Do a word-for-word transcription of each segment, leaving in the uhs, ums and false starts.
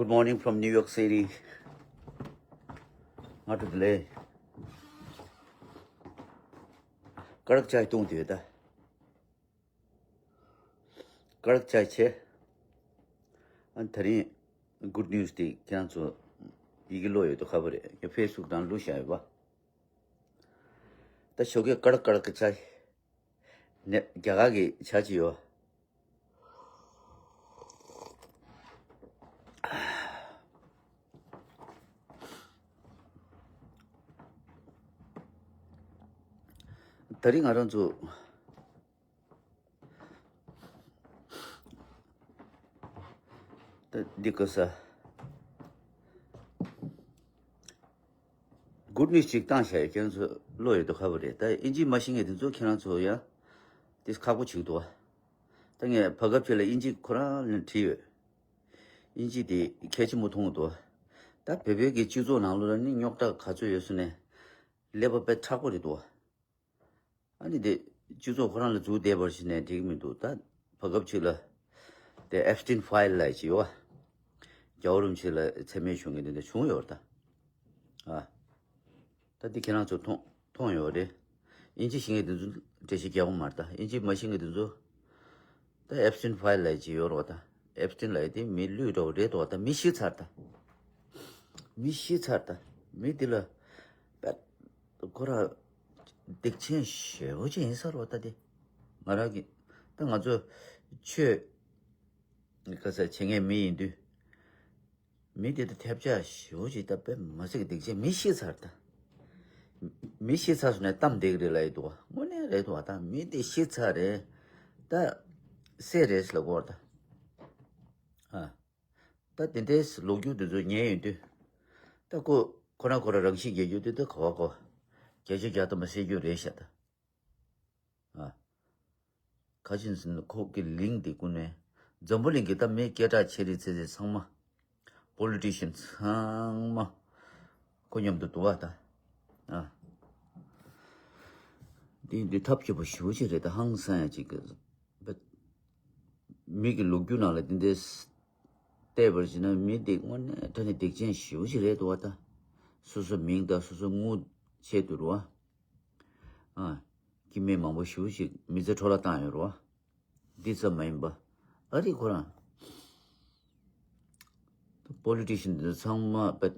Good morning from New York City. ང་ཚོ་དེ་ལས་ཀར་ཅའི་བཏུང་དེ་ད། ཀར་ཅའི་ཆེ། ཨ་ད་རིང་good news དེ་ཁྱེད་རང་ཚོ་ཡི་གེ་ཀློག་ཡོད་དོ་ཁ་བ་རེད། ངས་Facebook དང་བླུགས་བཞག་ཡོད་པ། ད་ཞོགས་ཀས་ཀར་ཀར་ཅའི། ནས་རྒྱ་གར་གྱི་ཇ་ཅིག་ཡོད། ད་རིང་ང་རང་ཚོ་ད་འདི་ག་ས་good news ཅིག་བཏང་བཞག་ཡོད། ཁྱེད་རང་ཚོ་ཀློག་ཡོད་དོ་ཁ་བ་རེད། ད་ཨིན་ཇི་མ་ཤེས་མཁན་དེ་ཚོ་ཁྱེད་རང་ཚོ་ཡང་དེ་ཁག་པོ་བྱེད་ཀྱི་འདུག་བ། ད་ངས་བར་སྐབས་ཅིག་ལ་ཨིན་ཇི་ཁོ་རང་ལ་བྲིས་ཡོད། ཨིན་ཇི་དེ་གལ་ཆེན་པོ་མཐོང་གི་འདུག་ད་བོད་བོད་ཀྱི་སྤྱི་ཚོགས་ནང་ལོགས་ལ་ནི་རྙོག་དྲ་ག་ཚོད་ཡོད་སོང་ནས་ཀླད་པ་དཔེ་མཁྲེགས་པོ་རེད་འདུག་ཨ་ནི་དེ་སྤྱི་ཚོགས་ཁོ་རང་ལ་འཛུགས་བསྡད་པར་བྱས་ནས་འགྲིག་གི་མི་འདུག་ད་བར་སྐབས་ཅིག་ལ་དེ་ཨེབ་སི་ཊིན་ཕའིལ་ལབ་ཅིག་ཡོད་བ། རྒྱལ་བ་རིན་པོ་ཆེ་ལ་མཚན་སྨད་བྱུང་མཁན་དེ་འདྲ་བྱུང་ཡོད་རེད་ད། ཨ། ད་འདི་ཁྱེད་རང་ཚོ་མཐོང་མཐོང་ཡོད་རེད། ཨིན་ཇི་ཤེས་མཁན་དེ་ཚོ་འགྲེལ་བཤད་རྒྱག་པ་མ་རེད་ད། ཨིན་ཇི་མ་ཤེས་མཁན་དེ་ཚོ་ད་ཨེབ་སི་ཊིན་ཕའིལ་ལབ་ཅིག་ཡོད་རེད་བ་ད། ཨེབ་སི་ཊིན་ལབ་ཡས་དེ་མི་ལུས་འདྲ་བོ་རེད་དོ་བ་ད། མི་ཤི་ཚར་ད། མི་ཤི་ཚར་ད། མི་འདི་ལ་པད་ཁོ་ར་སྡིག་ཅན་ཞེ་པོ་ཅིག་ཡིན་ས་རེད་བ་ད་དེ། ང་རང་གི་ད་ང་ཚོ་ཆོས་ག་ས་བྱེད་མཁན་མི་ཡིན་དུས། མི་དེ་དང་ཐབས་ཆག་ཞེ་པོ་ཅིག་ད་དཔེ་མ་སྲིད་ཀྱི་སྡིག་ཅན་མི་ཤི་ཚར་ད། མི་ཤི་ཚར་སོང་ནས་གཏམ་བསྡད་ཀྱི་རེད་ལབ་ཡི་འདུག་བ། དངོས་གནས་རེད་འདུག་བ་ད། མི་དེ་ཤི་ཚར་རེད། ད་བསད་རེད་ལབ་གོ་ད། ཨ། ད་དེ་འདྲའི་ལོ་རྒྱུས་དེ་ཚོ་ཉན་ཡོང་དུས། ད་ཁོ་ཁོ་རང་ཁོ་རང་རང་ཤི་རྒྱག་རྒྱུ་དེ་ད་ག་བ་གོ། བརྒྱ་ཆ་བརྒྱ་ཐམ་པ་བསད་རྒྱུ་རེད་ཤག་ད། ཨ། ཁ་ཆེན་ཟེར་ན་ཁོ་གི་ལིང་དེ་ཀུན་ནས་འཛམ་བུ་གླིང་གི་ད་མི་སྐད་གྲགས་ཆེ་རིགས་ཚེ་ཚེ་ཚང་མ། པོ་ལི་ཊི་ཤན་ཚང་མ་ཁོ་མཉམ་དུ་འདུག་བ་ད། ཨ། འདི་འདི་ཐབས་སྐྱོ་པོ་ཞེ་པོ་ཅིག་རེད་ད། ཧང་སང་ཡ་ཅིག་གི་མི་གི་ལོ་རྒྱུས་ནང་ལ་འདི་འདྲའི་བལྟས་པར་བྱས་ན་མི་འདི་དངོས་གནས་དྲང་གནས་སྡིག་ཅན་ཞེ་པོ་ཅིག་རེད་འདུག་བ་ད། སོ་སོ་མིང་དང་སོ་སོ་དངུལ་ཆེད་དུ་རུ་བ། ཨ། སྐྱེ་དམན་མང་པོ་ཞེ་པོ་ཅིག་མི་ཚེ་འཕྲོ་བརླག་བཏང་ཡོད་རེད་བ། འདི་ཙམ་མ་ཡིན་པ། ཨ་རི་ཁོ་རང་པོ་ལི་ཊི་ཤན་འདི་ཚོ་ཚང་མ་པ།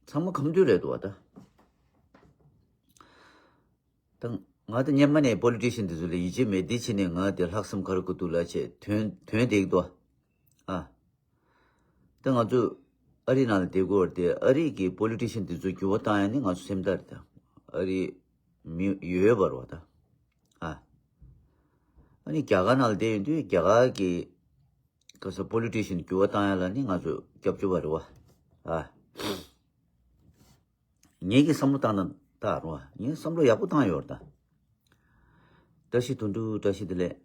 ཚང་མ་ཁམས་སྡུག་རེད་འདུག་བ་ད། ད་ང་ད་སྔོན་མ་ནས་པོ་ལི་ཊི་ཤན་འདི་ཚོ་ལ་ཡིད་ཆེས་མེད། འདི་ཕྱི་ནས་ང་དེ་ལྷག་བསམ་ག་རེ་དགོས་འདུག་ལབ་བྱས་དོན་དོན་དེ་གི་འདུག་བ། ཨ། ད་ང་ཚོ་ཨ་རི་ནང་ལ་བསྡད་དགོས་པ་དེ། ཨ་རི་གི་པོ་ལི་ཊི་ཤན་དེ་ཚོ་འགྱུར་བ་བཏང་ཡ་ནི་ང་ཚོ་སེམས་ཐག་རེད་ད། ཨ་རི་མི་ཡོད་ཡོད་པ་རེད་བ་ད། ཨ། ཨ་ནི་རྒྱ་གར་ནང་ལ་བསྡད་ཡོང་དུས་རྒྱ་གར་གི་ག་ས་པོ་ལི་ཊི་ཤན་འགྱུར་བ་བཏང་ཡ་ལ་ནི་ང་ཚོ་སྐྱབས་བཅོལ་བ་རེད་བ། ཨ། ངེད་ཀྱི་བསམ་བློ་བཏང་ན་ད་རུང་ངས་བསམ་བློ་ཡག་པོ་བཏང་ཡོད་རེད་ད། བཀྲ་ཤིས་དོན་གྲུབ། བཀྲ་ཤིས་བདེ་ལེགས།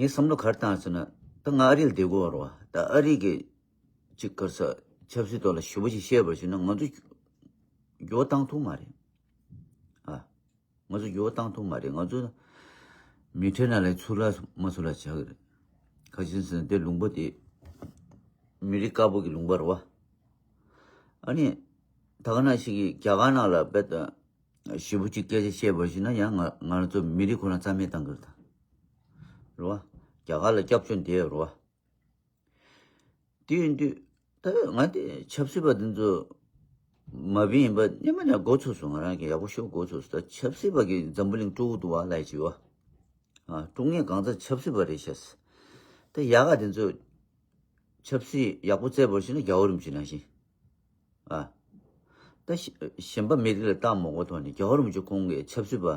ངས་བསམ་བློ་ག་རེ་བཏང་ཟེར་ན། ད་ང་ཨ་རི་ལ་བསྡད་ཀྱི་ཡོད་རེད་བ། ད་ཨ་རི་གི་ཅིག་ག་རེ་ཟ་ཆབ་སྲིད་ཐོག་ལ་ཞེ་པོ་ཅིག་བཤད་པར་བྱས་ན་ང་ཚོ་འགྱུར་བ་བཏང་ཐུབ་མ་རེད། ཨ། ང་ཚོ་འགྱུར་བ་བཏང་ཐུབ་མ་རེད། ང་ཚོ་མི་ཁྲོད་ནང་ལ་ཚུར་ལ་མ་ཚུར་ལ་བྱ་གི་རེད། ག་ཅི་ཟེར་ན་དེ་ལུང་པ་དེ་མི་རིགས་དཀར་པོ་གི་ལུང་པ་རེད་བ། ཨ་ནི་ད་ག་ནང་ཞིག་གིས་རྒྱ་གར་ནང་ལ་དཔེ་ད་ཞེ་པོ་ཅིག་སྐད་ཆ་བཤད་པར་བྱས་ན་ཡང་ང་ང་རང་ཚོ་མི་རིགས་ཁོ་རང་རྩ་མེད་བཏང་གི་རེད་ད། རེད་བ། རྒྱ་གར་ལ་སྐྱབས་བཅོལ་བསྡད་ཡོད་རེད་བ། དེ་ཡིན་དུས་ད་ང་དེ་ཆབ་སྲིད་པ་འདི་ཚོ་མ་བིན་ཡིན་པ་སྔོན་མ་ནས་གོ་ཚོད་སོང་། ང་རང་གི་ཡག་པོ་ཤོད་གོ་ཚོད་སོང་། ད་ཆབ་སྲིད་པ་གིས་འཛམ་བུ་གླིང་དཀྲུག་གི་འདུག་བ་ལབ་ཀྱི་ཡོད། ཨ། དཀྲུག་མཁན་གང་ཚ་ཆབ་སྲིད་པ་རེད་ཤག་ད་ཡག་ག་དེ་ཚོ་ཆབ་སྲིད་ཡག་པོ་བཙལ་བར་ཞིག་ན་རྒྱལ་བ་རིན་པོ་ཆེ་ནང་བཞིན། ཨ། ད་གཞན་པ་མི་རིགས་ལ་བལྟ་མ་དགོས་ཐོག་ནས་རྒྱལ་བ་རིན་པོ་ཆེ་ཁོང་གིས་ཆབ་སྲིད་པ་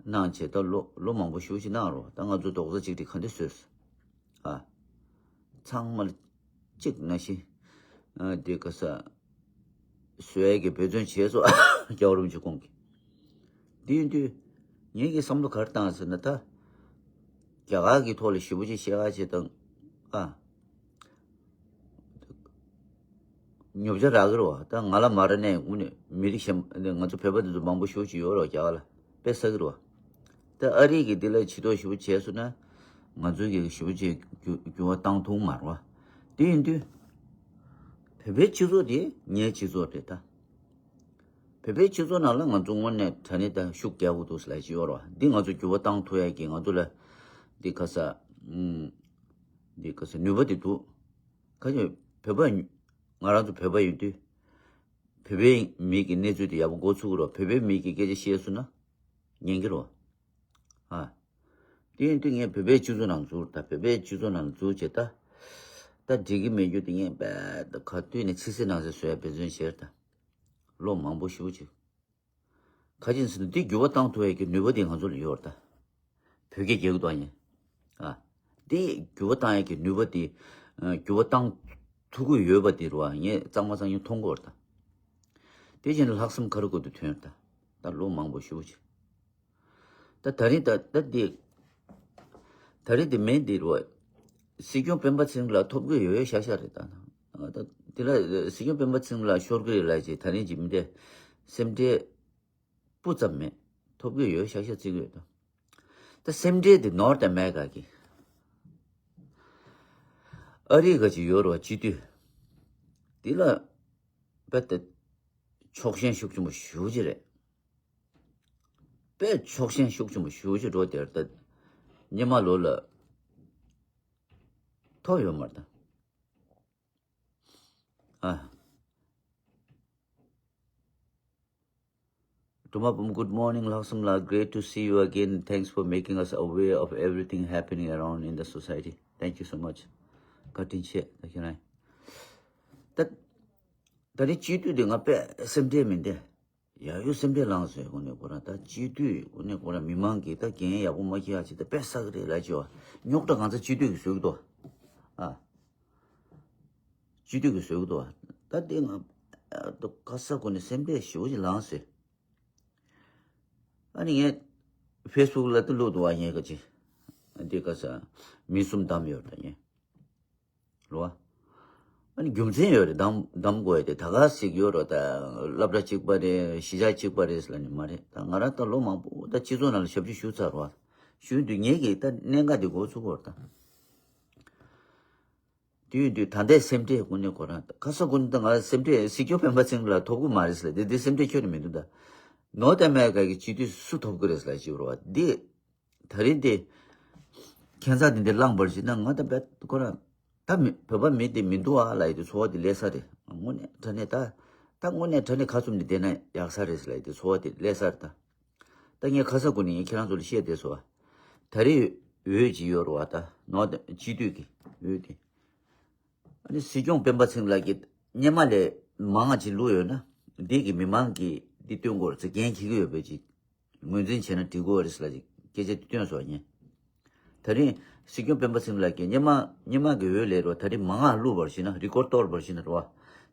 གནང་བྱས་ད་ལོ་ལོ་མང་པོ་ཞེ་པོ་ཅིག་གནང་རོགས། ད་ང་ཚོ་རྡོག་རྩ་གཅིག་སྒྲིལ་ག་འདྲ་བཟོས། ཨ། ཚང་མ་ལ་གཅིག་ནང་བཞིན། ཨ། དེ་ག་ས་བཟོ་ཡས་ཀྱི་འབད་བརྩོན་བྱས་སོ་རྒྱལ་བ་རིན་པོ་ཆེ་ཁོང་གིས། དེ་ཡིན་དུས་ངེད་ཀྱིས་བསམ་བློ་ག་རེ་བཏང་ཟེར་ན། ད་རྒྱ་གར་གྱི་ཐོག་ལ་ཞེ་པོ་ཅིག་བཤད་ཁ་བྱེད་དང་། ཨ། ཉོ་ཆ་རག་གི་རེད་བ། ད་ང་ལ་མ་རག་ནས་དངོས་གནས་མི་རིགས་གཞན་པ་ང་ཚོ་བོད་པ་འདི་ཚོ་མང་པོ་ཞེ་པོ་ཅིག་ཡོད་རེད་བ། རྒྱ་གར་ལ་དཔེ་ཟ་གི་རེད་བ། ད་ཨ་རི་གིས་འདི་ལ་བྱེད་ཐབས་ཞེ་པོ་བྱས་སོང་ན། ང་ཚོའི་གི་ཞེ་པོ་ཅིག་འགྱུར་འགྱུར་བ་བཏང་ཐུབ་མ་རེད་བ། དེ་ཡིན་དུས། བོད་པའི་སྤྱི་ཚོགས་དེ་ངའི་སྤྱི་ཚོགས་རེད་ད། བོད་པའི་སྤྱི་ཚོགས་ནང་ལ་ང་ཚོ་དངོས་གནས་དྲང་གནས་ད་ཤུགས་རྒྱག་དགོས་འདུག་ཟེར་ལབ་ཀྱི་ཡོད་རེད་བ། འདི་ང་ཚོ་འགྱུར་བ་བཏང་ཐུབ་ཡ་གི་ང་ཚོ་ལ་འདི་ག་ས་ཨུམ། འདི་ག་ས་ནུས་པ་དེ་འདུག་ཁ་ཅིག་བོད་པ་ང་རང་ཚོ་བོད་པ་ཡིན་དུས། བོད་པའི་མི་གི་གནས་ཚུལ་དེ་ཡག་པོ་གོ་ཚུགས་ཀྱི་རེད་བ། བོད་པའི་མི་གི་སྐད་ཆ་བཤད་སོང་ན་ཉན་གྱི་རེད་བ། ཨ། དེ་ཡིན་དུས་ངས་བོད་པའི་སྤྱི་ཚོགས་ནང་འཛུལ་ད། བོད་པའི་སྤྱི་ཚོགས་ནང་འཛུལ་བྱས་ད། ད་འགྲིག་གི་མེད་རྒྱུ་དེ་ངས་དཔེ་ད་ག་དུས་ནས་ཕྱི་གསལ་ནང་གསལ་བཟོ་ཡ་འབད་བརྩོན་བྱས་ད། ལོ་མང་པོ་ཞེ་པོ་ཅིག་ག་ཅིག་ཟེར་ན་འདི་འགྱུར་བ་བཏང་ཐུབ་ཡ་གི་ནུས་པ་དེ་ང་ཚོ་ལ་ཡོད་ད། བོད་སྐད་རྒྱག་གི་འདུག་ཨ་ནི། ཨ། འདི་འགྱུར་བ་བཏང་ཡ་གི་ནུས་པ་དེ། ཨ། འགྱུར་བ་བཏང་ཐུབ་ཀྱི་ཡོད་པ་དེ་རུ་ཨ་ངས་གཙང་མ་གཙང་རྐྱང་མཐོང་གི་ཡོད་ད། དེ་བཞིན་ལྷག་བསམ་ཁ་རུ་ཁུར་དུ་ཐོན་ད། ད་ལོ་མང་པོ་ཞེ་པོ་ཅིག་ད་ད་རིང་ད་ད་འདི། ད་རིང་འདི་མེད་འདི་རུ། སྲིད་སྐྱོང་སྤེན་པ་ཚེ་རིང་ལགས་ཐོབ་གི་ཡོད་ཤག་ཤག་རེད་ད། ད་འདི་ལ་སྲིད་སྐྱོང་སྤེན་པ་ཚེ་རིང་ལགས་ཤོར་གི་རེད་ལབ་ཅིག་ད་རིང་ཅིག་མི་འདྲ། སེམས་ཁྲལ་སྤུ་ཙམ་མེད། ཐོབ་གི་ཡོད་ཤག་ཤག་བརྩི་གི་ཡོད་ད། ད་སེམས་ཁྲལ་འདི་ནོར་ད་མེད་ག་གི། ཨ་རི་ག་ཅིག་ཡོད་རེད་བ་སྤྱི་འཐུས། འདི་ལ་དཔེ་ད་ཕྱོགས་ཞེན་ཤུགས་ཆེན་པོ་ཞེ་པོ་ཅིག་རེད། དཔེ་ཕྱོགས་ཞེན་ཤུགས་ཆེན་པོ་ཞེ་པོ་ཅིག་འགྲོ་དེར་ད། སྔོན་མ་ལོ་ལ་ཐོབ་ཡོད་མ་རེད་ད། ཨ། Duma Pum, good morning, ལྷག་བསམ་ལགས། Great to see you again. Thanks for making us aware of everything happening around in the society. Thank you so much. བཀའ་དྲིན་ཆེ་ད་ཁྱེད་རང་། ད་ད་རེས་སྤྱི་འཐུས་དེ་ང་དཔེ་སེམས་ཁྲལ་མི་འདུག་ཡ་ཡོ་སེམས་ཁྲལ་ལངས་སོང་། དངོས་གནས་ཁོ་རང་ད་སྤྱི་འཐུས་དངོས་གནས་ཁོ་རང་མི་མང་གིས་ད་འགན་ཡག་པོ་མ་འཁྱེར་ཡ་ཅིག་ད་དཔེ་བསགས་ཀྱི་རེད་ལབ་ཀྱི་བ། རྙོག་དྲ་གང་ཚ་སྤྱི་འཐུས་ཀྱིས་བཟོས་ཀྱི་འདུག་ཨ། སྤྱི་འཐུས་ཀྱིས་བཟོས་ཀྱི་འདུག་ད་དེ་ང་ད་ཁ་ས་ཁོ་ནས་སེམས་ཁྲལ་ཞེ་པོ་ཅིག་ལངས་སོང་། ཨ་ནི་ངས་ཕེ་སི་བུག་ལ་ད་བླུགས་འདུག་བ། ངས་ག་ཅི་འདི་ག་ས་མི་གསུམ་བདམས་ཡོད་ད་ངས། རེད་བ། ཨ་ནི་རྒྱུ་མཚན་ཡོད་རེད། བདམས་བདམས་དགོས་ཡ་དེ་ད་ག་ཟིག་ཡོད་རོ། ད་སློབ་གྲྭ་གཅིག་པ་རེད། གཞིས་ཆགས་གཅིག་པ་རེད་ལབ་ནི་མ་རེད། ད་ང་རང་ད་ལོ་མང་པོ་ད་སྤྱི་ཚོགས་ནང་ལ་ཞབས་ཕྱི་ཞུས་ཚར་བ། ཞུས་དུས་ངེད་ཀྱིས་ད་གནད་འགག་དེ་འགོ་ཚུགས་པ་རེད་ད། དེ་ཡིན་དུས་ད་ལྟའི་སེམས་ཁྲལ་དངོས་གནས་ཁོ་རང་ད་ཁ་ས་དགོན་ད་ང་སེམས་ཁྲལ་སྲིད་སྐྱོང་སྤེན་པ་ཚེ་རིང་ལགས་ཐོབ་གི་མ་རེད་ཟེར་ལ་དེ་དེ་སེམས་ཁྲལ་ཁྱོན་ནས་མི་འདུག་ད་ནོར་ཐ་མེ་ཀ་གི་སྤྱི་འཐུས་སུ་ཐོབ་གི་རེད་ཟེར་ལ་ཅིག་རོ་བ་འདི། ད་རིང་དེ་ཁྱད་མཚར་དེ་འདྲ་བླངས་པར་བྱས་ན་ང་ད་བད་ཁོ་རང་ད་མི་བོད་པ་མི་དེ་མི་འདུག་ཨ་ལབ་ཡི་དེ་ཚོར་བ་དེ་སླེབས་ས་རེད། དངོས་གནས་དྲང་གནས་ད་ད་དངོས་གནས་དྲང་གནས་ཁ་བཙུམ་ནས་བསྡད་ན་ཡག་ས་རེད་ལབ་ཡི་དེ་ཚོར་བ་དེ་སླེབས་ས་རེད་ད། ད་ངས་ཁ་ས་གོ་ནས་ངས་ཁྱེད་རང་ཚོ་ལ་བཤད་བསྡད་སོང་ཨ། ད་རེས་འོས་ཅིག་ཡོད་རེད་བ་ད་ནོར་སྤྱི་འཐུས་ཀྱི་འོས་དེ། ཨ་ནི་སྲིད་སྐྱོང་སྤེན་པ་ཚེ་རིང་ལགས་ཀྱིས་སྔོན་མ་ལས་མང་ང་ཅིག་བླུགས་ཡོད་ན་འདི་གི་མི་མང་གིས་འདི་སྟོན་དགོས་རེད་ཟེར་འགན་འཁྱེར་གྱི་ཡོད་པའི་ཅིག་ངོས་འཛིན་བྱས་ན་འགྲིག་གི་རེད་ཟེར་ལ་ཅིག་སྐད་ཆ་འདི་སྟོན་སོང་ངས། ད་རིང་སྲིད་སྐྱོང་སྤེན་པ་ཚེ་རིང་ལགས་ཀྱིས་སྔོན་མ་སྔོན་མ་གི་འོས་ལས་རོ་ད་རིང་མང་ང་བླུགས་པར་བྱས་ན་རི་ཀོར་གཏོར་བར་བྱས་ན་རོ་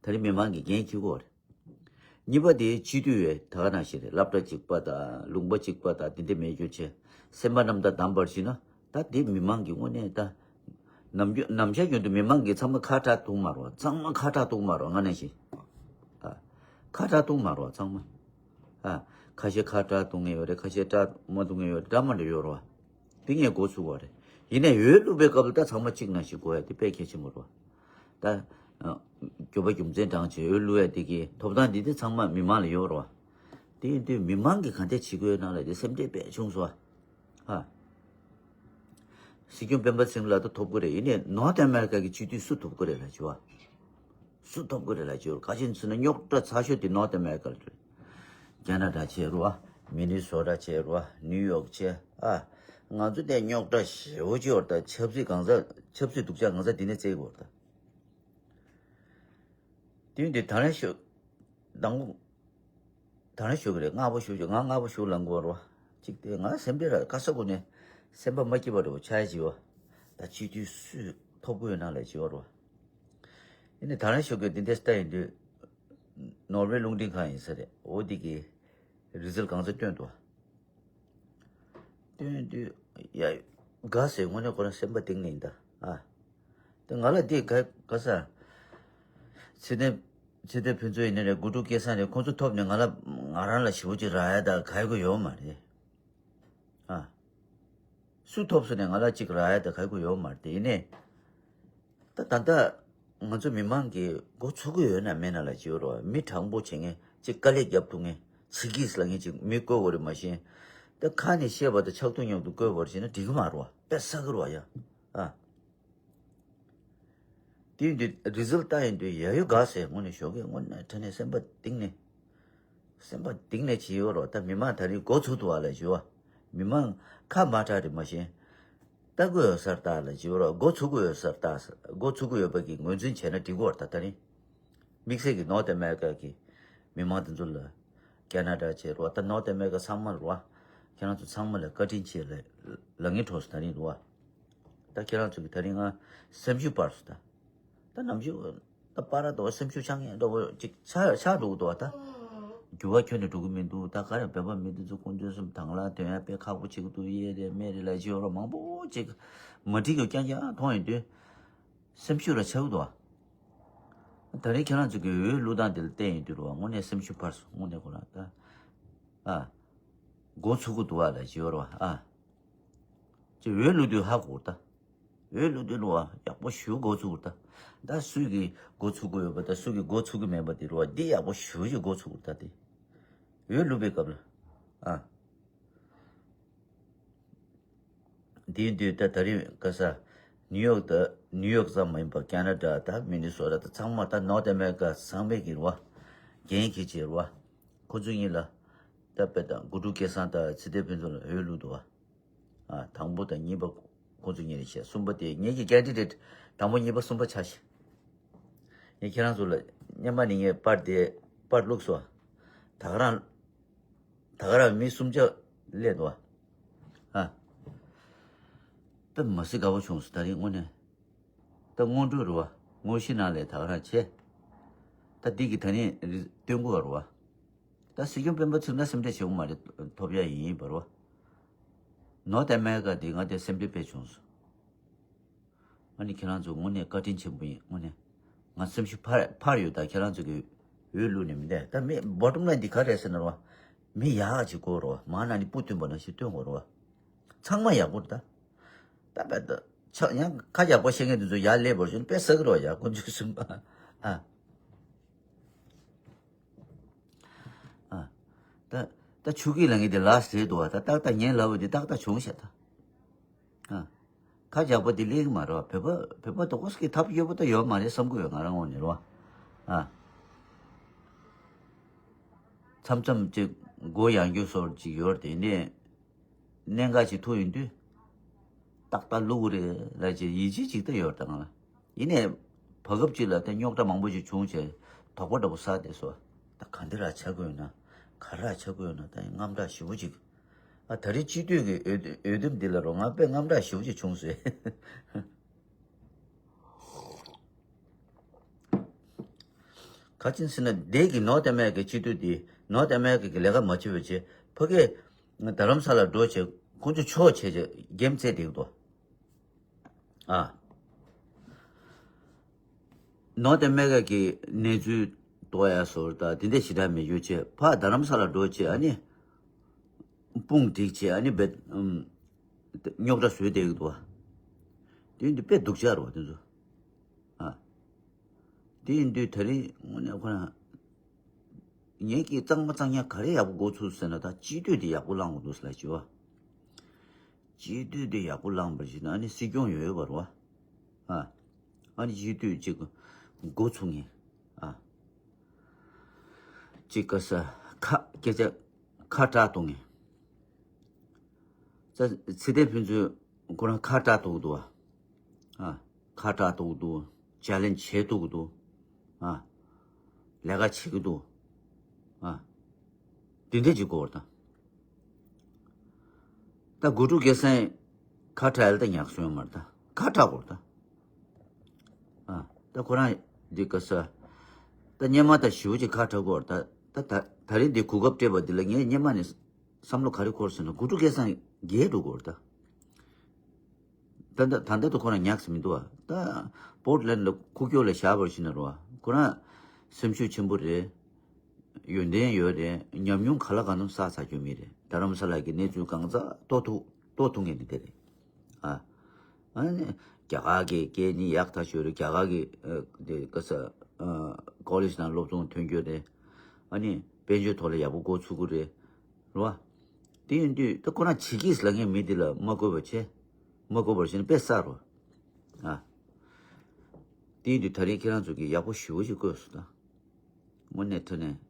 ད་རིང་མི་མང་གིས་འགན་འཁྱེར་གྱི་ཡོད་རེད། གཉིས་པ་དེ་སྤྱི་འཐུས་ཡོད་ད་ག་ནང་བཞིན་རེད། སློབ་གྲྭ་གཅིག་པ་དང་ལུང་པ་གཅིག་པ་དང་དེ་འདྲ་མེད་རྒྱུ་བྱས་སེམས་པ་རྣམ་དག་བདམས་པར་བྱས་ན་ད་དེ་མི་མང་གི་དངོས་གནས་ད། ནམ་རྒྱུན་ནམ་ཞག་རྒྱུན་དུ་མི་མང་གིས་ཚང་མ་ཁ་བྲལ་གཏོང་མ་རོགས། ཚང་མ་ཁ་བྲལ་གཏོང་མ་རོགས། ང་ནང་བཞིན། ཨ། ཁ་བྲལ་གཏོང་མ་རོགས་ཚང་མ། ཨ། ཁ་ཤས་ཁ་བྲལ་གཏོང་མཁན་ཡོད་རེད། ཁ་ཤས་བྲལ་མ་གཏོང་མཁན་ཡོད་རེད། འདྲ་མི་འདྲ་ཡོད་རེད་བ། དེ་ངས་འགོ་ཚུགས་པ་རེད། ཡིན་ནའི་འོས་བླུགས་པའི་སྐབས་ལ་ད་ཚང་མ་གཅིག་ནང་བཞིན་དགོས་ཡ་དེ་དཔེ་གལ་ཆེན་པོ་རེད་བ། ད། ཨ། རྒྱུ་བ་རྒྱུ་མཚན་དྲངས་བྱས་འོས་བླུགས་ཡ་དེ་གི་ཐོབ་ཐང་འདི་དེ་ཚང་མ་མི་མང་ལ་ཡོད་རེད་བ། དེ་ཡིན་དུས་མི་མང་གིས་ག་འདྲ་བྱེད་དགོས་ནང་ལ་དེ་སེམས་ཁྲལ་དཔེ་བྱུང་སོང་བ། ཧ། སྲིད་སྐྱོང་སྤེན་པ་ཚེ་རིང་ལགས་ད་ཐོབ་ཀྱི་རེད། ཡིན་ནའི་ནོར་ཐ་མེ་རི་ཀ་གི་སྤྱི་འཐུས་སུ་ཐོབ་ཀྱི་རེད་ལབ་བྱས་བ། སུ་ཐོབ་ཀྱི་རེད་ལབ་བྱས་བ། ག་ཅི་ཟེར་ན་རྙོག་དྲ་ཚ་ཤོས་དེ་ནོར་ཐ་མེ་རི་ཀ་ལ་རེད། ཁ་ན་ཌ་བྱས་རེད་བ། མི་ནི་སོ་ཊ་བྱས་རེད་བ། ནིའུ་ཡོག་བྱས། ཨ། ང་ཚོ་དེ་རྙོག་དྲ་ཞེ་པོ་ཅིག་ཡོད་རེད་ད། ཆབ་སྲིད་གང་ཟག་ཆབ་སྲིད་སྡུག་ཅག་གང་ཟག་དེ་ནས་བཙལ་གྱི་ཡོད་རེད་ད། དེ་ཡིན་དུས་ད་རེས་ཤོད། དང་པོ། ད་རེས་ཤོད་ཀྱི་རེད། སྔ་པོ་ཤོད་ཅིག་ང་སྔ་པོ་ཤོད་ལབ་དགོས་རེད་བ། གཅིག་དེ་ང་སེམས་ཁྲལ་ར་ཁ་ས་གོ་ནས་སེམས་པ་མ་སྐྱིད་པ་རེད་བ། ཆ་ཡ་བྱི་བ། ད་སྤྱི་འཐུས་སུས་ཐོབ་ཀྱི་ཡོད་ན་ལ་བྱི་བ་རེད་བ། ཡིན་ནའི་ད་རེས་ཤོད་ཀྱི་འདི་འདྲ་ལྟ་ཡིན་དུས། ནོར་ཝེ་རླུང་འཕྲིན་ཁང་ཡིན་ས་རེད། འོ་འདི་གི་རི་ཛལ་གང་ཚ་སྟོན་འདུག་བ། སྟོན་དུས་ཡ། དགའ་ཟེར་དངོས་གནས་ཁོ་རང་སེམས་པ་གཏིང་ནས་ཡིན་ད། ཨ། དེ་ང་ལ་དེ་ག་ག་ས། ཚེ་བརྟན་ཚེ་བརྟན་ཕུན་ཚོགས་ཡིན་ནའི་རེད། དགུ་ཕྲུག་སྐལ་བཟང་རེད། ཁོང་ཚོ་ཐོབ་ནས་ང་ལ་ང་རང་ལ་ཞེ་པོ་ཅིག་རག་ཡ་ད་ག་ཡི་གོ་ཡོད་མ་རེད། ཨ། སུ་ཐོབ་སོང་ནས་ང་ལ་གཅིག་རག་ཡ་ད་ག་གི་ཡོད་མ་རེད་དེ་ཡིན་ནས། ད་ད་ལྟ་ང་ཚོ་མི་མང་གིས་མགོ་ཚོད་ཀྱི་ཡོད་ན་མེད་ན་ལ་བྱེད་རོགས། མི་དྲང་པོ་བྱེད་མཁན་གཅིག་དཀའ་ལས་རྒྱབ་ཐུབ་མཁན་ཚིག་གིས་ལ་ངན་ཅིག་མི་བཀོལ་བ་རེད་མ་གཞི། ད་ཁ་ནས་བཤད་པ་དང་ཕྱག་ཏུ་ཉོག་ཏུ་བཀོལ་བར་བྱེད་ན་འགྲིག་གི་མ་རེད་བ། དཔེ་བསགས་ཀྱི་རེད་བ་ཡ། ཨ། དེ་ཡིན་དུས་རི་ཛལ་ལྟ་ཡིན་དུས་ཡ་ཡོ་དགའ་ཟེར་དངོས་གནས་ཞོགས་ཀས་དངོས་གནས་དྲན་ནས་སེམས་པ་གཏིང་ནས། སེམས་པ་གཏིང་ནས་བྱེད་ཡོད་རོགས། ད་མི་མང་ད་རིང་མགོ་ཚུགས་འདུག་བ་ལ་ཞུ་བ། མི་མང་ཁ་མ་གྲགས་རེད་མ་གཞི། ལྟ་དགོས་ཡོད་སར་ལྟ་ལ་ཞུ་རོགས། མགོ་ཚུགས་དགོས་ཡོད་སར་ལྟ། མགོ་ཚུགས་དགོས་ཡོད་པ་གི་ངོས་འཛིན་བྱས་ན་འགྲིག་གོ་བར་ད་ད་རིང་། དམིགས་བསལ་གྱི་ནོར་ཐ་མེ་ཀ་གི་མི་མང་དེ་ཚོ་ལ། ཁེ་ན་ཌ་བྱས་རོགས། ད་ནོར་ཐ་མེ་ཀ་ཚང་མ་རོགས། ཁྱེད་རང་ཚོ་ཚང་མ་ལ་བཀའ་དྲིན་ཆེ་ལ་ལ་ངེས་འཕྲོག་སོང་ད་རིང་རོགས། ད་ཁྱེད་རང་ཚོ་གི་ད་རིང་ང་སེམས་ཤུགས་སྤར་སོང་ད། ད་ནམ་ཞུ་ད་པ་ར་དོ་སེམས་ཤུགས་ཆག་ངེས་འགྲོ་བོ་ཅིག་ཆག་ཆག་འགྲོ་གི་འདུག་བ་ད། འགྱུར་བ་ཁྱོན་ནས་འགྲོ་གི་མི་འདུག་ད་ག་རེ་བོད་པ་མི་འདི་ཚོ་དཀོན་མཆོག་གསུམ་དང་བླངས་དོན་ཡ་དཔེ་ཁག་པོ་བྱེད་ཀྱི་འདུག་ཡེ་རེད་མེ་རེད་ལ་ཞུ་རོགས་མང་པོ་ཅིག་མ་འགྲིག་གི་རྐྱང་རྐྱང་མཐོང་ཡོང་དུས། སེམས་ཤུགས་ར་ཆག་གི་འདུག་བ། ད་རེས་ཁྱེད་རང་ཚོ་གི་འོས་བླུག་སྟངས་དེ་ལ་བལྟས་ཡོང་དུས་རོགས་དངོས་གནས་སེམས་ཤུགས་འཕར་སོང་དངོས་གནས་ཁོ་རང་ད། ཨ། མགོ་ཚུགས་ཀྱི་འདུག་བ་ལ་ཞུ་རོགས་ཨ། ཅེས་འོས་བླུག་དུས་ཧ་གོ་ད། འོས་བླུག་དུས་ནུ་བ་ཡག་པོ་ཞུ་དགོས་ཚུལ་ད། ད་སུས་ཀྱིས་འགོ་ཚུགས་དགོས་ཡོད་པ་ད་སུ་གིས་འགོ་ཚུགས་ཀྱི་མེད་པ་དེ་རུ་བ་འདི་ཡག་པོ་ཞུ་ཞུ་འགོ་ཚུགས་ད་དེ། འོས་བླུག་པའི་སྐབས་ལ། ཨ། དེའི་དུས་ད་ད་རིང་ག་ས། ནིའུ་ཡོག་ད་ནིའུ་ཡོག་ཙམ་མ་ཡིན་པ་ཁེ་ན་ཌ་ད་མི་ནི་སོ་ཊ་ད་ཚང་མ་ད་ནོར་ཐ་མེ་ཀ་ཚང་མས་ཀྱི་རུ་བ། འགན་འཁྱེར་བྱེད་རུ་བ། ཁོ་ཚོ་གཉིས་ལ། ད་དཔེ་ད་དགུ་ཕྲུག་སྐལ་བཟང་ད་ཚེ་བརྟན་ཕུན་ཚོགས་ལ་འོས་བླུག་འདུག་བ། ཨ། དང་པོ་དང་གཉིས་པ་ཁོང་ཚོ་གཉིས་རེད་བཤད། གསུམ་པ་དེ་ངེད་ཀྱི་ཀེན་ཌི་ཌེ་ཊི་དང་པོ་གཉིས་པ་གསུམ་པ་ཆགས་ཤིག་ངས་ཁྱེད་རང་ཚོ་ལ་སྔོན་མ་ནས་ངས་པར་དེ་པར་བླུགས་སོང་། ད་ག་རང་ད་ག་རང་མི་གསུམ་ཆ་སླེབས་འདུག་བ། ཨ། དཔེ་མ་སྲིད་དགའ་པོ་བྱུང་སོང་ད་རིང་དངོས་གནས། ད་སྔོན་འགྲོ་རུ་བ་དངོས་གཞི་ནང་ལས་ད་ག་རང་བྱས། ད་འདི་གི་ད་རིང་རི་སྟོན་གོ་བ་རུ་བ། ད་སྲིད་སྐྱོང་སྤེན་པ་ཚུར་ན་སེམས་ཁྲལ་བྱེད་དགོས་མ་རེད། ཐོབ་ཡ་ཡིན་པར་བ། ནོར་ཐ་མེ་ཀ་འདི་ང་དེ་སེམས་ཁྲལ་དཔེ་བྱུང་སོང་། ཨ་ནི་ཁྱེད་རང་ཚོ་དངོས་གནས་བཀའ་དྲིན་ཆེན་པོ་ཡིན་དངོས་གནས། ང་སེམས་ཤུགས་འཕར་འཕར་ཡོད་ད་ཁྱེད་རང་ཚོ་གི་འོས་བླུགས་ནས་མི་འདས་ད་མི་བོ་ཊམ་ལ་ཡིན་འདི་ག་རེད་ཟེར་ན་རོ། མི་ཡག་ག་ཅིག་དགོས་རོ་མ་ན་ནི་སྤུ་བཏོན་པ་ན་ཞིག་བཏོན་དགོས་རོ། ཚང་མ་ཡག་པོ་རེད་ད། ད་བས་ད་ཆ་ཡང་ཁ་ཡག་པོ་བཤད་མཁན་དེ་ཚོ་ཡར་སླེབས་པར་བྱུང་དཔེ་བསགས་རོ་ཡག་དཀོན་མཆོག་གསུམ་པ་ཨ། ཨ། ད་ད་ཆུ་སྐྱིད་ལ་ངས་དེ་ལ་ཟེར་འདུག་བ་ད་ཏག་ཏག་ངས་ལབ་པ་དེ་ཏག་ཏག་བྱུང་ཤག་ད། ཨ། ཁ་རྒྱག་པ་དེ་ལེགས་མ་རེད་བ་བོད་པ་བོད་པ་དོ་ཀོ་སྐྱིད་ཐབས་ཡོད་པ་ད་ཡོད་མ་རེད་བསམ་གི་ཡོད་ང་རང་ངོས་ནས་རེད་བ། ཨ། མཚམས་མཚམས་ཅིག་མགོ་ཡང་རྒྱུ་སོར་ཅིག་ཡོད་དེ་ནས། གནད་འགག་ཅིག་ཐུག་ཡོང་དུས། ཏག་ཏག་བླུག་རེད་ལབ་ཅེས་ཡིད་ཆེས་ཅིག་ད་ཡོད་ད་ང་ལ། ཡིན་ནའི། བར་སྐབས་ཅིག་ལ་ད་རྙོག་དྲ་མང་པོ་ཞིག་བྱུང་བྱས། དོགས་པ་འདྲ་པོ་ཟ་བསྡད་སོང་། ད་ག་འདི་ར་ཆགས་ཀྱི་ཡོད་ན། ག་ར་ཆགས་ཀྱི་ཡོད་ན་ད་དངངས་སྐྲག་ཞེ་པོ་ཅིག་ཨ་ད་རེས་སྤྱི་འཐུས་ཀྱི་འོས་འོས་འདེམས་འདི་ལ་རོ་ང་དཔེ་དངངས་སྐྲག་ཞེ་པོ་ཅིག་བྱུང་སོང་། ག་ཅིན་ཟེར་ན་འདས་ཀྱི་ནོར་ཐ་མེ་ཀའི་སྤྱི་འཐུས་འདི་ནོར་ཐ་མེ་ཀ་གི་ལས་ཀ་མ་བྱེད་པ་བྱས་ཕ་གིའི་རྡ་རམ་ས་ལ་འགྲོ་བྱས་ཁོང་ཚོ་ཕྱོགས་བྱས་བྱས་འགེམས་ཚད་དེ་འདུག་ཨ། ནོར་ཐ་མེ་ཀ་གི་གནས་ཚུལ་རྟོགས་ཡ་སོར་ད་དེ་འདྲ་ཞེ་དྲག་མེད་རྒྱུ་བྱས་ཕར་རྡ་རམ་ས་ལ་འགྲོ་བྱས་ཨ་ནི། དཔུང་སྒྲིག་བྱས་ཨ་ནི་རྦད། རྙོག་དྲ་བཟོས་བསྡད་ཀྱི་འདུག་བ། དེ་འདི་དཔེ་སྡུག་ཅག་རེད་བ་དེ་ཚོ། ཨ། དེ་ཡིན་དུས་ད་རིང་དངོས་གནས་ཁོ་རང་། ངེད་ཀྱིས་གཙང་མ་གཙང་རྐྱང་ག་རེ་ཡག་པོ་འགོ་ཚུགས་ཟེར་ན་ད་སྤྱི་འཐུས་དེ་ཡག་པོ་བླངས་དགོས་འདུག་ཟེར་ལ་ཞུ་བ། སྤྱི་འཐུས་དེ་ཡག་པོ་བླངས་པར་བྱས་ན་ཨ་ནི་སྲིད་སྐྱོང་ཡོད་ཡོད་པ་རེད་བ། ཨ། ཨ་ནི་སྤྱི་འཐུས་གཅིག་འགོ་ཚུགས་ངེས། ཨ། གཅིག་ག་ས་ཁ་སྐད་ཆ་ཁ་གྲག་གཏོང་ངེས། ཚེ་བརྟན་ཕུན་ཚོགས་ཁོ་རང་ཁ་གྲག་ཐུག་འདུག་ཨ། ཁ་གྲག་ཐུག་འདུག་ཅ་ལེན་བྱེད་ཐུག་འདུག་ཨ། ལས་ཀ་བྱེད་ཀྱི་འདུག་ཨ། དེ་འདྲ་ཅིག་དགོས་པ་དང་། ད་དགུ་ཕྲུག་སྐལ་བཟང་ཁ་གྲག་ཡ་ལ་ད་ཉག་སོང་ཡོད་མ་རེད་ད་ཁ་གྲག་དགོས་རེད་ད། ཨ། ད་ཁོ་རང་འདི་ག་ས། ད་སྔོན་མ་ད་ཞེ་པོ་ཅིག་ཁ་གྲག་གོ་ད་ད་ད་ད་རིང་འདི་གོ་སྐབས་སྤྲད་པ་འདི་ལ་ངས་སྔོན་མ་ནས་བསམ་བློ་ག་རེ་འཁོར་ཟེར་ན་དགུ་ཕྲུག་སྐལ་བཟང་རྒྱལ་འགྲོ་གོ་ད། ད་ད་ད་ད་དུ་ཁོ་རང་ཉག་ཟེར་མི་འདུག་བ་ད། པོར་ཊི་ལེན་ཌ་ལ་ཁུག་ཀྱོག་ལ་བཞག་པར་ཕྱིན་ན་རོ་བ་ཁོ་རང་སེམས་ཤུགས་ཆེན་པོ་རེད། ཡོན་ཏན་ཡོད་རེད། ཉམས་མྱོང་ག་ལ་གང་འཚམ་བསགས་ཚར་རྒྱུ་མི་རེད། རྡ་རམ་ས་ལ་གི་གནས་ཚུལ་གང་ཚང་རྟོགས་ཐུབ་རྟོགས་ཐུབ་མཁན་དེ་རེད། ཨ། ཨ་ནི་རྒྱ་གར་གྱི་སྐད་ནི་ཡག་ཐག་ཆོད་རེད། རྒྱ་གར་གྱི་ཨ་དེ་ག་ས་ཨ་ཀོ་ལེཇ་ནང་སློབ་སྦྱོང་ཐོན་རྒྱུ་རེད། ཨ་ནི་དཔལ་འབྱོར་ཐོག་ལ་ཡག་པོ་འགོ་ཚུགས་ཀྱི་རེད། རེད་བ། དེ་ཡིན་དུས་ད་ཁོ་རང་བྱེད་ཀྱིས་ལ་ངས་མི་དེ་ལ་མ་དགོས་པ་བྱས། མ་དགོས་པར་བྱས་ན་དཔེ་བསགས་རོགས། ཨ། དེ་ཡིན་དུས་ད་རིང་ཁྱེད་རང་ཚོ་གིས་ཡག་པོ་ཞེ་པོ་ཅིག་བཀོད་སོང་ད། དངོས་གནས་དྲང་གནས།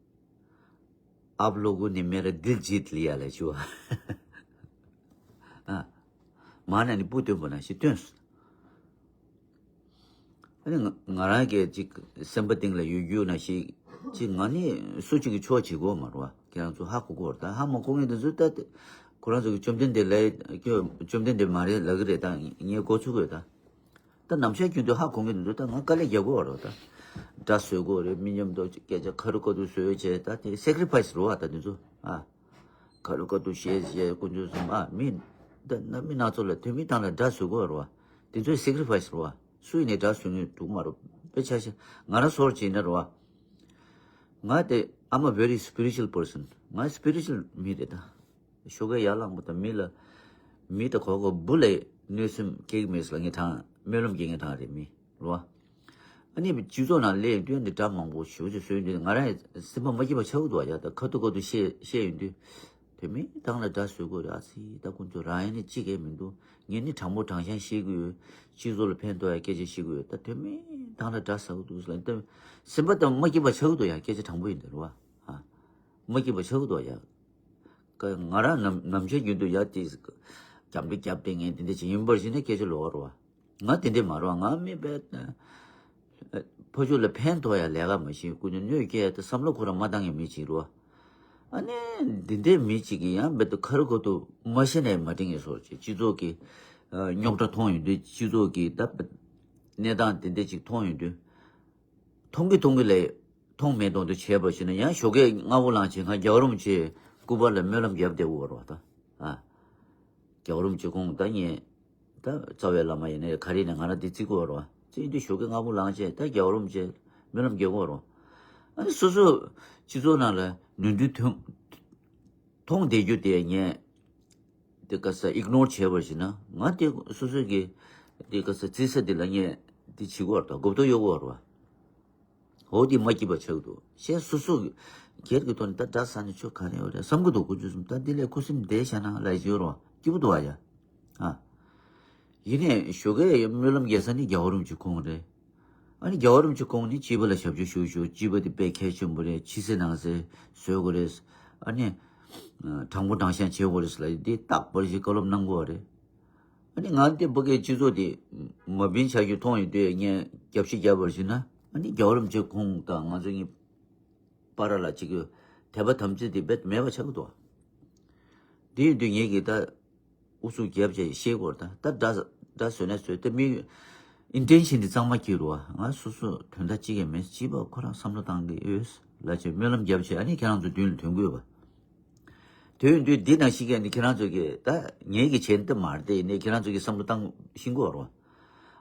आप लोगों ने मेरा दिल जीत लिया ལབ་ཞུ་བ། ཨ། མ་ན་ནི་སྤུ་སྟོན་པ་ན་ཞིག་སྟོན་སོང་། ཨ་ནི་ང་ང་རང་གིས་ཅིག་སེམས་པ་གཏིང་ལ་ཡོད་རྒྱུ་ན་ཞིག་ཅིག་ང་ནི་སུ་གཅིག་གི་ཕྱོགས་བྱེད་དགོས་མ་རེད་བ། ཁྱེད་རང་ཚོ་ཧ་གོ་གོ་རེད་ད། ཧ་མ་གོ་མཁན་དེ་ཚོ་ད་ཁོ་རང་ཚོ་གི་བཅོམ་ལྡན་འདས་ལ་བཅོམ་ལྡན་འདས་མ་རེད་ལབ་ཀྱི་རེད་ད། ངས་གོ་ཚུགས་དགོས་ད། ད་ནམ་ཞག་རྒྱུན་དུ་ཧ་གོ་མཁན་དེ་ཚོ་ད་ང་དཀའ་ལས་རྒྱག་གོ་རེད་ད། དགྲ་བཟོད་དགོས་རེད། མི་མཉམ་དུ་སྐད་ཆ་ཁ་རུ་ཁ་ཐུག་བཟོས་བྱས་ད་དེ་སེ་ཀ་རི་ཕ་ཡི་སི་རེད་བ། ད་དེ་ཚོ་ཨ། ཁ་རུ་ཁ་ཐུག་བཤད་བཤད་དཀོན་མཆོག་གསུམ་ཨ་མི། ད་ན་མི་སྣ་ཚོགས་ལ་དོན་མི་དང་ལ་དགྲ་བཟོ་དགོས་རེད་བ། དེ་ཚོའི་སེ་ཀ་རི་ཕ་ཡི་སི་རེད་བ། སུ་ཡིན་ནའི་དགྲ་བཟོ་མཁན་འདུག་མ་རེད། དཔེ་ཆ་བཞག་ང་རང་སོར་བྱས་ན་རེད་བ། ང་དེ་I'm a very spiritual person། ང་སི་པི་རི་ཅུ་ཨལ་མི་རེད་ད། ཞོགས་ཀས་ཡར་ལངས་པ་དང་མི་ལ་མི་དང་གོ་གོ་བུ་ལ་གནོད་སེམས་སྐྱེ་གི་མེད་ལ་ངས་དྲང་སྨོན་ལམ་རྒྱག་ངས་དྲང་རེད་མི་རེད་བ། ཨ་ནི་སྤྱི་ཚོགས་ནང་སླེབས་དུས་འདི་དགྲ་མང་པོ་ཞེ་པོ་ཅིག་བཟོས་ཡོང་དུས་ང་རང་སེམས་པ་མ་སྐྱིད་པ་ཆགས་ཀྱི་འདུག་བ། ཡ་ད་ཁ་ཐུག་ཁ་ཐུག་བཤད་བཤད་ཡོང་དུས། དེ་མིན་དང་ལ་དགྲ་བཟོ་དགོས་རེད། ཨ་ཙི་ད་ཁོང་ཚོ་རང་ཡན་ནི་གཅིག་གས་མི་འདུག་ངས་ནི་དྲང་པོ་དྲང་བཞག་བཤད་ཀྱི་ཡོད། སྤྱི་ཚོགས་ལ་ཕན་ཐོགས་ཡ་སྐད་ཆ་བཤད་ཀྱི་ཡོད། ད་དེ་མིན་དང་ལ་དགྲ་ཟ་གི་འདུག་ཟེར་ལ་ད་སེམས་པ་ད་མ་སྐྱིད་པ་ཆགས་ཀྱི་འདུག་ཡ། སྐད་ཆ་དྲང་པོ་ཡིན་འདི་རེད་བ། ཨ། མ་སྐྱིད་པ་ཆགས་ཀྱི་འདུག་ཡ། ཀ་ང་རང་ནམ་ནམ་ཞག་རྒྱུན་དུ་ཡ་དེ་རྒྱབ་འདི་རྒྱབ་དེ་ངས་དེ་འདྲ་ཅིག་ཡིན་པར་བྱས་ན་སྐད་ཆ་ལོག་རེད་བ། ང་དེ་འདྲ་མ་རེད་བ། ང་མི་དཔེ་ཕ་ཆོས་ལ་ཕན་ཐོགས་ཡ་ལས་ཀ་མ་ཤེས། ཀུན་ནས་གནོད་སྐྱེལ་ཡ་དེ་བསམ་བློ་ཁོ་རང་མ་བཏང་ཡ་མི་ཅིག་རེད་བ། ཨ་ནི་འདི་འདྲའི་མི་ཅིག་གིས་ཡང་རྦད་དེ་ཁ་རུ་ཁ་ཐུག་མ་ཤེས་ནས་མ་དྲན་ངེས་སོ་ཅིག་སྤྱི་ཚོགས་ཀྱི་རྙོག་དྲ་མཐོང་ཡོང་དུས་སྤྱི་ཚོགས་ཀྱི་ད་གནས་སྟངས་དེ་འདྲ་ཅིག་མཐོང་ཡོང་དུས། མཐོང་གི་མཐོང་གི་ལས་མཐོང་མེད་མཐོང་དུ་བྱས་པ་ཞིག་ན་ཡང་ཞོགས་ཀས་སྔ་པོ་ལངས་བྱས་ང་རྒྱལ་བ་རིན་པོ་ཆེའི་སྐུ་པར་ལ་སྨོན་ལམ་བརྒྱབ་བསྡད་ཡོད་རེད་བ་ད། ཨ། རྒྱལ་བ་རིན་པོ་ཆེ་ཁོང་ད་ངས་ད་རྩ་བའི་བླ་མ་ཡིན་ནའི་ག་རེ་ཡིན་ནའི་ང་རང་འདི་བརྩི་གི་ཡོད་རེད་བ། བརྩི་དུས་ཞོགས་ཀས་སྔ་པོ་ལངས་བྱས་ད་རྒྱལ་བ་རིན་པོ་ཆེ་སྨོན་ལམ་རྒྱག་གི་ཡོད་རེད་བ། ཨ་ནི་སོ་སོ་སྤྱི་ཚོགས་ནང་ལ་ནོར་འཁྲུལ་ཐོན་མཐོང་བསྡད་རྒྱུ་དེ་ངས་དེ་ག་ས་ཨིག་ནོར་བྱས་པར་བྱས་ན་ང་དེ་སོ་སོ་གི་དེ་ག་ས་བརྩི་ས་དེ་ལ་ངས་དེ་བྱེད་ཀྱི་ཡོད་རེད་ད། གོ་བརྡ་གཡོག་གི་ཡོད་རེད་བ། འོ་དེ་མ་སྐྱིད་པ་ཆགས་འདུག་ཞེས་སོ་སོ་སྒེར་གྱི་ཐོག་ནས་ད་དགྲ་ཟ་ནས་ཆོ་ག་རེ་ཡོད་རེད་བསམ་གི་འདུག་ཁོ་ཚོས་སོམ་ད་དེ་ལས་ཁུ་སིམ་བསྡད་བཞག་ན་ལབ་ཀྱི་ཡོད་རེད་བ། སྐྱིད་པོ་འདུག་བ་ཡ། ཨ། ཡིན་ནའི་ཞོགས་ཀས་སྨོན་ལམ་རྒྱག་ས་ནི་རྒྱལ་བ་རིན་པོ་ཆེ་ཁོང་རེད། ཨ་ནི་རྒྱལ་བ་རིན་པོ་ཆེ་ཁོང་ནི་སྐྱིད་པ་ལ་ཞབས་ཕྱི་ཞུ་ཞུ། སྐྱིད་པ་དེ་དཔེ་གལ་ཆེན་པོ་རེད། ཕྱི་གསལ་ནང་གསལ་བཟོ་དགོས་རེད། ཨ་ནི་དྲང་པོ་དྲང་བཞག་བྱེད་དགོས་རེད་ལབ་དེ་རྟག་པར་ཞིག་བཀའ་སློབ་གནང་དགོས་པ་རེད། ཨ་ནི་ང་དེ་ཕ་གིའི་སྤྱི་ཚོགས་དེ་མ་བིན་ཆགས་རྒྱུ་མཐོང་ཡོང་དུས་ངས་རྒྱབ་ཤིག་རྒྱབ་པར་ཞུ་ན་ཨ་ནི་རྒྱལ་བ་རིན་པོ་ཆེ་ཁོང་དང་ང་ཚོ་གཉིས་བར་ལ་ཅིག་གི་དད་པ་དམ་ཚིག་དེ་རྦད་མེད་པ་ཆགས་ཀྱི་འདུག་བ། དེ་ཡིན་དུས་ངེད་ཀྱིས་ད་ཨུ་ཚུགས་རྒྱབ་བྱས་ཤེས་དགོས་ད། ད་དགྲ་དགྲ་བཟོས་ན་བཟོས་ད་མི་ཨིན་ཊེན་ཤན་དེ་གཙང་མ་འཁྱེར་རོ། ང་སོ་སོ་དོན་དག་གཅིག་ཡང་མེད། སྐྱིད་པ་ཁོ་རང་བསམ་བློ་བཏང་གི་ཡོད་ལབ་བྱས་སྨོན་ལམ་རྒྱབ་བྱས་ཨ་ནི་ཁྱེད་རང་ཚོ་མདུན་ལ་ཐོན་དགོས་པ། དེ་ཡིན་དུས་འདི་ནང་བཞིན་གྱི་ནི་ཁྱེད་རང་ཚོ་གིས་ད་ངེད་ཀྱི་བྱས་འདི་མ་རེད་དེ་ཡིན་ནའི་ཁྱེད་རང་ཚོ་གིས་བསམ་བློ་བཏང་ཤེས་དགོས་རོ།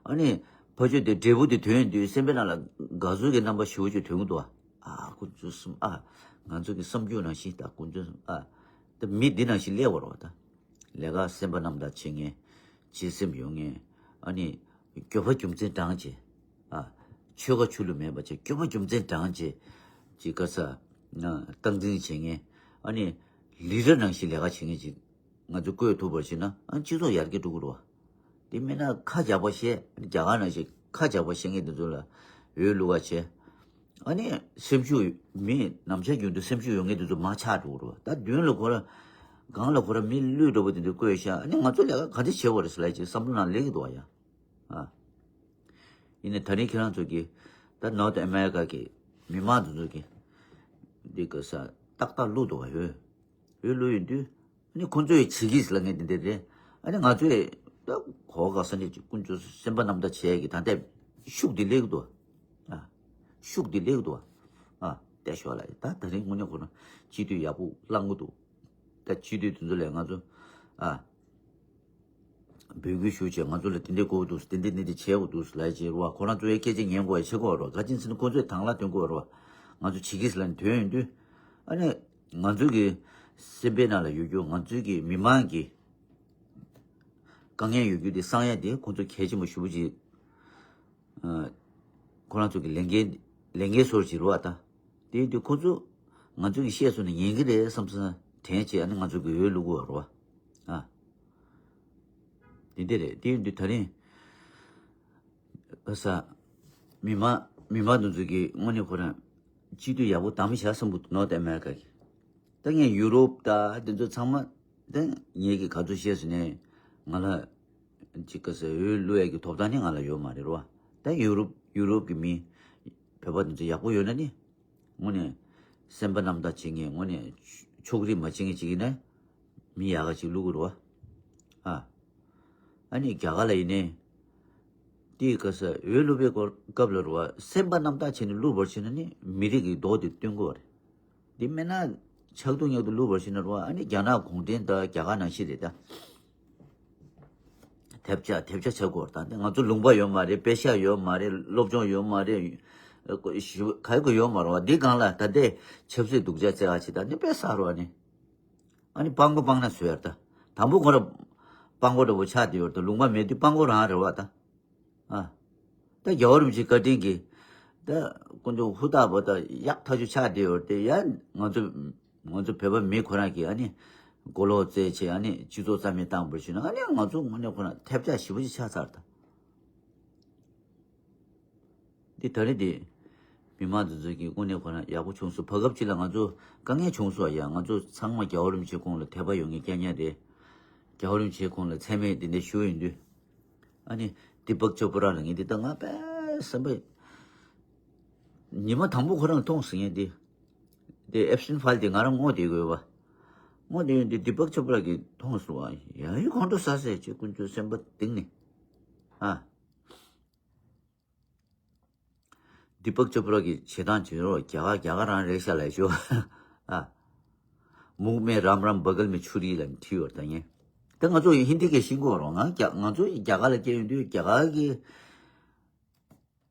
ཨ་ནི་ཕ་ཆོས་དེ་འབྲས་བུ་དེ་དོན་དུས་སེམས་པའི་ནང་ལ་དགའ་ཚོར་གྱི་རྣམ་པ་ཞེ་པོ་ཅིག་དོན་གྱི་འདུག་ཨ་ཁོ་ཚོ་གསུམ་ཨ་ང་ཚོ་གི་བསམ་རྒྱུ་ནང་བཞིན་ད་ཁོ་ཚོ་གསུམ་ཨ་ད་མི་འདི་ནང་བཞིན་སླེབས་པ་རོ། ད་ལས་ཀ་སེམས་པ་རྣམ་དག་བྱེད་མཁན་བྱེད་སེམས་ཡོད་མཁན་ཨ་ནི་འགྱོད་པ་རྒྱུ་མཚན་དྲངས་བྱས་ཨ་ཆོལ་ཁ་ཆོས་ལུགས་མེད་པ་བྱས་འགྱོད་པ་རྒྱུ་མཚན་དྲངས་བྱས་ཅིག་ག་ས་སྟངས་འཛིན་བྱེད་མཁན་ཨ་ནི་ལི་ཌར་ནང་བཞིན་ལས་ཀ་བྱེད་མཁན་ཅིག་ང་ཚོས་བསྐོས་ཐུབ་པར་བྱས་ན་ཨ་སྤྱི་ཚོགས་ཡར་རྒྱས་འགྲོ་གི་རེད་བ། དེ་མིན་ན་ཁ་རྒྱག་པ་བཤད། རྒྱ་གར་ནང་བཞིན་ཁ་རྒྱག་པ་བཤད་མཁན་དེ་ཚོ་ལ་འོས་བླུག་ག་བྱས། ཨ་ནི་སེམས་ཤུགས་མི་ནམ་ཞག་རྒྱུན་དུ་སེམས་ཤུགས་ཡོད་མཁན་དེ་ཚོ་མར་ཆག་འགྲོ་གི་རེད་བ། ད་མདུན་ལ་ཁོ་ར་སྒང་ལ་ཁོ་ར་མི་ལུས་འགྲོ་པོ་དེ་ཚོ་བསྐོས་ཤག་ཨ་ནི་ང་ཚོ་ལས་ཀ་ག་འདྲ་བྱེད་དགོས་རེད་ཟེར་ལབ་ཅིག་བསམ་བློ་ནང་སླེབས་ཀྱི་འདུག་བ་ཡ། ཨ། ཡིན་ནའི་ད་རིང་ཁྱེད་རང་ཚོ་གིས་ད་North America གི་མི་མང་དེ་ཚོ་གིས་འདི་ག་ས་ཏག་ཏག་བླུགས་འདུག་བ། འོས་འོས་བླུགས་ཡོང་དུས། ཨ་ནི་ཁོང་ཚོས་བྱེད་ཀྱི་ཟེར་ལབ་མཁན་དེ་འདྲ་རེད། ཨ་ནི་ང་ཚོས་ད་གོ་ག་ས་ནས་ཀུན་སྤྱོད་སེམས་པ་རྣམ་དག་བྱས་ཀྱི་ད་ལྟའི་ཤུགས་དེ་སླེབས་ཀྱི་འདུག་ཨ། ཤུགས་དེ་སླེབས་ཀྱི་འདུག་ཨ། བལྟས་ཤོག་ལ་ད་ད་རིང་དངོས་གནས་ཁོ་རང་སྤྱི་འཐུས་ཡག་པོ་བླངས་ཀྱི་འདུག་ད་སྤྱི་འཐུས་དེ་ཚོ་ལས་ང་ཚོ་ཨ། འབོད་སྐུལ་ཞུ་བྱས་ང་ཚོ་ལ་དེ་འདྲ་དགོས་འདུག་དེ་འདྲ་འདི་འདྲ་བྱས་དགོས་འདུག་ལབ་བྱས་རོ། ཁོ་རང་ཚོའི་སྐད་ཆ་ཉན་དགོས་ཡ་ཆེ་གོ་རོ། ག་ཅིན་ཟེར་ན་ཁོ་ཚོས་དང་བླངས་ཐོན་དགོས་རོ། ང་ཚོ་བྱེད་ཀྱི་ཟེར་ལབ་ནས་ཐོན་ཡོང་དུས། ཨ་ནི་ང་ཚོ་གི་སེམས་པའི་ནང་ལ་ཡོད་རྒྱུ་ང་ཚོའི་གི་མི་མང་གི་ དཀའ་ངལ་ཡོད་རྒྱུ་དེ་སངས་ཡ་དེ་ཁོང་ཚོ་གལ་ཆེན་པོ་ཞེ་པོ་ཅིག་ཨ། ཁོ་རང་ཚོ་གི་ལས་འགན་ལས་འགན་སོར་ཅིག་རེད་བ་ད། དེ་དུས་ཁོ་ཚོ་ང་ཚོ་གི་བཤད་སོང་ན་ཉན་གི་རེད་བསམ་སོང་དྲན་བྱས། ཨ་ནི་ང་ཚོ་གི་འོས་བླུག་གི་ཡོད་རེད་བ། ཨ། དེ་འདྲ་རེད། དེ་ཡིན་དུས་ད་རིང་ཨ་ས་མི་མང་མི་མང་དེ་ཚོ་གི་དངོས་གནས་ཁོ་རང་སྤྱི་འཐུས་ཡག་པོ་བདམས་བཞག་བསམ་གི་འདུག་ནོར་ཐ་ཨ་མེ་རི་ཀ་གི། ད་ངས་ཡུ་རོབ་ད་དེ་ཚོ་ཚང་མ་ད་ངེད་ཀྱི་ག་ཚོད་བཤད་སོང་ནས་ང་ལ་ཅིག་ག་ས་འོས་བླུག་ཡས་ཀྱི་ཐོབ་ཐང་ནི་ང་ལ་ཡོད་མ་རེད་རོ། ད་ཡུ་རོབ་ཡུ་རོབ་ཀྱི་མི་བོད་པ་དེ་ཚོ་ཡག་པོ་ཡོད་ན་ནི་དངོས་གནས་སེམས་པ་རྣམ་དག་བྱེད་མཁན་དངོས་གནས་ཕྱོགས་རིས་མ་བྱེད་མཁན་ཅིག་ཡིན་ན་མི་ཡག་ག་ཅིག་བླུག་གི་རོ། ཨ། ཨ་ནི་རྒྱ་གར་ལ་ཡིན་ནའི་དེའི་ག་ས་འོས་བླུག་པའི་སྐོར་སྐབས་ལ་རོ་བ་སེམས་པ་རྣམ་དག་བྱས་ནས་བླུག་པར་བྱས་ན་ནི་མི་རིགས་ཀྱི་མདོག་དེ་སྟོན་དགོས་པ་རེད། འདི་མེད་ན་ཆག་ཐུག་ཉག་ཐུག་བླུག་པར་བྱས་ན་རོ་བ་ཨ་ནི་རྒྱ་ནག་གུང་ཁྲན་ད་རྒྱ་གར་ནང་བཞིན་རེད་ད། ཐེབས་ཆག་ཐེབས་ཆག་ཆག་གོ་ད་འདི་ང་ཚོ་ལུང་པ་ཡོད་མ་རེད། པེ་ཤ་ཡོད་མ་རེད། སློབ་སྦྱོང་ཡོད་མ་རེད། ག་གོ་ཡོད་མ་རེད་བ། འདི་སྒང་ལ་ད་ལྟའི་ཆབ་སྲིད་སྡུག་ཅག་བཙལ་ག་ཆེ་ད་འདི་དཔེ་ཟ་རོ་ཨ་ནི། ཨ་ནི་སྤང་གོ་སྤང་ན་བཟོས་ཡར་ད། དང་པོ་ཁོ་ར་སྤང་གོ་འདྲ་པོ་ཆགས་བསྡད་ཡོད་ད། ལུང་པ་མེད་དུས་སྤང་གོ་རང་རེད་བ་ད། ཨ། ད་རྒྱལ་བ་རིན་པོ་ཆེ་བཀའ་དྲིན་གྱིས་ད་དཀོན་མཆོག་ཧུར་ཐག་པོ་ད་ཡག་ཐག་ཆོད་ཆགས་བསྡད་ཡོད་དེ་ཡ། ང་ཚོ་ང་ཚོ་བོད་པ་མི་ཁོ་རང་གིས་ཨ་ནི་མགོ་ལོག་བཙལ་བྱས་ཨ་ནི་སྤྱི་ཚོགས་རྩ་མེད་བཏང་བར་ཞུས་ན་ཨ་ནི་ང་ཚོ་དངོས་གནས་ཁོ་རང་ཐེབས་ཆག་ཞེ་པོ་ཅིག་ཆགས་ཚར་ད། འདི་ད་རེས་འདི་མི་མང་འདི་ཚོ་གི་དངོས་གནས་ཁོ་རང་ཡག་པོ་བྱུང་སོང་། བར་སྐབས་ཅིག་ལ་ང་ཚོ་དཀའ་ངལ་བྱུང་སོང་ཡ། ང་ཚོ་ཚང་མ་རྒྱལ་བ་རིན་པོ་ཆེ་ཁོང་ལ་དད་པ་ཡོད་མཁན་རྐྱང་རྐྱང་རེད། རྒྱལ་བ་རིན་པོ་ཆེ་ཁོང་ལ་མཚན་སྨད་འདི་འདྲ་ཞུ་ཡོང་དུས། ཨ་ནི་དི་པག་ཅོ་པ་ར་ལ་ངས་འདི་ལྟ་ང་དཔེ་བསམ་པ། ཉི་མ་དང་པོ་ཁོ་རང་མཐོང་སོང་ངས་འདི། དེ་ཨེབ་སི་ཊིན་ཕའིལ་དེ་ང་རང་ངོ་དེ་དགོས་པ། ངོ་དེ་ཡོང་དུས་དི་པག་ཅོ་པ་ར་གིས་མཐོང་སོང་བ། ཡ་ཡི་ཁོང་ཁྲོ་ཟ་ཟེར་ཅེས་དཀོན་མཆོག་སེམས་པ་གཏིང་ནས། ཨ། དི་པག་ཅོ་པ་ར་གི་བྱེད་སྟངས་བྱེད་རོགས། རྒྱ་གར་རྒྱ་གར་རང་རེད་ཤག་ལབ་ཤོག་ཨ། མུག་མེད་རམ་རམ་བ་གལ་མེད་ཆུ་རིས་ལ་ཁྲིད་བར་ད་ངས། ད་ང་ཚོ་ཧིན་དི་སྐད་ཤེས་དགོས་རོགས། ང་རྒྱ་ང་ཚོ་རྒྱ་གར་ལ་སྐྱེས་ཡོང་དུས་རྒྱ་གར་གི་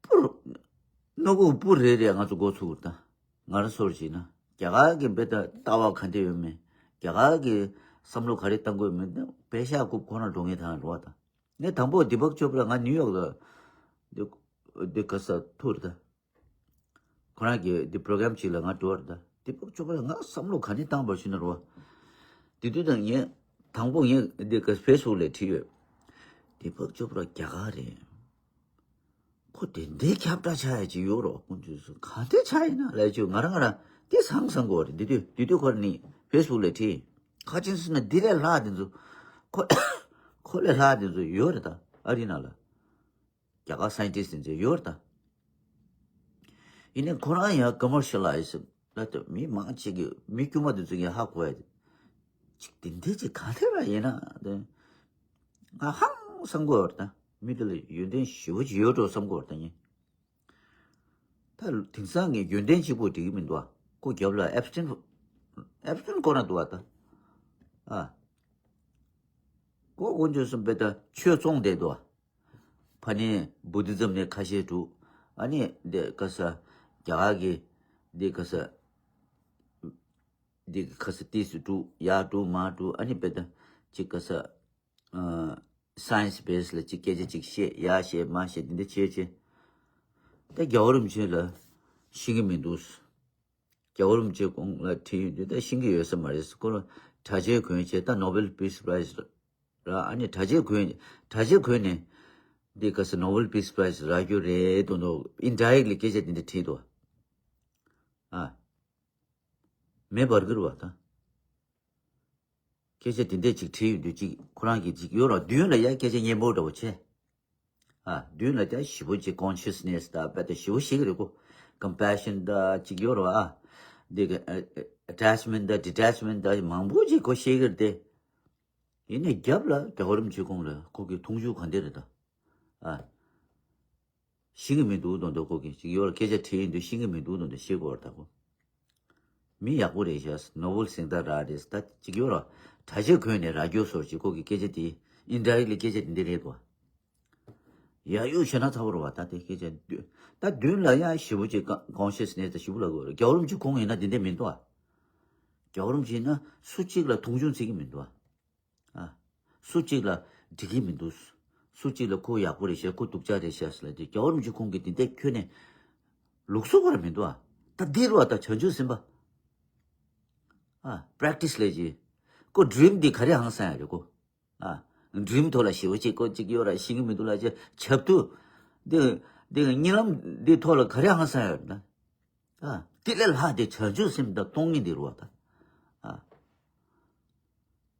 པུར། སྣ་ཁུག་པུར་རེ་རེ་ང་ཚོ་འགོ་ཚུགས་ད། ང་རང་ཚོར་བྱས་ན་རྒྱ་གར་གི་འབེ་ད་ལྟ་བ་ག་འདྲ་ཡོད་མེད། རྒྱ་གར་གི་བསམ་བློ་ག་རེ་བཏང་དགོས་མེད་ད་པེ་ཤག་རྐུབ་ཁོ་ན་འགྲོ་ངེས་དང་རོགས་ད། ངས་དང་པོ་དི་པག་ཅོ་པ་ར་ང་ནིའུ་ཡོག་ལ་འདི་འདི་ག་ས་ཐུར་ད། ཁོ་རང་གི་འདི་པྲོ་གྲམ་ཅིག་ལ་ང་འགྲོ་བར་ད། དི་པག་ཅོ་པ་ར་ང་བསམ་བློ་ག་ནས་བཏང་བར་ཞུ་ན་རོ། དེ་དུས་ད་ངས་དང་པོ་ངས་འདི་ག་ཕེ་སི་བུག་ལ་བྲིས་ཡོད། དི་པག་ཅོ་པ་ར་རྒྱ་གར་རེད། ཁོ་དེ་འདྲའི་ཁྱབ་བསྒྲགས་ཆགས་ཡ་ཅིག་ཡོད་རོགས། ཁོང་ཚོས་ག་འདྲ་ཆགས་ཡིན་ན་ལབ་ཅིག་ང་རང་ང་རང་དེ་སང་སང་གོ་རེད། དེ་དུས་དེ་དུས་ཁོ་ར་ནི་ཕེ་སི་བུག་ལ་བྲིས། ཁ་ཅིག་སུ་ན་འདི་ལས་ལྷག་དེ་ཚོ། ཁོ་ཁོ་ལས་ལྷག་དེ་ཚོ་ཡོད་རེད་ད། ཨ་རི་ནང་ལ་རྒྱ་གར་སའེན་ཊིསི་དེ་ཚོ་ཡོད་རེད་ད། ཡིན་ནའི་ཁོ་རང་ཡང་ཀོ་མར་ཤི་ཡ་ལའི་ཛི་ལ་ད་མི་མང་ཆེ་གི་མི་དཀྱུས་མ་དེ་ཚོ་གི་ཧ་གོ་ཡ་དེ། ཅིག་དེ་འདྲའི་ཅིག་ག་ལེ་ར་ཡིན་ན་དེ། ང་ཧང་སང་གོ་རེད་ད། མི་དེ་ལ་ཡོན་ཏན་ཞེ་པོ་ཅིག་ཡོད་འགྲོ་བསམ་གོ་རེད་ད་ཡིན། ད་དེང་སང་གི་ཡོན་ཏན་གཅིག་པོ་འགྲིག་གི་མི་འདུག་ཨ། ཁོ་རྒྱབ་ལ་ཨེབ་སི་ཊིན་ཨེབ་སི་ཊིན་ཁོ་རང་འདུག་ཨ་ད། ཨ། ཁོ་དཀོན་མཆོག་གསུམ་པའི་ད་ཆོས་བཙོང་བསྡད་འདུག་ཨ། ཕ་ནི་བུ་དི་ཛམ་ནས་ཁ་ཤས་འདུག་ཨ་ནི་འདི་ག་ས་རྒྱ་གར་གི་འདི་ག་ས་འདི་ག་ས་ཏིས་སུ་འདུག་ཡར་འདུག་མར་འདུག་ཨ་ནི་དཔེ་ད་ཅིག་ག་ས། ཨ། སའེན་སི་བེ་སི་ལ་ཅིག་སྐད་ཆ་ཅིག་བཤད། ཡར་བཤད་མར་བཤད་འདི་འདྲ་བྱས་བྱས། ད་རྒྱལ་བ་རིན་པོ་ཆེ་ལ་ཤེས་ཀྱི་མི་འདུག་རྒྱལ་བ་རིན་པོ་ཆེ་ཁོང་ལ་དྲིས་ཡོང་དུས་ད་ཤེས་ཀྱི་ཡོད་ས་མ་རེད། ཁོ་ལ་གྲྭ་ཆས་གོན་བྱས་ད་ནོ་བེལ་པིས་པ་རའི་ཛི་རག་ཨ་ནི་གྲྭ་ཆས་གོན་གྲྭ་ཆས་གོན་ནས་འདི་ག་ས་ནོ་བེལ་པིས་པ་རའི་ཛི་རག་རྒྱུ་རེད་དོ་འདུག་ཨིན་ཌའི་རེག་ལི་སྐད་ཆ་འདི་འདྲ་དྲིས་འདུག་ཨ། མེ་འབར་གྱི་རེད་བ་ད། སྐད་ཆ་དེ་འདྲས་ཅིག་དྲིས་ཡོང་དུས་ཅིག་ཁོ་རང་གིས་ཅིག་ཡོད་ར་མདུན་ལ་ཡ་སྐད་ཆ་སྙན་པོ་འདྲ་བོ་བྱས། ཨ། མདུན་ལ་ཡ་ཞེ་པོ་ཅིག་ཀོན་ཤི་ཡས་ནེ་སི་ད་དཔེ་ད་ཞེ་པོ་ཤེས་ཀྱི་རེད་ཁོ། ཀམ་པེ་ཤན་ད་ཅིག་ཡོད་ར་བ། ཨ། འདི་གི་ཨ་ཨ་ཨ་ཊེཆ་མེན་ཊི་ད་ཌི་ཊེཆ་མེན་ཊི་ད་མང་པོ་ཅིག་ཁོ་ཤེས་ཀྱི་རེད་དེ། ཡིན་ནའི་རྒྱབ་ལ་རྒྱལ་བ་རིན་པོ་ཆེ་ཁོང་ལ་ཁོ་གི་མཐོང་ཆུང་ག་འདྲ་རེད་ད། ཨ། ཤེས་ཀྱི་མི་འདུག་མདོག་མདོག་ཁོ་གིས་ཅིག་ཡོད་ལ་སྐད་ཆ་དྲིས་ཡོང་དུས་ཤེས་ཀྱི་མི་འདུག་མདོག་མདོག་བཤད་དགོས་རེད་ད་ཁོ། མི་ཡག་པོ་རེད་ཤག་ནོ་བེལ་གཟེངས་རྟགས་རག་རེད་ད་ཅིག་ཡོད་ར། གྲྭ་ཆས་གོན་ནས་རག་རྒྱུ་སོགས་ཅིག་ཁོ་གི་སྐད་ཆ་དེ་ཨིན་ཌའི་རེག་ལི་སྐད་ཆ་དེ་འདི་རེད་དོ། ཡ་ཡོ་བྱས་ན་ཚ་པོ་རེད་བ་ད་དེ་སྐད་ཆ་འདི། ད་མདུན་ལ་ཡ་ཞེ་པོ་ཅིག་ཀོན་ཤི་ཡས་ནེ་སི་ད་ཞེ་པོ་ལབ་དགོས་རེད། རྒྱལ་བ་རིན་པོ་ཆེ་ཁོང་ཡིན་ན་དེ་འདྲས་མི་འདུག་ཨ། རྒྱལ་བ་རིན་པོ་ཆེ་ཡིན་ན་སུ་གཅིག་ལ་མཐོང་ཆུང་བྱེད་ཀྱི་མི་འདུག་ཨ། ཨ། སུ་གཅིག་ལ་ འགྲིག་གི་མི་འདུག་སུ་གཅིག་ལ་ཁོ་ཡག་པོ་རེད་ཤག་ཁོ་སྡུག་ཅག་རེད་ཤག་ཟེར་ལབ་དུས་རྒྱལ་བ་རིན་པོ་ཆེ་ཁོང་གིས་དེ་འདྲ་ཁྱོན་ནས་ལུགས་སྲོལ་བ་ར་མི་འདུག་ཨ། ད་འདི་རུ་བ་ད་བྱང་ཆུབ་སེམས་དཔའ། ཨ། པྲེག་ཊི་སི་ལས་ཀྱི། ཁོ་ཌི་རིམ་འདི་ག་རེ་ཧང་སང་ཡ་རེད་ཁོ། ཨ། ཌི་རིམ་ཐོག་ལ་ཞེ་པོ་ཅིག་ཁོ་ཅིག་ཡོད་ར་ཤེས་ཀྱི་མི་འདུག་ལ་ཅེ་བྱབ་ཐུ། འདི། འདི་གཉིད་ལམ་འདི་ཐོག་ལ་ག་རེ་ཧང་སང་ཡ་རེད་ན། ཨ། དེ་ལས་ལྷག་དེ་བྱང་ཆུབ་སེམས་དང་སྟོང་ཉིད་འདི་རུ་བ་ད། ཨ།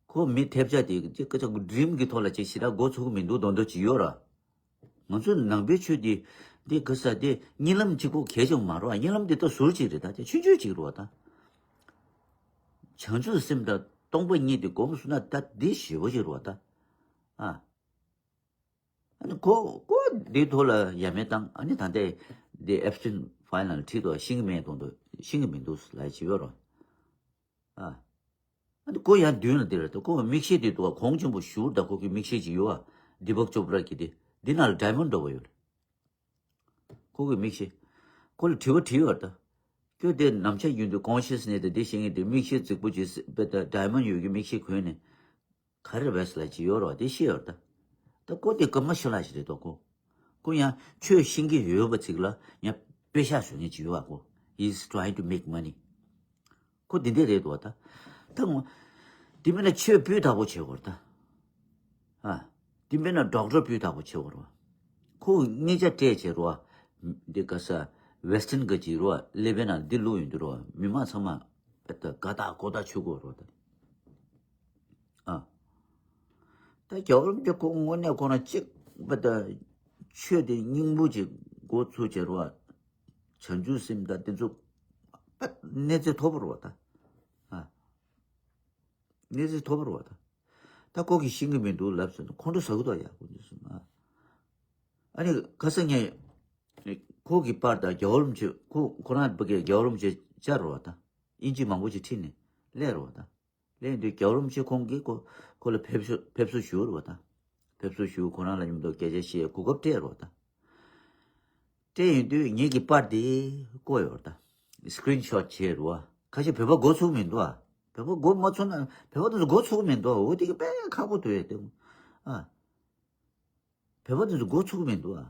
ཁོ་མི་ཐེབས་ཆག་དེ་ཅིག་ཀ་ཅག་ཌི་རིམ་གྱི་ཐོག་ལ་ཅིག་ཞེ་དྲག་མགོ་ཚོད་ཀྱི་མི་འདུག་མདོག་མདོག་ཅིག་ཡོད་ར། ང་ཚོ་ནང་པའི་ཆོས་འདི་འདི་ག་ས་དེ་གཉིད་ལམ་གཅིག་པོ་གལ་ཆེན་པོ་མ་རེད་བ། གཉིད་ལམ་འདི་ད་ཟུར་གཅིག་རེད་ད། དེ་ཆུང་ཆུང་གཅིག་རེད་བ་ད། བྱང་ཆུབ་སེམས་དང་སྟོང་པ་ཉིད་དེ་སྒོམ་སོང་ན་ད་འདི་ཞེ་པོ་ཅིག་རེད་བ་ད། ཨ། ཨ་ནི་ཁོ་ཁོ་འདི་ཐོག་ལ་ཡ་མེད་བཏང་། ཨ་ནི་ད་ལྟའི་འདི་ཨེབ་སི་ཊིན་ཕའི་ལ་ཁྲིད་དོ་ཤེས་ཀྱི་མེད་དོན་དུ་ཤེས་ཀྱི་མི་འདུག་ལ་ཅི་ཡོད་རོ། ཨ། ཨ་ནི་ཁོ་ཡང་མདུན་ལ་འདིར་ད་ཁོ་མིག་ཤེལ་དེ་འདུག་ག་གོང་ཆེན་པོ་ཞུར་ད་ཁོ་གི་མིག་ཤེལ་ཅིག་ཡོད་ཨ། དི་པག་ཅོ་པྲ་གི་དེ་འདི་ནང་ལ་ཌའི་མོན་ཌི་འདྲ་པོ་ཡོད། ཁོ་གི་མིག་ཤེལ། ཁོ་ལ་དྲི་བ་དྲིས་ཡོད་ད། ཁྱོད་དེ་ནམ་ཞག་རྒྱུན་དུ་ཀོན་ཤི་ཡ་སི་ནེ་སི་དེ་དེ་ཤེས་ངེས་དེ་མིག་ཤེལ་རྫིག་པོ་ཅིག་སེ་པེ་ད་ཌའི་མོན་ཌི་ཡོད་ཀྱི་མིག་ཤེལ་གོན་ནས། ག་རེ་བས་ལ་ཅི་ཡོད་རོ་དེ་ཤེས་ཡོད་ད། ད་ཁོ་དེ་སྐར་མ་ཤི་ལ་ཞིག་རེད་དོ་ཁོ། ཁོ་ཡང་ཆོས་ཤེས་ཀྱི་ཡོད་པ་ཅིག་ལ་ཡང་པེ་ཤ་བཟོ་མཁན་ཅིག་ཡོད་བ་ཁོ། He's trying to make money. ཁོ་དེ་འདྲས་རེད་འདུག་བ་ད། ད་ངོ་། དེ་མིན་ན་ཆོས་སྤུས་དག་པོ་བྱེད་དགོས་རེད་ད། ཨ། དེ་མིན་ན་ཌོག་ཊར་སྤུས་དག་པོ་བྱེད་དགོས་རེད་བ། ཁོ་གཉིས་ཆ་སྤྲད་བྱེད་རོ་བ། འདི་ག་ས། ཝེ་སི་ཊན་ག་ཅིག་རོ་བ་ཀླད་པའི་ནང་འདི་བླུགས་ཡོང་དུས་རོ་བ་མི་མང་ཚང་མ། ད་དགའ་ཐག་ཀོ་ཐག་ཆོད་དགོས་རེད་བ་ད། ཨ། ད་རྒྱལ་བ་རིན་པོ་ཆེ་ཁོང་དངོས་གནས་ཁོ་རང་གཅིག་པ་ད། ཆོས་དེ་སྙིང་པོ་ཅིག་འགོ་ཚུགས་བྱེད་རོ་བ། བྱང་ཆུབ་སེམས་དང་དེ་ཚོ། པ་གནས་ཚད་མཐོ་པོ་རེད་བ་ད། ཨ། གནས་ཚད་མཐོ་པོ་རེད་བ་ད། ད་ཁོ་གིས་ཤེས་ཀྱི་མི་འདུག་ལབ་ཟེར་ན་ཁོང་ཁྲོ་ཟ་གི་འདུག་ཡ་ཁོང་ཚོ་སོང་ཨ། ཨ་ནི་ཁ་སང་ངས། ཁོ་གི་པར་དང་རྒྱལ་བ་རིན་པོ་ཆེ་ཁོ་ཁོ་རང་ཕ་གིར་རྒྱལ་བ་རིན་པོ་ཆེ་བཅར་རོ་བ་ད། དབྱིན་ཇི་མང་པོ་ཅིག་ཁྲིད་ནས་སླེབས་རོ་བ་ད། སླེབས་དུས་རྒྱལ་བ་རིན་པོ་ཆེ་ཁོང་གིས་ཁོ་ཁོ་ལ་ཕེབས་བསུ་ཕེབས་བསུ་ཞུ་རོ་བ་ད། ཕེབས་བསུ་ཞུ་ཁོ་རང་ལ་མཉམ་དུ་སྐད་ཆ་བཤད་གོ་སྐབས་སྤྲད་རོ་བ་ད། སྤྲད་ཡོང་དུས་ངེད་ཀྱི་པར་དེ་བཀོད་ཡོད་རེད་ད། སི་ཀི་རིན་ཤོ་ཊི་བྱས་རེད་བ། ཁ་ཤས་བོད་པ་མགོ་ཚོས་མི་འདུག་ཨ། བོད་པ་མགོ་མ་ཚོས་ན་བོད་པ་དེ་ཚོ་མགོ་ཚོས་མི་འདུག་ཨ། འོ་དེ་གི་དཔེ་ཁག་པོ་འདུག་ཨེ་དེ། ཨ། བོད་པ་དེ་ཚོ་མགོ་ཚོས་མི་འདུག་ཨ།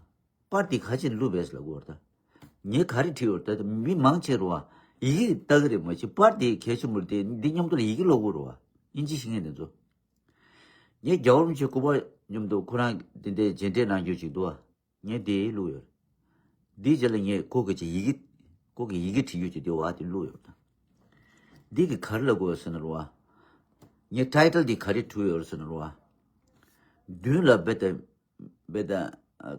པར་དེ་ག་ཅིག་བླུགས་པས་ལབ་དགོས་རེད་ད། ངས་ག་རེ་བྲིས་ཡོད་རེད་ད་མི་མང་ཆེ་རུ་བ། ཡི་གེ་ལྟ་གི་རེད་མ་གཞི་པར་དེ་གལ་ཆེན་པོ་རེད་དེ་འདི་མཉམ་དུ་ལ་ཡི་གེ་ཀློག་དགོས་རེད་བ། དབྱིན་ཇི་ཤེས་མཁན་དེ་ཚོ། ངས་རྒྱལ་བ་རིན་པོ་ཆེ་སྐུ་པར་མཉམ་དུ་ཁོ་རང་དེ་འདྲའི་མཇལ་འཕྲད་གནང་རྒྱུ་ཅིག་འདུག་ཨ། ངས་འདི་བླུགས་ཡོད། འདིའི་རྗེས་ལ་ངས་ཁོ་གི་ཅིག་ཡི་གེ། ཁོ་གི་ཡི་གེ་བྲིས་ཡོད་ཅིག་འདི་བ་དེ་བླུགས་ཡོད། འདི་གི་ག་རེ་ལབ་དགོས་ཟེར་ན་རུ་བ། ངས་ཊའི་ཊལ་འདི་ག་རེ་བྲིས་ཡོད་ཟེར་ན་རུ་བ། མདུན་ལ་བེ་ད། བེ་ད།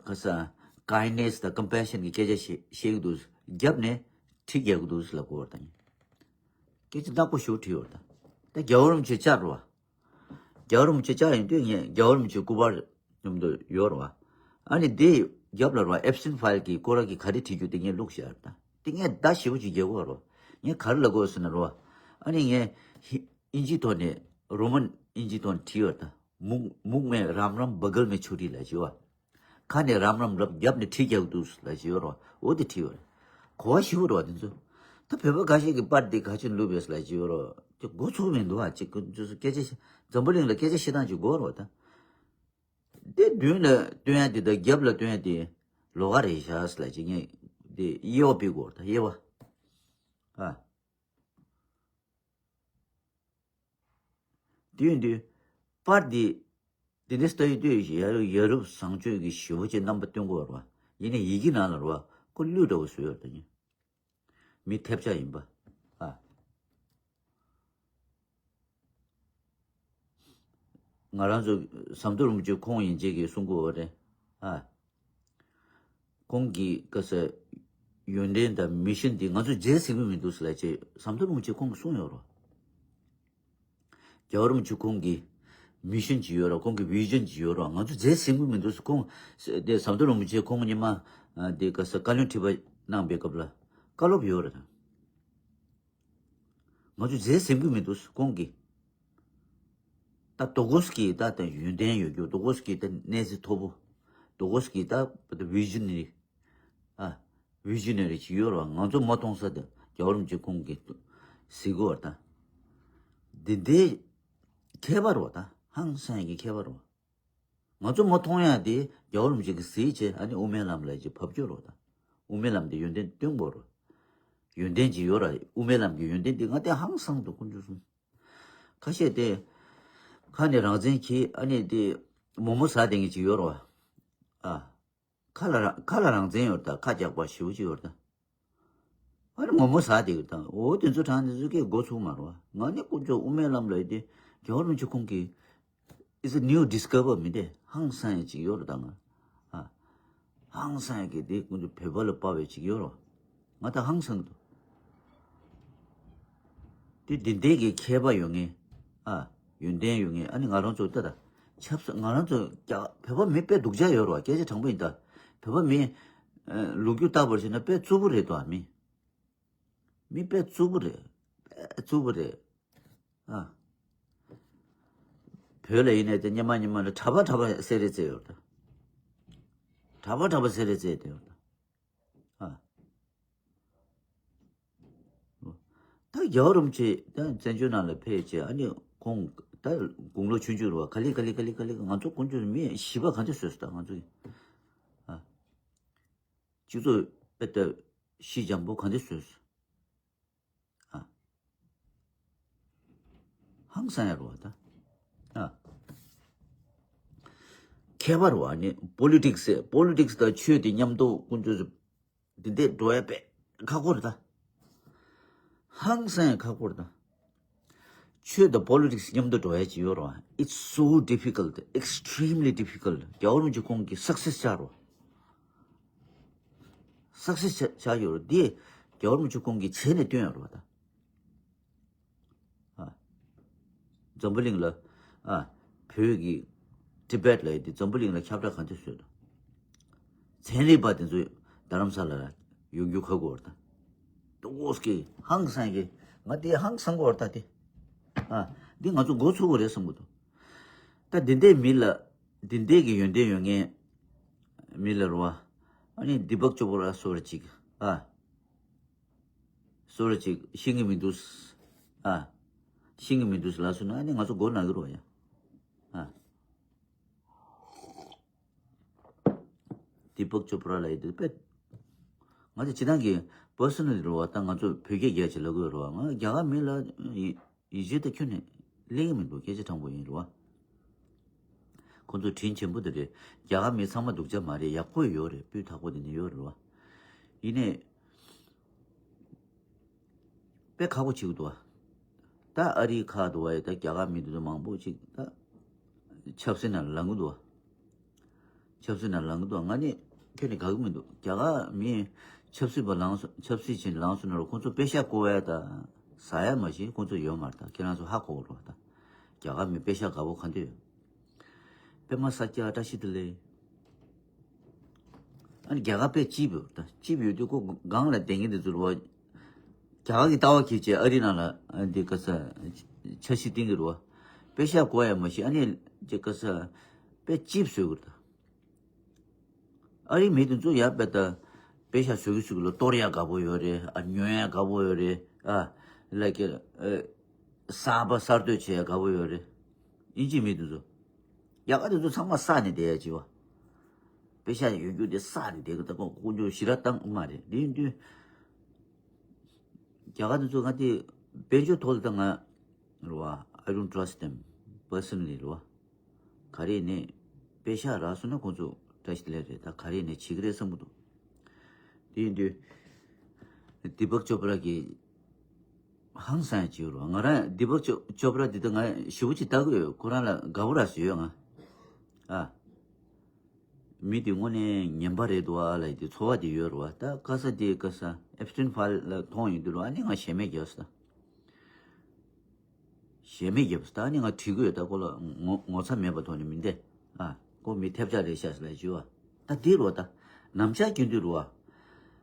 ཁ་ས། ཀའིན་ནེ་སི་དང་ཀམ་པེ་ཤན་གི་སྐད་ཆ་བཤད་བཤད་གི་འདུག་རྒྱབ་ནས་ཁྲིད་རྒྱག་གི་འདུག་ལབ་དགོས་རེད་ད། སྐད་ཆ་ནག་པོ་ཞིག་བྲིས་ཡོད་རེད་ད། ད་རྒྱལ་བ་རིན་པོ་ཆེ་བཅར་རུ་བ། རྒྱལ་བ་རིན་པོ་ཆེ་བཅར་ཡོང་དུས་ངས་རྒྱལ་བ་རིན་པོ་ཆེ་སྐུ་པར་མཉམ་དུ་ཡོད་རེད་བ། ཨ་ནི་དེ་རྒྱབ་ལ་རེད་བ་ཨེབ་སེན་ཊི་ཕའིལ་གི་ཁོ་རང་གི་ག་རེ་བྲིས་རྒྱུ་དེ་ངས་བླུགས་བཞག་རེད་ད། དེ་ངས་བརྡ་ཞེ་པོ་ཅིག་རྒྱག་གི་ཡོད་རེད་བ། ངས་ག་རེ་ལབ་དགོས་ཟེར་ན་རེད་བ། ཨ་ནི་ངས་ཧི་དབྱིན་ཇིའི་ཐོག་ནས་རོ་མན་དབྱིན་ཇིའི་ཐོག་ནས་བྲིས་ཡོད་རེད་ད། མུག་མུག་མེད་རམ་རམ་བ་གལ་མེད་ཆོ་རི་ལ་བྲིས་བ། ཁ་ནས་རམ་རམ་ལབ་རྒྱབ་ནས་ཁྲིད་རྒྱག་འདུག་ལ་ཅི་ཡོད་རོ། འོ་དེ་ཁྲིད་ཡོད་རེད། གོ་བ་ཞིབ་རོ་དེ་ཚོ། ད་བོད་པ་ཁ་ཤས་ཀྱི་པར་དེ་ག་ཅི་བླུགས་པས་ལ་ཅི་ཡོད་རོ། དེ་མགོ་ཚོས་མི་འདུག་ཨ་ཅིག་ཁོ་ཚོ་སྐད་ཆ་ཤ་འཛམ་བུ་གླིང་ལ་སྐད་ཆ་བཤད་སྟངས་ཅིག་དགོས་རོ་ད། དེ་མདུན་ལ་སྟོན་ཡ་དེ་དང་རྒྱབ་ལ་སྟོན་ཡ་དེ་ལོགས་ཀ་རེད་ཤག་ལ་ཅིག་ངས་དེ་དབྱེ་བ་ཕྱེ་དགོས་རེད་ད་དབྱེ་བ། ཨ། དེ་ཡིན་དུས། པར་འདི། འདི་འདྲ་ལྟ་ཡི་ལྟོས་ཡ་རབས་ཡ་རབས་བཟང་སྤྱོད་ཀྱི་ཞི་བ་ཅན་རྣམ་པ་སྟོན་གོ་བ་རེད་བ། ཡིན་ནའི་ཡི་གེ་ནང་ལ་རེད་བ་ཁོ་གླུད་འདྲ་བོ་བཟོས་ཡོད་རེད་ད་ནི། མི་ཐེབས་ཆག་ཡིན་པ། ཨ། ང་རང་ཚོ་ཟམ་གདོང་རིན་པོ་ཆེ་ཁོང་ཡིན་གཅིག་གིས་གསུང་གོ་བ་རེད། ཨ། ཁོང་གིས་ཀ་ས། ཡོན་ཏན་དང་མི་ཤེས་འདི་ང་ཚོ་རྗེས་ཟིན་གྱི་མི་འདུག་ཟེར་ལ་ཅེ་ཟམ་གདོང་རིན་པོ་ཆེ་ཁོང་གིས་གསུངས་ཡོད་རོ། རྒྱལ་བ་རིན་པོ་ཆེ་ཁོང་གི་མི་ཤན་ཅིག་ཡོད་ར་ཁོང་གི་བི་ཞན་ཅིག་ཡོད་ར་ང་ཚོ་རྗེས་ཟིན་གི་མི་འདུག་ཁོང་དེ་ཟམ་གདོང་རིན་པོ་ཆེ་ཁོང་ཉི་མ་དེ་ག་ས་བཀའ་བློན་ཁྲི་པ་གནང་པའི་སྐབས་ལ་བཀའ་སློབ་ཡོད་ར། ང་ཚོ་རྗེས་ཟིན་གི་མི་འདུག་ཁོང་གི་ད་དོ་གོ་སི་ཀི་ད་ད་ཡོན་ཏན་ཡོད་རྒྱུ་དོ་གོ་སི་ཀི་ད་གནས་ཚད་མཐོ་པོ་དོ་གོ་སི་ཀི་ད་བི་ཞན་ནི། ཨ། བི་ཞི་ནེ་རི་ཅིག་ཡོད་རེད་བ། ང་ཚོ་མ་མཐོང་ས་དེ་རྒྱལ་བ་རིན་པོ་ཆེ་ཁོང་གིས་གཟིགས་དགོས་རེད་ད། འདི་འདྲའི་ཁྱད་པར་རེད་བ་ད། ཧང་སང་གི་ཁྱད་པར་རེད་བ། ང་ཚོ་མ་མཐོང་ཡག་དེ་རྒྱལ་བ་རིན་པོ་ཆེ་གིས་གཟིགས་བྱས། ཨ་ནི་དབུ་མའི་ལམ་ལ་ཅིག་ཕབ་སྐྱོར་རོགས་དང་། དབུ་མའི་ལམ་དེ་ཡོན་ཏན་སྟོན་དགོས་རོགས། ཡོན་ཏན་ཅིག་ཡོད་ར། དབུ་མའི་ལམ་གྱི་ཡོན་ཏན་དེ་ང་དེ་ཧང་སང་འདུག་དཀོན་མཆོག་གསུམ། ཁ་ཤས་དེ་ཁ་ནས་རང་བཙན་གྱིས། ཨ་ནི་དེ་མོག་མོག་ཟ་བསྡད་མཁན་ཅིག་ཡོད་རེད་བ། ཨ། ཁ་ལ་ར་ཁ་ལ་རང་བཙན་ཡོད་རེད་ད། ཁ་རྒྱག་པ་ཞེ་པོ་ཅིག་ཡོད་རེད་ད། ཨ་ནི་མོག་མོག་ཟ་བསྡད་ཀྱི་ད། འོ་དེ་ཚོ་དྲང་དེ་ཚོ་སྐད་མགོ་ཚུགས་མ་རེད་བ། ང་ནི་དཀོན་མཆོག་དབུ་མའི་ལམ་ལ་ཡོད་དེ་རྒྱལ་བ་རིན་པོ་ཆེ་ཁོང་གིས། It's a new discover མི་འདྲ། ཧང་སང་ཡ་ཅིག་ཡོད་རེད་ད་ང་། ཨ། ཧང་སང་ཡ་གི་དེ་ཀུན་ཏུ་བོད་པ་ལ་དཔའ་བའི་ཅིག་ཡོད་རེད། ང་ད་ཧང་སང་གི་འདུག་དེ་འདི་འདྲའི་གི་མཁས་པ་ཡོད་ངེས། ཨ། ཡོན་ཏན་ཡོད་ངེས། ཨ་ནི་ང་རང་ཚོ་ལྟ་ད། ཆབ་སྲིད་ང་རང་ཚོ་རྒྱ་བོད་པ་མི་དཔེ་སྡུག་ཅག་ཡོད་རེད་བ། སྐད་ཆ་དྲང་པོ་ཡིན་ད། བོད་པ་མི། ཨ། ལོ་རྒྱུས་ལྟ་བར་བྱས་ན་དཔེ་རྩུབ་པོ་རེད་དོ། མི། མི་དཔེ་རྩུབ་པོ་རེད། དཔེ་རྩུབ་པོ་རེད། ཨ། བོད་ལ་ཡིན་ནའི་དེ་སྙེ་མ་སྙེ་མ་ལ་གྲྭ་པ་གྲྭ་པ་སེ་རེ་རྩེ་ཡོད་ད། གྲྭ་པ་གྲྭ་པ་སེ་རེ་རྩེ་དེ་ཡོད་ད། ཨ། ད་རྒྱལ་བ་རིན་པོ་ཆེ་ད་བཙན་བྱོལ་ནང་ལ་ཕེབས་བྱས། ཨ་ནི་ཁོང་ད་དགུང་ལོ་ཆུང་ཆུང་རེད་བ། ག་ལེ་ག་ལེ་ག་ལེ་ག་ལེ་ང་ཚོ་དཀོན་མཆོག་མི་བཞི་པ་ག་འདྲ་བཟོས་སོང་ད་ང་ཚོ་གི། ཨ། སྤྱི་ཚོགས་དཔེ་ལྟ་ཞི་འཇམ་པོ་ག་འདྲ་བཟོས་སོང་། ཨ། ཧང་སང་ཡ་རེད་བ་ད། ཨ། ཁྱད་པར་བ་ནི་པོ་ལི་ཊིག་སི། པོ་ལི་ཊིག་སི་དང་ཆོས་དེ་མཉམ་དུ་དཀོན་མཆོག་གསུམ། འདི་འདྲ་འགྲོ་ཡ་དཔེ་ཁག་པོ་རེད་ད། ཧང་སང་ཡ་ཁག་པོ་རེད་ད། ཆོས་དང་པོ་ལི་ཊིག་སི་མཉམ་དུ་འགྲོ་ཡ་ཅིག་ཡོད་རེད་བ། It's so difficult, extremely difficult. རྒྱལ་བ་རིན་པོ་ཆེ་ཁོང་གིས་སག་སེ་སི་ཆགས་རེད་བ། སག་སེ་སི་ཆགས་ཡོད་རེད། འདི་རྒྱལ་བ་རིན་པོ་ཆེ་ཁོང་གིས་བྱས་ནས་སྟོན་ཡོད་རེད་བ་ད། ཨ། འཛམ་བུ་གླིང་ལ། ཨ། བོད་ཀྱི་ཊི་བེཊ་ལབ་ཡ་དེ་འཛམ་བུ་གླིང་ལ་ཁྱབ་བསྒྲགས་ག་འདྲ་བཟོས་འདུག་ཚན་རིག་པ་དེ་ཚོས་རྡ་རམ་ས་ལ་ལ་ཡོང་རྒྱུ་ཁག་པོ་རེད་ད། ཏོག་ཙམ་གྱི་ཧང་སང་གི། ང་དེ་ཧང་སང་གི་རེད་ད་དེ། ཨ། འདི་ང་ཚོ་མགོ་ཚོས་དགོས་རེད་བསམ་གྱི་འདུག་ད་འདི་འདྲའི་མི་ལ། འདི་འདྲའི་གི་ཡོན་ཏན་ཡོད་མཁན་མི་ལ་རེད་བ། ཨ་ནི་དི་པག་ཅོ་པ་ར་སོར་ཅིག་ཨ། སོར་ཅིག་ཤེས་ཀྱི་མི་འདུག་ཨ། ཤེས་ཀྱི་མི་འདུག་ལབ་སོང་ན་ཨ་ནི་ང་ཚོ་མགོ་ན་གི་རེད་བ་ཡ། ཨ། དི་པག་ཅོ་པ་ར་ལབ་ཡ་དེ་དཔེ། ང་ཚོ་སྤྱིར་བཏང་གི་པར་སོ་ནལ་རེད་བ། ད་ང་ཚོ་བོད་སྐད་རྒྱག་ཅིག་ལབ་དགོས་རེད་བ། ང་རྒྱ་གར་མི་ལ་ཡིད་ཡིད་ཆེས་ད་ཁྱོན་ནས་སླེབས་ཀྱི་མི་འདུག་སྐད་ཆ་དྲང་པོ་ཡིན་རེད་བ། ཁོང་ཚོ་དྲིན་ཆེན་པོ་དེ་རེད། རྒྱ་གར་མི་ཚང་མ་སྡུག་ཅག་མ་རེད། ཡག་པོ་ཡོད་རེད། སྤུས་དག་པོ་དེ་འདྲ་ཡོད་རེད་བ། ཡིན་ནའི། དཔེ་ཁག་པོ་བྱེད་ཀྱི་འདུག་བ། ད་ཨ་རིའི་ཁག་འདུག་བ་ཡ། ད་རྒྱ་གར་མི་འདི་ཚོ་མང་པོ་ཅིག་ད་ཆབ་སྲིད་ནང་ལངས་ཀྱི་འདུག་བ། ཆབ་སྲིད་ནང་ལངས་ཀྱི་འདུག་ང་ནི་ཁྱོན་ནས་དགའ་གི་མི་འདུག་རྒྱ་གར་མི་ཆབ་སྲིད་པ་ལངས་སོ། ཆབ་སྲིད་ཅིག་ལངས་སོང་ན་ར་ཁོང་ཚོ་པེ་ཤག་བཀོག་ཡ་ད་ཟ་ཡ་མ་གཏོགས་ཁོང་ཚོ་ཡོད་མ་རེད། ད་ཁྱེད་རང་ཚོ་ཧ་གོ་དགོས་རེད་བ། ད་རྒྱ་གར་མི་པེ་ཤག་དགའ་པོ་ག་འདྲ་ཡོད། པད་མ་ས་སྐྱ་བཀྲ་ཤིས་བདེ་ལེགས། ཨ་ནི་རྒྱ་གར་པས་ཅིབ་ཡོད་ད། ཅིབ་ཡོད་དུས་ཁོ་སྒང་ལ་བསྡད་མཁན་དེ་ཚོ་རེད་བ། རྒྱ་གར་གྱི་ལྟ་བ་འཁྱེར་བྱས་ཨ་རི་ནང་ལ་ཨ་འདི་ག་ས་འཆར་གཞི་བཏིང་གི་རེད་བ། པེ་ཤག་དགོས་ཡ་མ་གཏོགས། ཨ་ནི་འདི་ག་ས་པས་ཅིབ་བཟོས་གི་རེད་ད། ཨ་རིའི་མི་དེ་ཚོ་ཡ་པེ་ད་པེ་ཤག་བཟོ་གི་བཟོ་གི་ལ་གཏོར་ཡ་དགའ་པོ་ཡོད་རེད། ཨ་ཉོ་ཡ་དགའ་པོ་ཡོད་རེད། ཨ་ལ་ཀེ་ཨ་གསར་པ་གསར་གཏོད་བྱེད་ཡ་དགའ་པོ་ཡོད་རེད། དབྱིན་ཇིའི་མི་དེ་ཚོ། རྒྱ་གར་དེ་ཚོ་ཚང་མ་བསགས་ནས་བསྡད་ཡ་ཅིག་བ། པེ་ཤག་ཡོད་རྒྱུ་དེ་བསགས་ནས་བསྡད་གི། ད་ཁོང་ཁོང་ཚོ་ཞེ་དྲག་བཏང་མ་རེད། དེ་ཡིན་དུས་རྒྱ་གར་དེ་ཚོ་ང་དེ་དཔལ་འབྱོར་ཐོག་ལ་ད་ང་རེད་བ། I don't trust them personally རེད་བ། ག་རེ་ནས་པེ་ཤག་རག་སོང་ན་ཁོང་ཚོ་བཀྲ་ཤིས་བདེ་ལེགས་རེད། ད་ག་རེ་ནས་བྱེད་གི་རེད་བསམ་གི་འདུག་དེ་ཡིན་དུས་དི་པག་ཅོ་པ་ར་གི་ཧང་སང་ཡ་བྱེད་རོགས། ང་རང་དི་པག་ཅོ་ཅོ་པ་ར་འདི་ད་ང་ཞེ་པོ་ཅིག་ལྟ་གི་ཡོད། ཁོ་རང་ལ་དགའ་པོ་རག་སོ་ཡོད་ང་། ཨ། མི་དེ་དངོས་གནས་ངན་པ་རེད་འདུག་ཨ་ལབ་ཡ་དེ་ཚོར་བ་དེ་ཡོད་རེད་བ། ད་ག་ས་དེ་ག་ས་ཨེབ་སི་ཊིན་ཕའིལ་ལ་མཐོང་ཡོང་དུས་རེད་བ། ཨ་ནི་ང་ཞེ་མེར་བརྒྱབ་སོང་ད། ཞེ་མེར་བརྒྱབ་སོང་ད། ཨ་ནི་ང་བྲིས་གི་ཡོད། ད་ཁོ་ལ་ངོ་ངོ་ཚ་མེད་པའི་ཐོག་ནས་མི་འདེད། ཨ། ཁོ་མི་ཐེབས་ཆག་རེད་ཤག་ལབ་བྱས་བ། ད་དེ་རེད་བ། ད་ནམ་ཞག་རྒྱུན་དུ་རེད་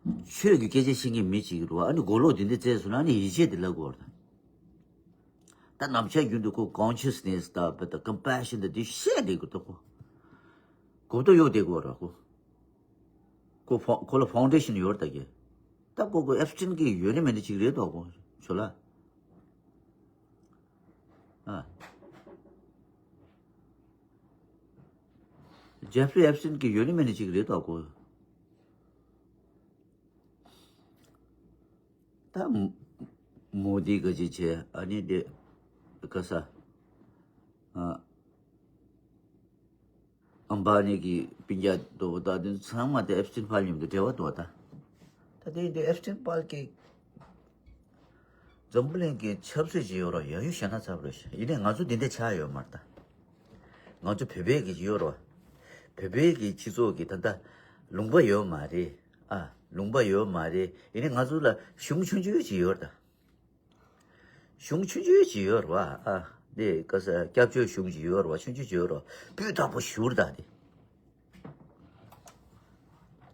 བ། ཆོས་ཀྱི་སྐད་ཆ་བཤད་མཁན་མི་གཅིག་རེད་བ། ཨ་ནི་མགོ་ལོག་དེ་འདྲ་བཙལ་སོང་ན་ཨ་ནི་ཡིད་ཆེས་དེ་བརླག་གི་ཡོད་རེད་ད། ད་ནམ་ཞག་རྒྱུན་དུ་ཁོ་ཀོན་ཤི་ཡས་ནེ་སི་དང་བ་ད་ཀམ་པེ་ཤན་དང་དེ་བཤད་བསྡད་དགོས་ད་ཁོ། གོ་བརྡ་གཡོག་བསྡད་དགོས་ར་ཁོ། ཁོ་ཕོ་ཁོ་ལ་ཕའུན་ཌེ་ཤན་ཡོད་རེད་ད་གི། ད་ཁོ་ཁོ་ཨེབ་སི་ཊིན་གྱི་ཡོད་ནི་མེད་ནི་ཅིག་རེད་དོ་ཁོ་ཆོ་ལ། ཨ། ཇེ་ཕ་རི་ཨེབ་སི་ཊིན་གྱི་ཡོད་ནི་མེད་ནི་ཅིག་རེད་དོ་ཁོ། ད་མོ་དི་ག་ཅིག་བྱས། ཨ་ནི་དེ་ག་ས། ཨ་ཨམ་བྷ་ནི་གི་སྤུན་ཀྱག་དོ་པོ་ད་དེ་ཚང་མ་དེ་ཨེབ་སི་ཊིན་ཕ་ལ་མཉམ་དུ་འབྲེལ་བ་འདུག་ད། ད་དེ་དེ་ཨེབ་སི་ཊིན་ཕ་ལ་གི་འཛམ་བུ་གླིང་གི་ཆབ་སྲིད་ཅིག་ཡོད་རོ། ཡ་ཡུ་ཤ་ན་ཚ་པོ་རེད་ཤག་ཡིན་ནའི་ང་ཚོ་འདི་འདྲ་ཆགས་ཡོད་མ་རེད་ད། ང་ཚོ་བོད་པའི་གི་ཡོད་རོ། བོད་པའི་གི་སྤྱི་ཚོགས་ཀྱི་ད་ལྟ་ལུང་པ་ཡོད་མ་རེད། ཨ་ལུང་པ་ཡོད་མ་རེད། ཡིན་ནའི་ང་ཚོ་ལ་གཞུང་ཆུང་ཆུང་ཅིག་ཡོད་རེད་ད། གཞུང་ཆུང་ཆུང་ཅིག་ཡོད་རེད་བ། ཨ་འདི་ག་ས་སྐྱབས་བཅོལ་གཞུང་ཅིག་ཡོད་རེད་བ། ཆུང་ཆུང་ཅིག་ཡོད་རེད་བ། སྤུས་དག་པོ་ཞུ་རེད་ད་དེ།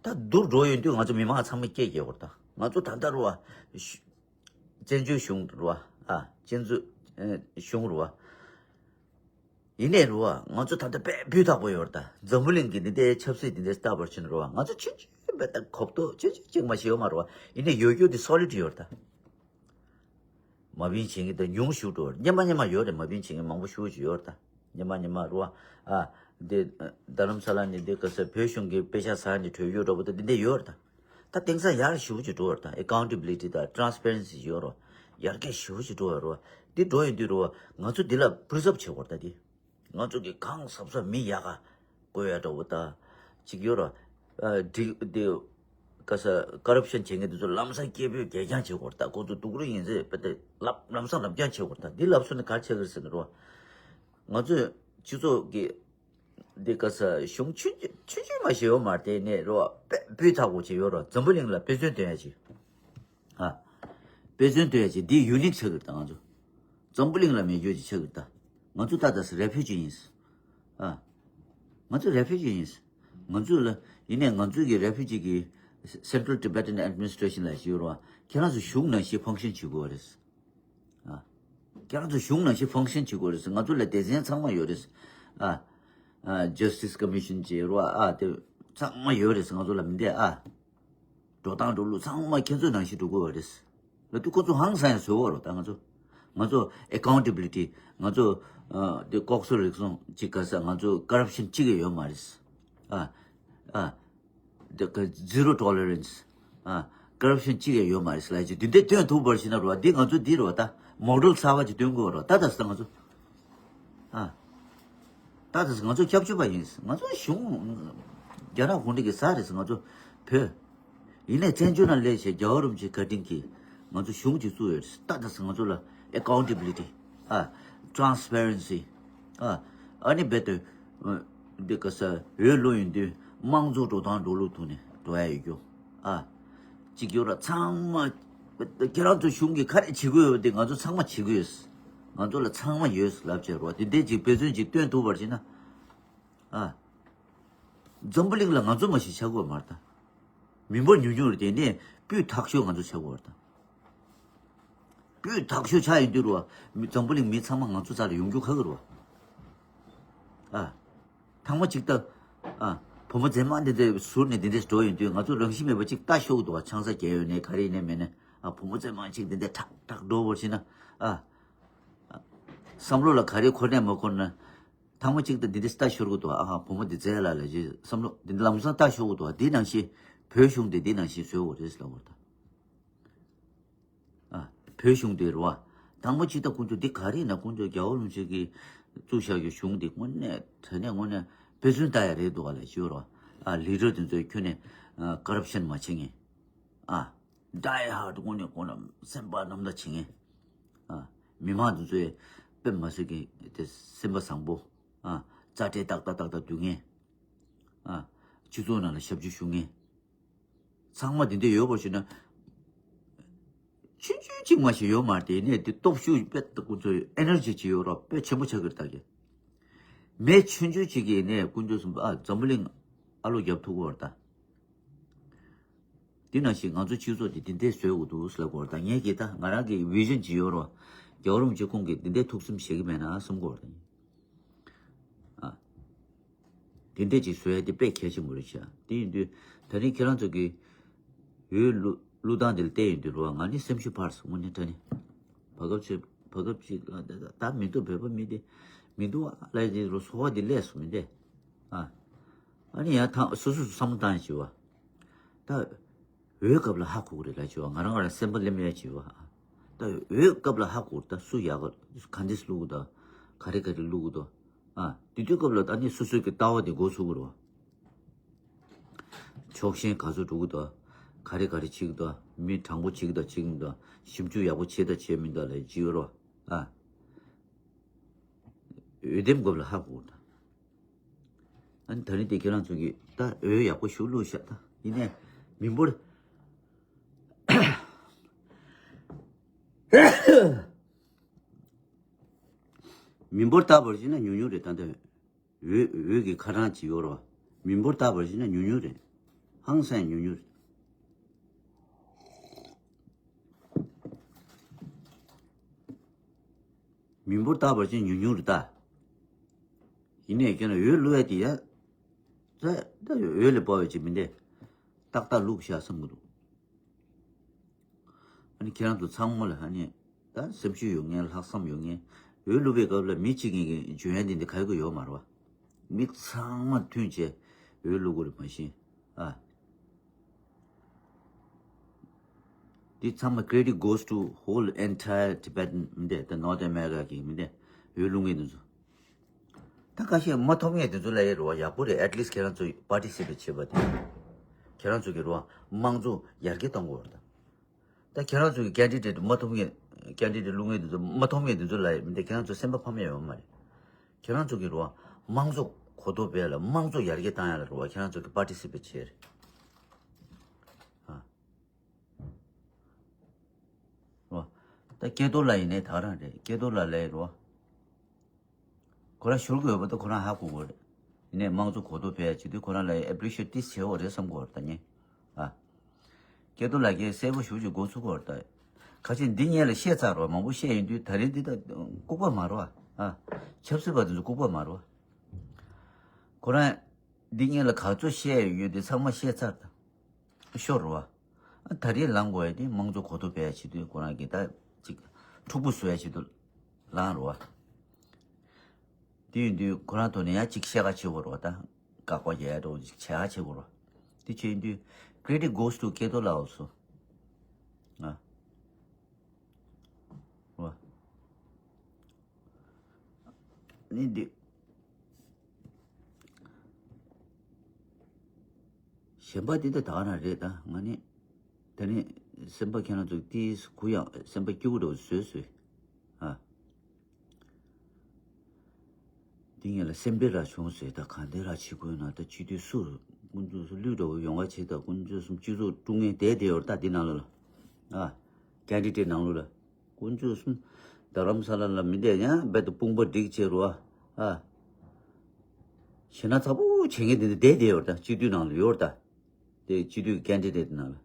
ད་བསྡུར་འགྲོ་ཡོང་དུས་ང་ཚོ་མི་མང་ཚང་མ་སྐད་རྒྱག་དགོས་རེད་ད། ང་ཚོ་ད་ལྟ་རུ་བ། བཙན་བྱོལ་གཞུང་རུ་བ། ཨ་བཙན་བྱོལ་ཨེ་གཞུང་རུ་བ། ཡིན་ནའི་རུ་བ་ང་ཚོ་ད་ལྟ་དཔེ་སྤུས་དག་པོ་ཡོད་རེད་ད། འཛམ་བུ་གླིང་གི་འདི་འདྲའི་ཆབ་སྲིད་འདི་འདྲའི་ལྟ་བར་ཕྱིན་རུ་བ་ང་ཚོ་ཆུང་ཆུང་དཔེ་ད་གོ་རྟོགས་ཆུང་ཆུང་ཅིག་མ་ཞིག་ཡོད་མ་རུ་བ། ཡིན་ནའི་ཡོད་རྒྱུ་འདི་སོ་ལིཌ་ཡོད་རེད་ད། མ་བིན་བྱེད་མཁན་དེ་ཉུང་ཤུགས་འགྲོ། སྙན་མ་སྙན་མ་ཡོད་རེད། མ་བིན་བྱེད་མཁན་མང་པོ་ཞེ་པོ་ཅིག་ཡོད་རེད་ད། སྙན་མ་སྙན་མ་རུ་བ། ཨ་འདི་རྡ་རམ་ས་ལ་ནས་འདི་ག་ས་བོད་གཞུང་གི་དཔེ་ཆ་ཟ་ནས་བྲོས་ཡོད་འགྲོ་བོ་ད་འདི་འདྲ་ཡོད་རེད་ད། ད་དེང་སང་ཡར་ཞེ་པོ་ཅིག་འགྲོ་བ་རེད་ད། ཨེ་ཀའུན་ཊེ་བི་ལི་ཊི་དང་ཊ་རན་སི་པེ་རེན་སི་ཡོད་རོ། ཡར་རྒྱས་ཞེ་པོ་ཅིག་འགྲོ་བ་རོ། འདི་འགྲོ་ཡོང་དུས་རོ་ང་ཚོ་འདི་ལ་པི་རི་ཛརབ་བྱེད་དགོས་རེད་ད་འདི། ང་ཚོ་གི་གང་གཟབ་གཟབ་མི་ཡག་ག་བསྐོ་ཡ་འགྲོ་བོ་ད་ཅིག་ཡོད་རོ། ཨ་འདི་འདི། ག་ས་ཀ་རབ་ཤན་བྱེད་མཁན་དེ་ཚོ་ལམ་སང་སྐད་འབོད་རྒྱག་རྐྱང་བྱེད་དགོས་རེད་ད། ཁོ་ཚོ་སྡུག་རུ་ཡིན་ཟེར་བ་དེ་ལབ་ལམ་སང་ལབ་རྐྱང་བྱེད་དགོས་རེད་ད། འདི་ལབ་སོང་ན་ག་རེ་བྱེད་ཀྱི་རེད་ཟེར་ན་རོ། ང་ཚོས་སྤྱི་ཚོགས་ཀྱི་འདི་ག་ས་གཞུང་ཆུང་ཆུང་ཆུང་ཆུང་མ་ཞིག་ཡོད་མ་རེད་དེ་ནས་རོ། དཔེ་སྤུས་དག་པོ་ཅིག་ཡོད་རོ། འཛམ་བུ་གླིང་ལ་དཔེ་མཚོན་སྟོན་ཡ་ཅིག་ཨ། དཔེ་མཚོན་སྟོན་ཡ་ཅིག་འདི་ཡུ་ནིག་ཆགས་ཀྱི་རེད་ད་ང་ཚོ། འཛམ་བུ་གླིང་ལ་མེད་རྒྱུ་ཅིག་ཆགས་ཀྱི་རེད་ད། ང་ཚོ་ད་ལྟ་སི་རེ་ཕུ་ཇི་ཡིན། ཨ། ང་ཚོ་རེ་ཕུ་ཇི་ཡིན། ང་ཚོ་ལ་ཡིན་ནའི་ང་ཚོ་གི་རེ་ཕུ་ཇི་གི་Central Tibetan Administration ལ་ཞུ་རོགས། ཁྱེད་རང་ཚོ་གཞུང་ནང་བཞིན་ཕང་ཤན་བྱེད་དགོས་རེད། ཨ། ཁྱེད་རང་ཚོ་གཞུང་ནང་བཞིན་ཕང་ཤན་བྱེད་དགོས་རེད། ང་ཚོ་ལ་སྡེ་ཚན་ཚང་མ་ཡོད་རེད། ཨ། ཨ། Justice Commission བྱེད་རོགས། ཨ་དེ་ཚང་མ་ཡོད་རེད། ང་ཚོ་ལ་མི་འདས་ཨ། འགྲོ་སྟངས་འགྲོ་ལུགས་ཚང་མ་ཁྱེད་ཚོ་ནང་བཞིན་འགྲོ་དགོས་པ་རེད། ལ་དུས་ཁོ་ཚོ་ཧང་སང་ཡང་བཟོས་པ་རོ། ད་ང་ཚོ་ང་ཚོ་ཨེ་ཀའུན་ཊེ་བི་ལི་ཊི། ང་ཚོ་ཨ་དེ་ལྐོག་ཟ་རུལ་སུངས་ཅིག་ག་ས། ང་ཚོ་ཀ་རབ་ཤན་གཅིག་ཡང་ཡོད་མ་རེད། ཨ་ཨ་དེ་ག་zero tolerance། ཨ་ཀ་རབ་ཤན་གཅིག་ཡང་ཡོད་མ་རེད་ལབ་ཅིག་འདི་འདྲ་སྟོན་ཐུབ་པར་བྱས་ན་རོ། འདི་ང་ཚོ་འདི་རོ་ད་མོ་ཌེལ་གསར་པ་ཅིག་སྟོན་དགོས་རོ། ད་ད་ས་ང་ཚོ་ཨ། ད་ད་ང་ཚོ་སྐྱབས་བཅོལ་བ་ཡིན། ང་ཚོ་གཞུང་རྒྱ་ནག་གུང་ཁྲན་གྱི་ས་རེད། ང་ཚོ་བོད། ཡིན་ནའི་བཙན་བྱོལ་ནང་སླེབས་བྱས་རྒྱལ་བ་རིན་པོ་ཆེ་བཀའ་དྲིན་གྱིས་ང་ཚོ་གཞུང་ཅིག་བཙུགས་ཡོད། ད་ད་ང་ཚོ་ལ་ཨེ་ཀའུན་ཊེ་བི་ལི་ཊི། ཨ། ཊ་རན་སི་པེ་རེན་སི། ཨ། ཨ་ནི་རྦད་དེ་འདི་ག་ས་འོས་བླུགས་ཡོང་དུས་དམངས་གཙོ་འགྲོ་སྟངས་འགྲོ་ལུགས་ཐོག་ནས་འགྲོ་ཡ་ཡོད་རྒྱུ། ཨ། གཅིག་ཡོད་ར་ཚང་མ། ཁྱེད་རང་ཚོ་གཞུང་གིས་ག་རེ་བྱེད་དགོས་ཡོད་དེ་ང་ཚོ་ཚང་མ་བྱེད་དགོས་ཡོད། ང་ཚོ་ལ་ཚང་མ་ཡོད་ལབ་བྱས་རོ། དེ་འདྲའི་ཅིག་དཔེ་མཚོན་ཅིག་སྟོན་ཐུབ་པར་བྱས་ན། ཨ། འཛམ་བུ་གླིང་ལ་ང་ཚོ་མ་ཞིག་ཆགས་དགོས་མ་རེད་ད། མི་འབོར་ཉུང་ཉུང་རེད་དེ་ནས་སྤུས་དག་ཤོས་ང་ཚོ་ཆགས་དགོས་རེད་ད། སྤུས་དག་ཤོས་ཆགས་ཡིན་དུས་རོ། མི་འཛམ་བུ་གླིང་མི་ཚང་མ་ང་ཚོ་རྩ་ལ་ཡོང་རྒྱུ་ཁག་གི་རོ། ཨ། ཐེངས་མ་གཅིག་ད། ཨ། བུ་མོ་མཛེས་མ་འདི་འདྲ་ཟུར་ནས་འདི་འདྲ་འགྲོ་ཡོང་དུས་ང་ཚོ་རང་བཞིན་མེད་པ་གཅིག་ལྟ་ཤོར་གི་འདུག་བ། ཆང་ས་བརྒྱབ་ཡོད་ནས་ག་རེ་ཡིན་ནས་མེད་ནས། ཨ། བུ་མོ་མཛེས་མ་གཅིག་འདི་འདྲ་ཁྲག་ཁྲག་འགྲོ་བར་བྱས་ན། ཨ། བསམ་བློ་ལ་ག་རེ་འཁོར་ནས་མ་འཁོར་ན། ཐེངས་མ་གཅིག་ད་འདི་འདྲ་ལྟ་ཤོར་གི་འདུག་ཨ་ཧ། བུ་མོ་འདི་མཛེས་ལ་ལ་ཅེས་བསམ་བློ་འདི་འདྲ་ལམ་སང་ལྟ་ཤོར་གི་འདུག་འདི་ནང་བཞིན་བོད་གཞུང་འདི་འདི་ནང་བཞིན་བཟོས་འོ་རེད་ལབ་པ་དང་། ཨ། བོད་གཞུང་དེ་རུ་བ། དང་པོ་ཅི་ལྟ་དཀོན་མཆོག་འདི་ག་རེ་ཡིན་ན། དཀོན་མཆོག་རྒྱལ་བ་རིན་པོ་ཆེ་གིས་བཙུགས་བཞག་རྒྱུ་གཞུང་འདི་དངོས་གནས་དྲང་གནས་དངོས་གནས་དཔེ་མཚོན་ལྟ་ཡ་རེད་འདུག་ག་ལ་ཞུ་རོགས། ཨ། ལི་ཌར་དེ་ཚོས་ཁྱོན་ནས་ཀ་རབ་ཤན་མ་བྱེད་མཁན། ཨ། ཌའི་ཧར་ཌི་དངོས་གནས་དངོས་གནས་སེམས་པ་རྣམ་དག་བྱེད་མཁན། ཨ། མི་མང་དེ་ཚོས་དཔེ་མ་སྲིད་ཀྱི་དེ་སེམས་པ་བཟང་པོ། ཨ། རྩ་ཁྲལ་ཏག་ཏག་ཏག་ཏག་བསྡུ་མཁན། ཨ། སྤྱི་ཚོགས་ནང་ལ་ཞབས་ཕྱི་ཞུ་མཁན། ཚང་མ་དེ་འདྲ་ཡོད་པར་ཞུ་ན། ཆུང་ཆུང་གཅིག་མ་ཞིག་ཡོད་མ་རེད་དེ། ནས་དེ་སྟོབས་ཤུགས་དཔེ་ཁོ་ཚོ་ཨེ་ནར་ཇི་ཅིག་ཡོད་རོགས། དཔེ་ཆེན་པོ་ཆགས་ཀྱི་རེད་ད་གི། མི་ཆུང་ཆུང་གཅིག་གིས་ནས་དཀོན་མཆོག་གསུམ་པོ་ཨ་འཛམ་བུ་གླིང་ཨ་ལོ་རྒྱབ་ཐུབ་ཀྱི་ཡོད་རེད་ད། དེ་ནང་བཞིན་ང་ཚོ་སྤྱི་ཚོགས་དེ་དེ་འདྲས་བཟོས་དགོས་འདུག་ཟེར་ལབ་ཀྱི་ཡོད་རེད་ད། ངས་ཀྱིས་ད་ང་རང་གི་བི་ཞན་ཅིག་ཡོད་རོགས། རྒྱལ་བ་རིན་པོ་ཆེ་ཁོང་གིས་དེ་འདྲས་ཐུགས་བསམ་བཞེས་ཀྱི་མེད་ན་བསམ་གྱི་ཡོད་རེད། ཨ། དེ་འདྲས་ཅིག་བཟོ་ཡ་དེ་དཔེ་གལ་ཆེན་པོ་རེད་ཤག་དེ་ཡིན་དུས་ད་རིང་ཁྱེད་རང་ཚོ་གི་འོས་བླུག་བླུག་སྟངས་དེ་ལ་བལྟས་ཡོང་དུས་རོ། ང་ནི་སེམས་ཤུགས་འཕར་སོང་། དངོས་གནས་དྲང་གནས། བར་སྐབས་ཅིག་བར་སྐབས་ཅིག་ད་མི་འདུག་བོད་པ་མི་དེ་མི་འདུག་ཨ་ལབ་ཡ་དེ་རོ། ཚོར་བ་དེ་སླེབས་སོང་མི་འདུག་ཨ། ཨ་ནི་ཡང་ཐང་སོ་སོ་སོ་བསམ་བློ་བཏང་ཡ་བྱེད་བ། ད་འོའི་སྐབས་ལ་ཧ་གོ་གི་རེད་ལ་བྱེད་བ། ང་རང་ང་རང་སེམས་པ་སླེབས་ཡ་བྱེད་བ། ད་འོའི་སྐབས་ལ་ཧ་གོ་ད་སུ་ཡག་ག་འདི་སུ་བླུག་གི་ད་ག་རེ་ག་རེ་བླུག་གི་ད། ཨ་དེ་དུས་སྐབས་ལ་ད་ནི་སོ་སོའི་གི་ལྟ་བ་དེ་འགོ་ཚུགས་གི་རེད་བ། ཕྱོགས་ཞེན་ག་ཚོད་འགྲོ་གི་ད། ག་རེ་ག་རེ་བྱེད་གི་ད། མི་དྲང་པོ་བྱེད་གི་ད་བྱེད་གི་མི་ད། ཞིབ་འཇུག་ཡག་པོ་བྱེད་ད་བྱེད་མི་ད་ལ་བྱེད་གི་རེད་བ། ཨ་འོས་འདེམས་སྐབས་ལ་ཧ་གོ་ད། ཨ་ནི་ད་རིང་དེ་ཁྱེད་རང་ཚོ་གིས་ད་འོས་ཡག་པོ་ཞིག་བླུགས་ཤག་ད་ཡིན་ནའི་མི་འབོར། མི་འབོར་ལྟ་བུར་བྱས་ན་ཉུང་ཉུང་རེད། ད་ལྟ་འོས་འོས་ཀྱི་ཁ་གྲངས་ཅིག་ཡོད་རེད་བ། མི་འབོར་ལྟ་བུར་བྱས་ན་ཉུང་ཉུང་རེད། ཧང་སང་ཉུང་ཉུང་རེད། མི་འབོར་ལྟ་བུར་བྱས་ན་ཉུང་ཉུང་རེད་ད། ཡིན་ནའི་ཁྱོད་ལ་འོས་བླུག་ཡ་དེ་ཡ། ད་ད་འོས་ལ་དཔའ་བའི་ཅིག་མི་འདེ། ཏག་ཏག་བླུགས་བཞག་བསམ་གི་འདུག་ཨ་ནི་ཁྱེད་རང་ཚོ་ཚང་མ་ལ་ཨ་ནི་ད་སེམས་ཤུགས་ཡོད་མཁན་ལྷག་བསམ་ཡོད་མཁན། འོས་བླུག་པའི་སྐབས་ལ་མི་གཅིག་གཉིས་ཀྱི་འཇོན་ཡ་འདི་འདི་ག་ཡོད་ཀྱི་ཡོད་མ་རེད་བ། མི་ཚང་མ་མཐུན་བྱས་འོས་བླུག་དགོས་རེད་མ་གཞི། ཨ། འདི་ཚང་མ་credit goes to whole entire Tibetan མི་འདེ། the North America གི་མི་འདེ། འོས་བླུག་མཁན་འདི་ཚོ། ད་ཁ་ཤས་མ་ཐོབ་མཁན་དེ་ཚོ་ལ་ཡ་རེད་བ། ཡག་པོ་རེད། at least ཁྱེད་རང་ཚོ་participate བྱེད་པ་དེ། ཁྱེད་རང་ཚོ་གི་རེད་བ། དམངས་གཙོ་ཡར་རྒྱས་གཏོང་དགོས་རེད་ད། ད་ཁྱེད་རང་ཚོ་གི་candidate མ་ཐོབ་མཁན། candidate བླུག་མཁན་དེ་ཚོ་མ་ཐོབ་མཁན་དེ་ཚོ་ལ་ཡ་མི་འདེ། ཁྱེད་རང་ཚོ་སེམས་པ་ཕམ་ཡ་ཡོད་མ་རེད། ཁྱེད་རང་ཚོ་གི་རེད་བ། དམངས་གཙོ་གོ་རྟོགས་སྤེལ་ལ་དམངས་གཙོ་ཡར་རྒྱས་བཏང་ཡ་ལ་རེད་བ། ཁྱེད་རང་ཚོ་གི་participate བྱེད་རེད། ཨ། རོ། ད་སྐལ་རྡོར་ལགས་ཡིན་ནའི་ད་ག་རང་རེད། སྐལ་རྡོར་ལགས་ལས་རོ། ཁོ་རང་ཞུ་དགོས་པ་ད་ཁོ་རང་ཧ་གོ་དགོས་རེད། ཡིན་ནའི་དམངས་གཙོ་གོ་རྟོགས་སྤེལ་ཡ་བྱེད་དུས་ཁོ་རང་ལ་appreciate ཏིས་བྱེད་འོ་རེད་བསམ་གོ་རེད་ད་ངས། ཨ། སྐལ་རྡོར་ལགས་ཀྱིས་གསལ་པོ་ཞུ་ཅིག་འགོ་ཚུགས་གོ་རེད་ད། ཁ་ཆེ་འདི་ངས་ལ་བཤད་ཚར་རོ། མང་པོ་བཤད་ཡིན་དུས་ད་རེས་འདི་ད་ལྐུགས་པ་མ་རོ། ཨ། ཆབ་སྲིད་པ་དེ་ཚོ་ལྐུགས་པ་མ་རོ། ཁོ་རང་འདི་ངས་ལ་ག་ཚོད་བཤད་ཡོད་དེ་ཚང་མ་བཤད་ཚར་ད། ཤོར་བ། ཨ་ད་རེས་ལངས་དགོས་ཡ་དེ་དམངས་གཙོ་གོ་རྟོགས་སྤེལ་ཡ་ཆེད་དུ་ཁོ་རང་གིས་ད་ཅིག་འཁྲུག་པོ་བཟོ་ཡ་ཆེད་དུ་ལངས་རོ་བ། དེ་ཡིན་དུས་ཁོ་རང་ཐོག་ནས་ཡང་ཅིག་བཤད་ག་བྱེད་དགོས་རོ་བ། ད་དགག་པ་རྒྱག་ཡ་འདྲ་བོ་ཅིག་བྱེད་ག་བྱེད་དགོས་རོ། དེ་བྱས་ཡིན་དུས་credit goes to སྐལ་རྡོར་ལགས་སོ། ཨ། རོ་བ། ནི་འདི། གཞན་པ་འདི་ད་ད་ག་རང་རེད་ད། ང་ནི་ད་ནི་སེམས་པ་ཁྱེད་རང་ཚོ་ཏིས་གུ་ཡངས་སེམས་པ་སྐྱིད་པོ་འདྲ་བོ་བཟོས་བཟོས། ཨ། འདི་ངས་ལ་སེམས་པའི་ར་བྱུང་ཟེར། ད་གང་འདི་ར་བྱེད་དགོས་ན་ད་སྤྱི་འཐུས་སུ་དཀོན་མཆོག་གསུམ་གླུད་འདྲ་བོ་ཡོང་བ་བྱེད། ད་དཀོན་མཆོག་གསུམ་སྤྱི་ཚོགས་དཀྲུག་མཁན་བསྡད་བསྡད་ཡོད་རེད་ད། འདི་ནང་ལོགས་ལ། ཨ། candidate ནང་ལོགས་ལ། དཀོན་མཆོག་གསུམ། རྡ་རམ་ས་ལ་ལ་མི་བསྡད་ཡང་རྦད་དེ་དཔུང་པ་སྒྲིག་བྱེད་རོ། ཨ། ཞེ་ན་ཚ་པོ་བྱེད་མཁན་དེ་འདྲ་བསྡད་བསྡད་ཡོད་རེད་ད། སྤྱི་འཐུས་ནང་ལ་ཡོད་རེད་ད། དེ་སྤྱི་འཐུས་ཀྱི་candidate ནང་ལ།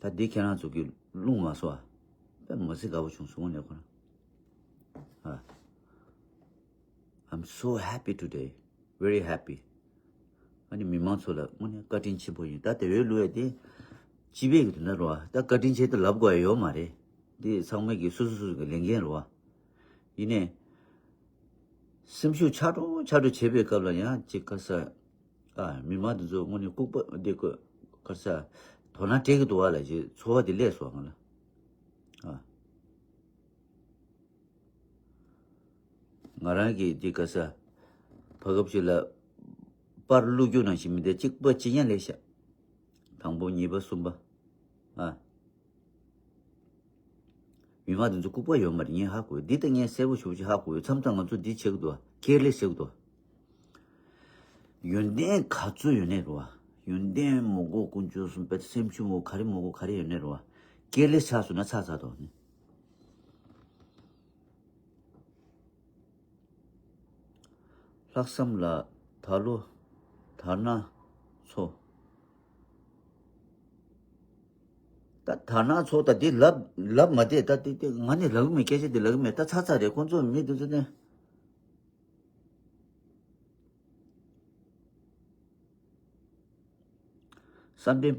ད་འདི་ཁྱེད་རང་ཚོ་གི་རླུང་མ་སོ་ཨ། དཔེ་མི་སྲིད་དགའ་པོ་བྱུང་སོང་ནས་ཁོ་རང་། ཨ། I'm so happy today. Very happy. ཨ་ནི་མི་མང་ཚོ་ལ་དངོས་གནས་བཀའ་དྲིན་ཆེན་པོ་ཡིན། ད་དེ་འོས་བླུག་ཡ་དེ་སྤྱི་པའི་གི་དོན་དག་རེད་བ། ད་བཀའ་དྲིན་ཆེ་ད་ལབ་དགོས་ཡ་ཡོད་མ་རེད། འདི་ཚང་མ་གི་སོ་སོ་སོ་སོ་གི་ལས་འགན་རེད་བ། ཡིན་ནའི། སེམས་ཤུགས་ཆག་འགྲོ་ཆག་འགྲོ་བྱེད་པའི་སྐབས་ལ་ཡང་ཅིག་ག་ས། ཨ། མི་མང་དེ་ཚོ་དངོས་གནས་ལྐུགས་པ་འདི་ག་ས། དོ་སྣང་སྤྲད་ཀྱི་འདུག་བ་ལ་ཅིག་ཚོར་བ་དེ་སླེབས་སོང་ང་ལ། ཨ། ང་རང་གིས་འདི་ག་ས། བར་སྐབས་ཤིག་ལ་པར་བླུགས་རྒྱུ་ནང་བཞིན་མི་འདི་གཅིག་པ་གཅིག་རྐྱང་ལས་ཤག་དང་པོ་གཉིས་པ་གསུམ་པ། ཨ། མི་མང་དེ་ཚོ་ལྐུགས་པ་ཡོད་མ་རེད། ངས་ཧ་གོ། འདི་ལྟ་ངས་གསལ་པོ་ཞེ་པོ་ཅིག་ཧ་གོ་ཡོད། མཚམས་མཚམས་ང་ཚོ་འདི་བྱེད་ཀྱི་འདུག་བ། ཀེར་ལེ་ཟེར་གྱི་འདུག་བ། ཡོན་ཏན་ག་ཚོད་ཡོད་ནའི་རེད་བ། ཡོན་ཏན་མང་པོ་དཀོན་མཆོག་གསུམ་དཔེ་སེམས་ཤུགས་མང་པོ་ག་རེ་མང་པོ་ག་རེ་ཡོད་ནའི་རེད་བ། ཀེར་ལེ་ཆགས་སོང་ན་ཆགས་ཚར་འདུག་ནི། ལྷག་བསམ་ལ་ད་ལོ་དར་ནག་ཚོ། ད་དར་ནག་ཚོ་ད་འདི་ལབ་ལབ་མ་བསྡད། ད་འདི་འདི་ང་ནི་ལབ་གི་མེད། སྐད་ཆ་འདི་ལབ་གི་མེད། ད་ཚར་ཚར་རེད། ཁོང་ཚོ་མི་འདི་ཚོ་ནི། བསམ་གཏན་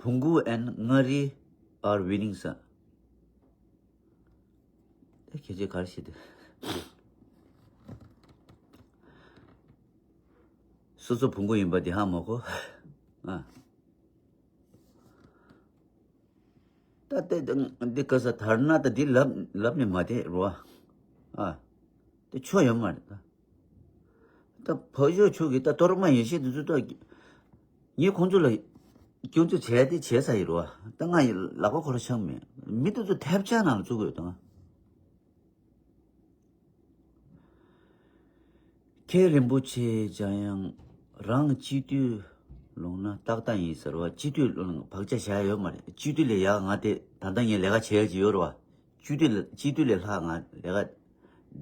བོང་གུ་and མངའ་རིས་are winning ས། ད་ཁྱེད་ཚོས་ག་རེ་བྱེད་དེ། སོ་སོ་བོང་གུ་ཡིན་པ་འདི་ཧ་མ་གོ་ཨ། ད་ལྟ་འདི་ག་ས་དར་ན་ད་འདི་ལབ་ལབ་ནས་མ་བསྡད་རོ། ཨ། དེ་ཆོ་ཡོད་མ་རེད་ད། ད་ཕ་ཞོ་ཆོ་གི་ད་གཏོར་མ་ཡེ་ཤེས་འདི་ཚོ་ད། ངས་ཁོང་ཚོ་ལ་སྐྱོན་འཛུགས་བྱས་ཏེ་བྱས་ས་ཡིན་རོ། ད་ང་ཡི་ལག་པ་ཁོ་ར་ཆག་མེད། མི་དེ་ཚོ་ཐེབས་ཆག་ནང་ལ་བཙུགས་དགོས་དང་། མཁན་རིན་པོ་ཆེ་འཇམ་དབྱངས་རང་སྤྱི་འཐུས་ལོངས་ན་ཏག་ཏག་ཡིན་ཟེར་བ། སྤྱི་འཐུས་ལོངས་བག་ཆགས་བཞག་ཡོད་མ་རེད། སྤྱི་འཐུས་ལས་ཡག་ང་དེ་ད་ལྟ་ངས་ལས་ཀ་བྱེད་ཀྱི་ཡོད་རེད་བ། སྤྱི་འཐུས་ལས་སྤྱི་འཐུས་ལས་ལྷག་ང་ལས་ཀ་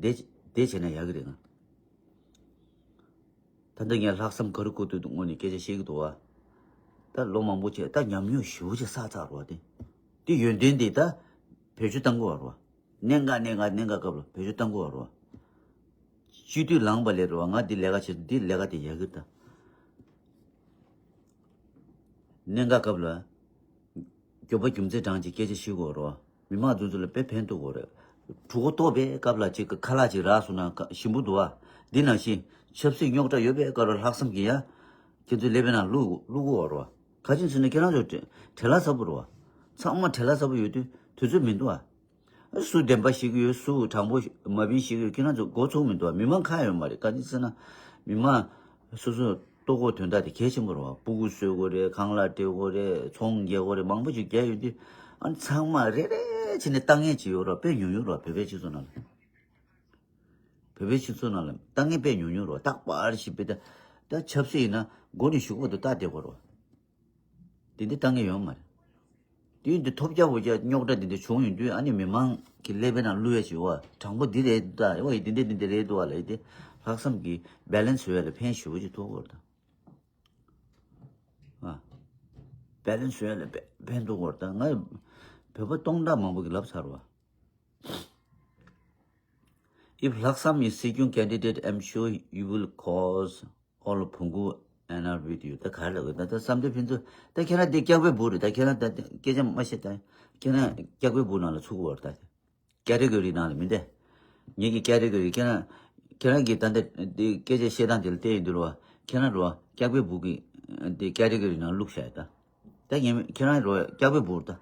དེ་དེ་བྱས་ན་ཡག་གི་རེད་ང་། ད་ལྟ་ངས་ལྷག་བསམ་ག་རེ་བཀོད་དུས་ངོ་ནས་སྐད་ཆ་བཤད་ཀྱི་འདུག་བ། ད་ལོ་མང་པོ་བྱས་ད་ཉམས་མྱོང་ཞེ་པོ་ཅིག་བསགས་ཚར་བ་དེ། དེ་ཡོན་ཏན་དེ་ད་བེད་སྤྱོད་གཏང་དགོས་བ་རེད་བ། གནད་འགག་གནད་འགག་གནད་འགག་སྐབས་ལ་བེད་སྤྱོད་གཏང་དགོས་བ་རེད་བ། སྤྱི་འཐུས་ལངས་པ་ལས་རེད་བ། ང་འདི་ལས་ཀ་བྱེད་འདི་ལས་ཀ་དེ་ཡག་གི་ད། གནད་འགག་སྐབས་ལ། མགྱོགས་པ་རྒྱུ་མཚན་དྲངས་ཀྱི་སྐད་ཆ་བཤད་དགོས་རོ། མི་མང་འདི་ཚོ་ལ་དཔེ་ཕན་ཐོགས་དགོས་རེད། གྲུ་གུ་གཏོགས་པའི་སྐབས་ལ་ཅིག་ཁ་ལག་ཅིག་རག་སོང་ན་ཞིམ་པོ་འདུག་ཨ། འདི་ནང་བཞིན་ཆབ་སྲིད་རྙོག་དྲ་ཡོད་པའི་སྐབས་ལ་ལྷག་བསམ་གྱིས་ཡ། ཁྱེད་ཚོའི་ཀླད་པའི་ནང་བླུག་བླུག་དགོས་རོ། ག་ཅིན་ཟེར་ན་ཁྱེད་རང་ཚོ་བྲེལ་བ་ཚ་པོ་རོ། ཚང་མ་བྲེལ་བ་ཚ་པོ་ཡོད་དུས་དུས་ཚོད་མི་འདུག་ཨ། སུ་བདེན་པ་ཤེས་ཀྱི་ཡོད། སུ་དྲང་པོ་མ་བིན་ཤེས་ཀྱི་ཡོད། ཁྱེད་རང་ཚོ་མགོ་ཚོས་མི་འདུག་བ། མི་མང་ཁག་ཡོད་མ་རེད། ག་ཅི་ཟེར་ན། མི་མང་སོ་སོ་ལྟོ་གོས་དོན་དག་དེ་གལ་ཆེན་པོ་རེད་བ། སྤུ་གུ་གསོ་དགོས་རེད། ཁང་གླ་སྤྲད་དགོས་རེད། ཚོང་རྒྱག་དགོས་རེད། མང་པོ་ཞིག་རྒྱག་ཡོད་དུས་ཨ་ནི་ཚང་མ་རེ་རེ་བྱས་ནས་ལྟ་ངན་ཅིག་ཡོད་རེད་བ། དཔེ་ཉུང་ཉུང་རེད་བ། བོད་པའི་སྤྱི་ཚོགས་ནང་ལ། བོད་པའི་སྤྱི་ཚོགས་ནང་ལ་ལྟ་ངན་དཔེ་ཉུང་ཉུང་རེད་བ། རྟག་པར་ཞིག་དཔེ་ད་ད་ཆབ་སྲིད་ཡིན་ན་མགོ་ནས་གཞུག་བར་དུ་ལྟ་བསྡད་དགོས་རེད་བ། དེ་འདྲ་ལྟ་ངན་ཡོད་མ་རེད། དུས་འདི་ཐོབ་རྒྱག་པོ་རྒྱག་རྙོག་དྲ་འདི་འདྲ་བྱུང་ཡོང་དུས་ཨ་ནི་མི་མང་གི་ཀླད་པའི་ནང་བླུག་ཡ་ཞིག་བ། དྲང་པོ་འདི་རེད་ད། འོ་ཡི་འདི་འདྲ་འདི་འདྲ་རེད་འདུག་བ་ལ་ཡི་དེ་ལྷག་བསམ་གྱི་བེ་ལེན་སི་ཡོད་ལ་ཕན་ཞེ་པོ་ཅིག་ཐོགས་ཡོད་ད། ཨ། བེ་ལེན་སི་ཡོད་ལ་ཕན་ཕན་ཐོགས་ཡོད་ད། ང་བོད་པ་སྟོང་ཕྲག་མང་པོ་གི་ལབ་ཚར་བ། If Laksam is second candidate, I'm sure you will cause all Phungu and our video. ད་ག་རེ་ལབ་དགོས། ད་ད་བསམ་གཏན་ཕུན་ཚོགས་ད་ཁྱེད་རང་འདི་སྐྱག་པའི་སྦུག་རེད། ད་ཁྱེད་རང་ད་སྐད་ཆ་མ་བཤད་ད། ཁྱེད་རང་སྐྱག་པའི་སྦུག་ནང་ལ་ཚུད་དགོས་རེད་ད། ཀེ་ཊི་གོ་རི་ནང་ལ་མི་བསྡད། ངེད་ཀྱི་ཀེ་ཊི་གོ་རི་ཁྱེད་རང་ཁྱེད་རང་གིས་ད་ལྟ་འདི་སྐད་ཆ་བཤད་སྟངས་དེ་ལ་བལྟས་ཡོང་དུས་རེད་བ། ཁྱེད་རང་རེད་བ་སྐྱག་པའི་སྦུག་གི་འདི་ཀེ་ཊི་གོ་རི་ནང་བླུགས་བཞག་ཡོད་ད། ད་ངས་ཁྱེད་རང་རེད་བ་སྐྱག་པའི་སྦུག་རེད་ད།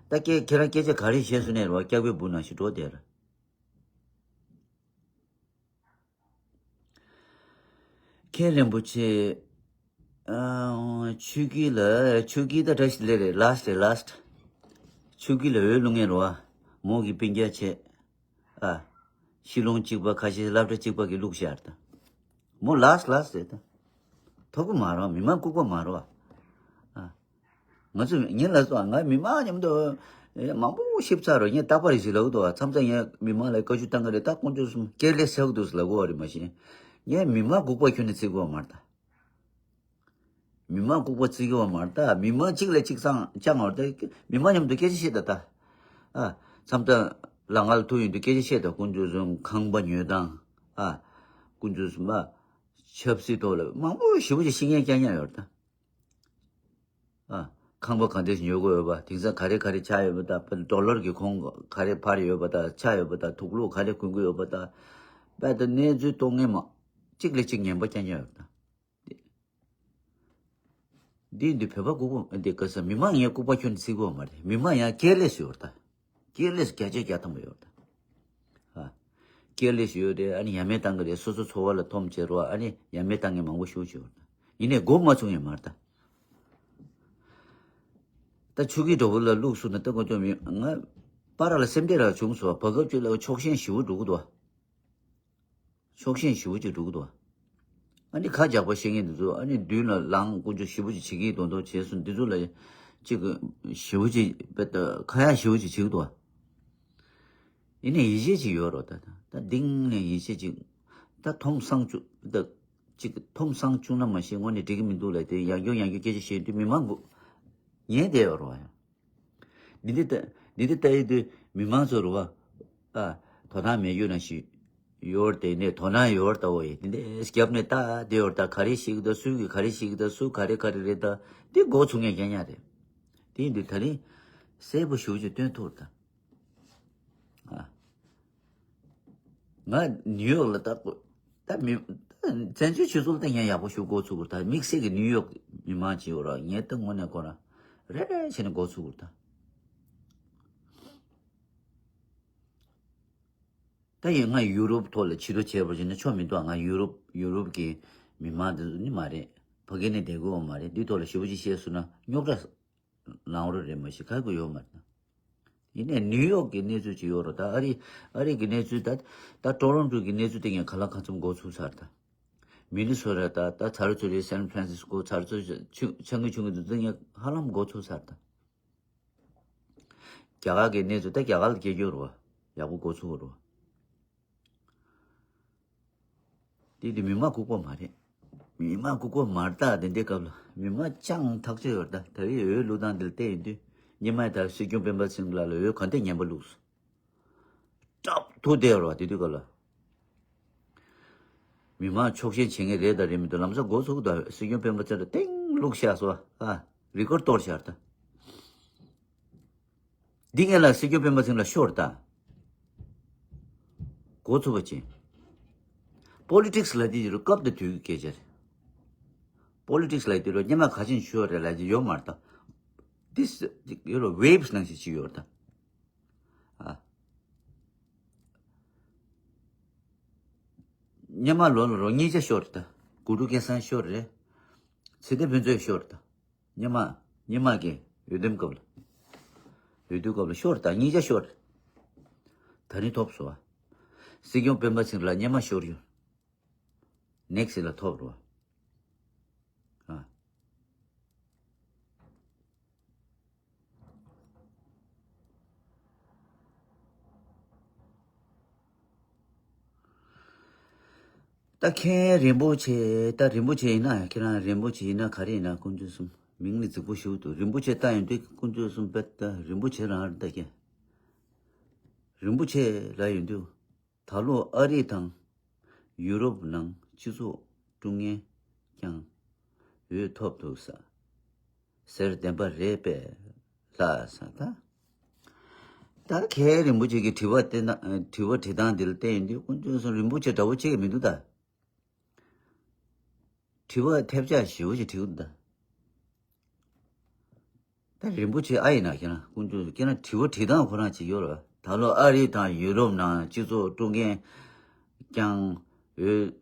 ད་ཀྱེ་ཁྱེད་རང་སྐད་ཆ་ག་རེ་བཤད་སོང་ནའི་རེད་བ་སྐྱག་པའི་སྦུག་ནང་བཞིན་འགྲོ་བསྡད་རེད། མཁན་རིན་པོ་ཆེ། ཨ། ཆོས་སྐྱིད་ལ་ཆོས་སྐྱིད་ད་བཀྲ་ཤིས་བདེ་ལེགས་རེད། ལཱསི་ཊི་རེད་ལཱསི་ཊི། ཆོས་སྐྱིད་ལ་འོས་བླུག་མཁན་རེད་བ། མོ་གི་སྤུན་ཀྱག་བྱས། ཨ། ཤི་ལོང་གཅིག་པ་ཁ་ཤས་སློབ་གྲྭ་གཅིག་པ་གི་བླུགས་བཞག་རེད་ད། མོ་ལཱསི་ཊི་ལཱསི་ཊི་རེད་ད། ཐོབ་གི་མ་རེད་བ། མི་མང་ལྐུགས་པ་མ་རེད་བ། ཨ། ང་ཚོ་ངས་ལབ་སོང་། ང་མི་མང་མཉམ་དུ་མང་པོ་ཞིབ་ཚགས་རོགས། ངས་རྟག་པར་ཞིག་ལབ་འདུག་བ། མཚམས་མཚམས་ངས་མི་མང་ལ་བཀའ་བཀྱོན་བཏང་གི་རེད། ད་དཀོན་མཆོག་གསུམ་ཀེར་ལེ་སི་ཆགས་འདུག་ལབ་དགོས་བ་རེད། མ་གཞི་ངས་མི་མང་ལྐུགས་པ་ཁྱོན་ནས་བརྩི་གི་ཡོད་མ་རེད་ད། མི་མང་ལྐུགས་པ་བརྩི་གི་ཡོད་མ་རེད་ད། མི་མང་གཅིག་ལ་གཅིག་སང་ཅང་མ་རེད་ད། མི་མང་མཉམ་དུ་སྐད་ཆ་བཤད་ད་ད། ཨ། མཚམས་ད་ལ་ང་ལ་ཐུག་ཡོང་དུས་སྐད་ཆ་བཤད་ད། དཀོན་མཆོག་གསུམ་ཁང་པ་ཉོ་སྟངས། ཨ། དཀོན་མཆོག་གསུམ་ཨ། ཆབ་སྲིད་ཐོག་ལ་མང་པོ་ཞེ་པོ་ཅིག་ཤེས་མཁན་རྐྱང་རྐྱང་ཡོད་རེད་ད། ཨ། ཁང་པ་ག་འདྲས་ཉོ་དགོས་ཡོད་པ། དེང་སང་ག་རེ་ག་རེ་ཆགས་ཡོད་པ་དང་། ཌོ་ལར་གྱི་གོང་ག་རེ་འཕར་ཡོད་པ་དང་། ཆགས་ཡོད་པ་དང་། དུག་ལོག་ག་རེ་གོན་གྱི་ཡོད་པ་དང་། དཔེ་ད་གནས་ཚུལ་གཏོང་མཁན་མ་གཅིག་ལས་གཅིག་ངན་པ་རྐྱང་རྐྱང་ཡོད་པ་དང་། འདི་འདི་བོད་པ་ལྐུགས་པ་འདི་ག་ས་མི་མང་ངས་ལྐུགས་པ་ཁྱོན་ནས་བརྩི་གི་ཡོད་མ་རེད། མི་མང་ཡང་ཀེར་ལེ་སི་ཡོད་རེད་ད། ཀེར་ལེ་སི་བརྒྱ་ཆ་བརྒྱ་ཐམ་པ་ཡོད་རེད་ད། ཨ། ཀེར་ལེ་སི་ཡོད་རེད། ཨ་ནི་ཡ་མེད་བཏང་གི་རེད། སོ་སོ་འཚོ་བ་ལ་འཐོམ་བྱེད་རོགས། ཨ་ནི་ཡ་མེད་བཏང་མཁན་མང་པོ་ཞེ་པོ་ཅིག་ཡོད་རེད་ད། ཡིན་ནའི་མགོ་མ་ཚོས་མཁན་མ་རེད་ད། ད་ཆོས་སྐྱིད་འགྲོ་བོ་ལ་ལུགས་སུ་ན་ད་ཀོ་ཅོ་མི་ང་པ་ར་ལ་སེམས་ཁྲལ་ར་བྱུང་སོང་། བར་སྐབས་ཅིག་ལ་ཕྱོགས་ཞེན་ཞེ་པོ་འགྲོ་གི་འདུག་བ། ཕྱོགས་ཞེན་ཞེ་པོ་ཅིག་འགྲོ་གི་འདུག་བ། ཨ་ནི་ཁ་རྒྱག་པ་བཤད་མཁན་འདི་ཚོ་ཨ་ནི་མདུན་ལ་ལངས་ཀོ་ཅོ་ཞེ་པོ་ཅིག་བྱེད་ཀྱི་མདོག་མདོག་བྱས་སོང་། འདི་ཚོ་ལ་ཅིག་ཞེ་པོ་ཅིག་དཔེ་ད་ཁ་ཡག་ཞེ་པོ་ཅིག་བྱེད་ཀྱི་འདུག་བ། ཡིན་ནའི་ཡིད་ཆེས་ཅིག་ཡོད་རོ། ད་ད་ད་གཏིང་ནས་ཡིད་ཆེས་ཅིག་ད་འཐོམ་སང་བཅུག་ད་ཅིག་འཐོམ་སང་བཅུག་ན་མ་གཞི་དངོས་གནས་འགྲིག་གི་མི་འདུག་ལབ་དེ་ཡང་བསྐྱར་ཡང་བསྐྱར་སྐད་ཆ་བཤད་དུས་མི་མང་གུ་ཉན་བསྡད་ཡོད་རོ། ཡང་འདི་འདི་ལྟ་འདི་འདི་ལྟ་ཡི་དུས་མི་མང་ཚོ་རོ། ཨ། དོ་སྣང་མེད་རྒྱུ་ནང་བཞིན་ཡོད་དེ་ནས་དོ་སྣང་ཡོད་ལྟ་བུ་ཡི་འདི་འདི་རྒྱབ་ནས་ལྟ་བསྡད་ཡོད། ད་ག་རེ་ཞིག་ད་སུ་གི་ག་རེ་ཞིག་ད་སུ་ག་རེ་ག་རེ་རེད། ད་འདི་མགོ་ཚོས་མཁན་རྐྱང་རྐྱང་རེད། དེ་ཡིན་དུས་ད་རིང་གསལ་པོ་ཞེ་པོ་ཅིག་སྟོན་ཐུབ་ད། ཨ། ང་ནིའུ་ཡོག་ལ་ད་ད་ ད་མི་བཙན་བྱོལ་སྤྱི་ཚོགས་ལ་ད་ངས་ཡག་པོ་ཞུ་འགོ་ཚུགས་དགོས་རེད། ད་དམིགས་བསལ་གྱི་ནིའུ་ཡོག་མི་མང་ཅིག་ཡོད་ར། ངས་ད་དངོས་གནས་ཁོ་རང་རེ་རེ་བྱས་ནས་འགོ་ཚུགས་དགོས་རེད་ད། ད་ཡིན་ང་ཡུ་རོབ་ཐོག་ལ་ཕྱི་དྲོ་བྱས་པ་བྱས་ན་ཆོ་མི་འདུག་ང་ཡུ་རོབ་ཡུ་རོབ་ཀྱི་མི་མང་འདི་ཚོ་ནི་མ་རེད། ཕ་གི་ནས་བསྡད་དགོས་པ་མ་རེད། འདི་ཐོག་ལ་ཞེ་པོ་ཅིག་བཤད་སོང་ན་རྙོག་དྲ་ལངས་རོགས་རེད། མ་གཞི་ཁ་དགོས་ཡོད་མ་རེད། ཡིན་ནའི་ནིའུ་ཡོག་གི་གནས་ཚུལ་ཅིག་ཡོད་རེད། ད་ཨ་རི་ཨ་རི་གི་གནས་ཚུལ་ད་ད་ཊོ་རོན་ཊོ་གི་གནས་ཚུལ་དེ་ངས་ག་ལ་གང་འཚམ་འགོ་ཚུགས་ཚར། ད་མི་ནི་སོ་ར་ད་ད་ཚ་རུ་ཚུ་རེད། སན་ཕ་རན་སིས་ཀོ་ཚ་རུ་ཚུ་ཆུ་ཆང་གི་ཆུང་གི་འདུག་ད་ངས་ཧ་ལམ་འགོ་ཚུགས་ཚར། ད་རྒྱ་གར་གི་གནས་ཚུལ་ད་རྒྱ་གར་ལ་སྐྱེལ་རྒྱུ་རེད་བ། ཡག་པོ་འགོ་ཚུགས་རེད་བ། དེ་དེ་མི་མང་ལྐུགས་པ་མ་རེད། མི་མང་ལྐུགས་པ་མ་རེད། ད་དེ་འདྲའི་སྐབས་ལ་མི་མང་ཅང་ཐག་ཆོད་ཡོད་རེད། ད་ད་རེས་འོས་བླུག་སྟངས་འདི་ལ་བལྟས་ཡོང་དུས་སྔོན་མ་ད་སྲིད་སྐྱོང་སྤེན་པ་ཚེ་རིང་ལགས་ལ་འོས་ག་འདྲ་ངན་པ་བླུགས་སོང་། སྐྲག་ཐུག་བསྡད་ཡོད་རེད་བ། དེ་དུས་སྐབས་ལ་མི་མང་ཕྱོགས་ཞེན་བྱེད་མཁན་རེད་དང་རེད་མི་འདུག་ལམ་སང་འགོ་ཚུགས་དང་སྲིད་སྐྱོང་སྤེན་པ་ཚེ་རིང་ལ་ཏིང་བླུགས་བཞག་སོང་། ཨ་རི་ཀོར་ཌི་གཏོར་བཞག་ད། འདི་ངས་ལ་སྲིད་སྐྱོང་སྤེན་པ་ཚེ་རིང་ལ་ཤོར་ད། འགོ་ཚུགས་པ་ཅན། པོ་ལི་ཊིག་སི་ལ་དེ་རུ་སྐབས་དང་དུས་ཀྱི་སྐད་ཆ་རེད། པོ་ལི་ཊིག་སི་ལ་དེ་རུ་སྔོན་མ་ག་ཅིག་ཤོར་རེད་ལབ་ཀྱི་ཡོད་མ་རེད་ད། འདི་ཡོད་རེད། ཝེབ་སི་ནང་བཞིན་ཅིག་ཡོད་རེད་ད། ཨ། སྔོན་མ་ལོ་ལ་རོ་གཉིས་ཆ་ཤོར་རེད་ད། དགུ་ཕྲུག་སྐལ་བཟང་ཤོར་རེད། ཚེ་བརྟན་ཕུན་ཚོགས་ཤོར་རེད་ད། སྔོན་མ་སྔོན་མ་གི་འོས་འདེམས་སྐབས་ལ། འོས་བསྡུ་སྐབས་ལ་ཤོར་ད། གཉིས་ཆ་ཤོར། ད་ནི་ཐོབ་སོང་བ། སྲིད་སྐྱོང་སྤེན་པ་ཚེ་རིང་ལ་སྔོན་མ་ཤོར་ཡོད། ནེག་སི་ལ་ཐོབ་རོགས། ཨ། ད་མཁན་རིན་པོ་ཆེ། ད་རིན་པོ་ཆེ་ཡིན་ན་ཁྱེད་རང་རིན་པོ་ཆེ་ཡིན་ན་ག་རེ་ཡིན་ན་དཀོན་མཆོག་གསུམ་མིང་ནི་རྫིག་པོ་ཞིག་འདུག་རིན་པོ་ཆེ་ལྟ་ཡོང་དུས་དཀོན་མཆོག་གསུམ་དཔེ་ད་རིན་པོ་ཆེ་རང་རེད་ད་ཁྱེད། རིན་པོ་ཆེ་ལ་ཡོང་དུས་ད་ལོ་ཨ་རི་དང་ཡུ་རོབ་ནང་སྤྱི་ཚོགས་དཀྲུག་མཁན་ཀྱང་འོས་ཐོབ་འདུག་ས། ཟེར་བདེན་པ་རེད་པས་ལགས་ས་ད། ད་མཁན་རིན་པོ་ཆེ་གི་དྲི་བ་དེ་ན་དྲི་བ་དྲི་སྟངས་འདི་ལ་བལྟས་ཡོང་དུས་དཀོན་མཆོག་གསུམ་རིན་པོ་ཆེ་འདྲ་བོ་ཅིག་མི་འདུག་ད། དྲི་བ་ཐེབས་ཆག་ཞེ་པོ་ཅིག་དྲི་གི་འདུག་ད། ད་རིན་པོ་ཆེ་ཨ་ཡིན་ན་ཁྱེད་རང་དཀོན་མཆོག་ཁྱེད་རང་དྲི་བ་དྲི་སྟངས་ཁོ་རང་ཅིག་ཡོད་རེད། ད་ལོ་ཨ་རི་དང་ཡུ་རོབ་ནང་སྤྱི་ཚོགས་དཀྲུག་མཁན་ཀྱང་འོས་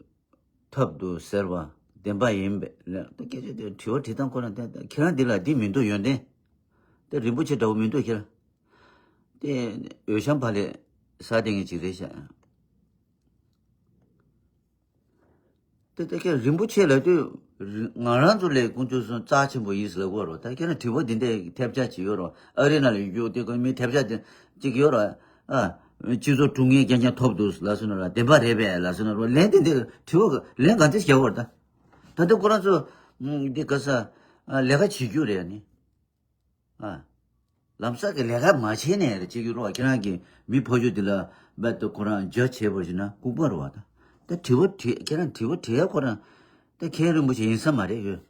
ཐོབ་འདུག་ཟེར་བ་བདེན་པ་ཡིན་པས་ལགས། ད་སྐད་ཆ་དེ་དྲི་བ་དྲི་སྟངས་ཁོ་རང་དེ་ད་ཁྱེད་རང་འདི་ལ་འདི་མི་འདུག་ཡོན་ཏན་དེ་རིན་པོ་ཆེ་འདྲ་བོ་མི་འདུག་ཁྱེད་རང་དེ་འོས་ཤམ་བག་ལེབ་ཟ་བསྡད་མཁན་ཅིག་རེད་ཤག་དེ་ལྟ་ཁྱེད་རིན་པོ་ཆེ་ལབ་དུས་རི་ང་རང་ཚོ་ལས་དཀོན་མཆོག་གསུམ་རྩ་ཆེན་པོ་ཡིན་ཟེར་ལབ་དགོས་རོ། ད་ཁྱེད་རང་དྲི་བ་འདི་འདྲའི་ཐེབས་ཆག་ཅིག་ཡོད་རོ། ཨ་རི་ནང་ལ་ཡོད་དེ་ཁོ་མི་ཐེབས་ཆག་དེ་ཅིག་ཡོད་རོ། ཨ་སྤྱི་ཚོགས་དཀྲུག་མཁན་རྐྱང་རྐྱང་ཐོབ་འདུག་ལབ་སོང་ན་ར་བདེན་པ་རེད་པས་ལབ་སོང་ན་རོ། ལན་དེ་འདི་དྲི་བ་ལན་ག་ཚོད་རྒྱག་དགོས་རེད་ད། ད་ལྟ་ཁོ་རང་ཚོ་འདི་ག་ས་ལས་ཀ་བྱེད་རྒྱུ་རེད་ནི། ཨ། ལམ་སང་གི་ལས་ཀ་མ་བྱས་ནས་རེད་ཅེས་ཀྱི་རོ། ཁྱེད་རང་གི་མི་ཕོ་ཆུ་འདི་ལ་རྦད་དེ་ཁོ་རང་ཇ་བྱས་པ་ཞིག་ན་ལྐུགས་པ་རེད་བ། ད་ད་དྲི་བ་དྲི་ཁྱེད་རང་དྲི་བ་དྲི་ཡ་ཁོ་རང་ད་མཁན་རིན་པོ་ཆེ་ཡིན་ས་མ་རེད་ཡོད།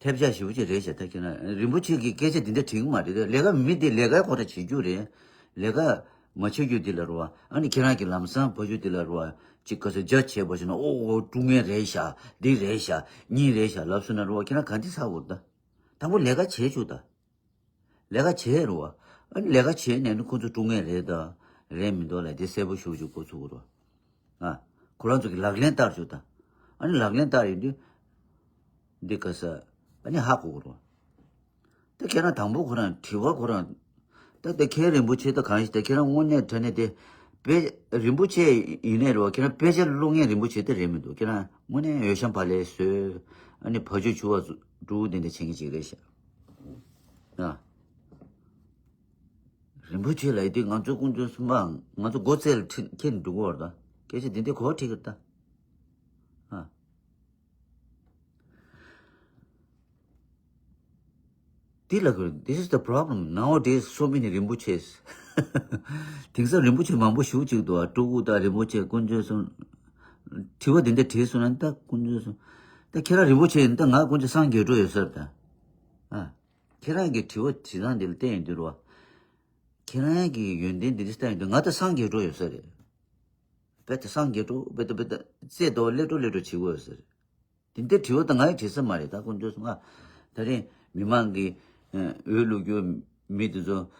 ཐེབས་ཆག་ཞེ་པོ་ཅིག་རེད་ཤག་ད་ཁྱེད་རང་རིན་པོ་ཆེ་གི་སྐད་ཆ་འདི་འདྲ་དྲི་གི་མ་རེད། ད་ལས་ཀ་མི་འདི་ལས་ཀ་ཁོ་རང་བྱེད་རྒྱུ་རེད། ལས་ཀ་མ་བྱེད་རྒྱུ་འདི་ལ་རེད་བ། ཨ་ནི་ཁྱེད་རང་གི་ལམ་སང་ཕོ་ཆུ་འདི་ལ་རེད་བ། ཅིག་ག་ཚོད་ཇ་བྱས་པ་ཞིག་ན་ཨོ་ཨོ་དཀྲུག་མཁན་རེད་ཤག་འདི་རེད་ཤག་གཉིས་རེད་ཤག་ལབ་སོང་ན་རེད་བ། ཁྱེད་རང་ག་འདི་ཚ་བོར་ད། དང་པོ་ལས་ཀ་བྱེད་བཅུག་ད། ལས་ཀ་བྱེད་རོ། ཨ་ནི་ལས་ཀ་བྱེད་ནས་ནི་ཁོ་ཚོ་དཀྲུག་མཁན་རེད་ད། རེད་མི་འདུག་ལ་དེ་གསལ་པོ་ཞུ་བཅུག་ཁོ་ཚོ་གོ་རོ། ཨ། ཁོ་རང་ཚོ་གི་ལག་ལེན་བསྟར་བཅུག་ད། ཨ་ནི་ལག་ལེན་བསྟར་ཡོང་དུས། འདི་ག་ས། ཨ་ནི་ཧ་གོ་གོ་རོ། ད་ཁྱེད་རང་དང་པོ་ཁོ་རང་དྲི་བ་ཁོ་རང་། ད་ད་མཁན་རིན་པོ་ཆེ་ད་གང་ཞིག་ད་ཁྱེད་རང་དངོས་གནས་དྲང་གནས་དེ། དཔེ་རིན་པོ་ཆེ་ཡིན་ནའི་རེད་བ། ཁྱེད་རང་དཔེ་ཆ་ཀློག་མཁན་རིན་པོ་ཆེ་དེ་རེད་མི་འདུག་ཁྱེད་རང་དངོས་གནས་འོས་ཤམ་བག་ལེབ་བཟོས། ཨ་ནི་བ་ཕྱུགས་ཕྱུ་བ་འབྲུ་དེ་འདྲ་བྱེད་མཁན་ཅིག་རེད་ཤག་ཨ། རིན་པོ་ཆེ་ལ་ཡི་དེ་ང་ཚོ་དཀོན་མཆོག་གསུམ་པ་ང་ཚོ་སྒོ་རྩེ་ལ་ཁྲིད་ཁྱེར་འགྲོ་གི་བར་དུ་སྐད་ཆ་འདི་འདྲ་གོ་ཁྲིད་གི་ད། ཨ། འདི་ལ་གོ། This is the problem nowadays, so many rinpoches. དེང་སང་རིན་པོ་ཆེ་མང་པོ་ཞུ་གཅིག་འདུག་ཨ། སྤྲུལ་སྐུ་དང་རིན་པོ་ཆེ་དཀོན་མཆོག་གསུམ། དྲི་བ་འདི་འདྲ་དྲིས་སོང་ན་ད་དཀོན་མཆོག་གསུམ། ད་ཁྱེད་རང་རིན་པོ་ཆེ་ཡིན་ད་ང་དཀོན་མཆོག་སངས་རྒྱས་འགྲོ་ཡོད་ས་རེད་ད། ཨ། ཁྱེད་རང་གི་དྲི་བ་དྲི་སྟངས་འདི་ལ་བལྟས་ཡོང་དུས་རེད་བ། ཁྱེད་རང་གི་ཡོན་ཏན་འདི་འདྲ་བལྟས་ཡོང་དུས་ང་ད་སངས་རྒྱས་འགྲོ་ཡོད་ས་རེད། བེ་ད་སངས་རྒྱས་འགྲོ་བེ་ད་བེ་ད་རྩེ་དོ་ལེ་འགྲོ་ལེ་འགྲོ་བྱེད་དགོས་ཟེར། དེ་འདྲའི་དྲི་བ་ད་ང་ཡི་དྲི་ས་མ་རེད། ད་དཀོན་མཆོག་གསུམ་ང་ད་རིང་མི་མང་གི་འོས་བླུག་རྒྱུ་མི་དེ་ཚོ་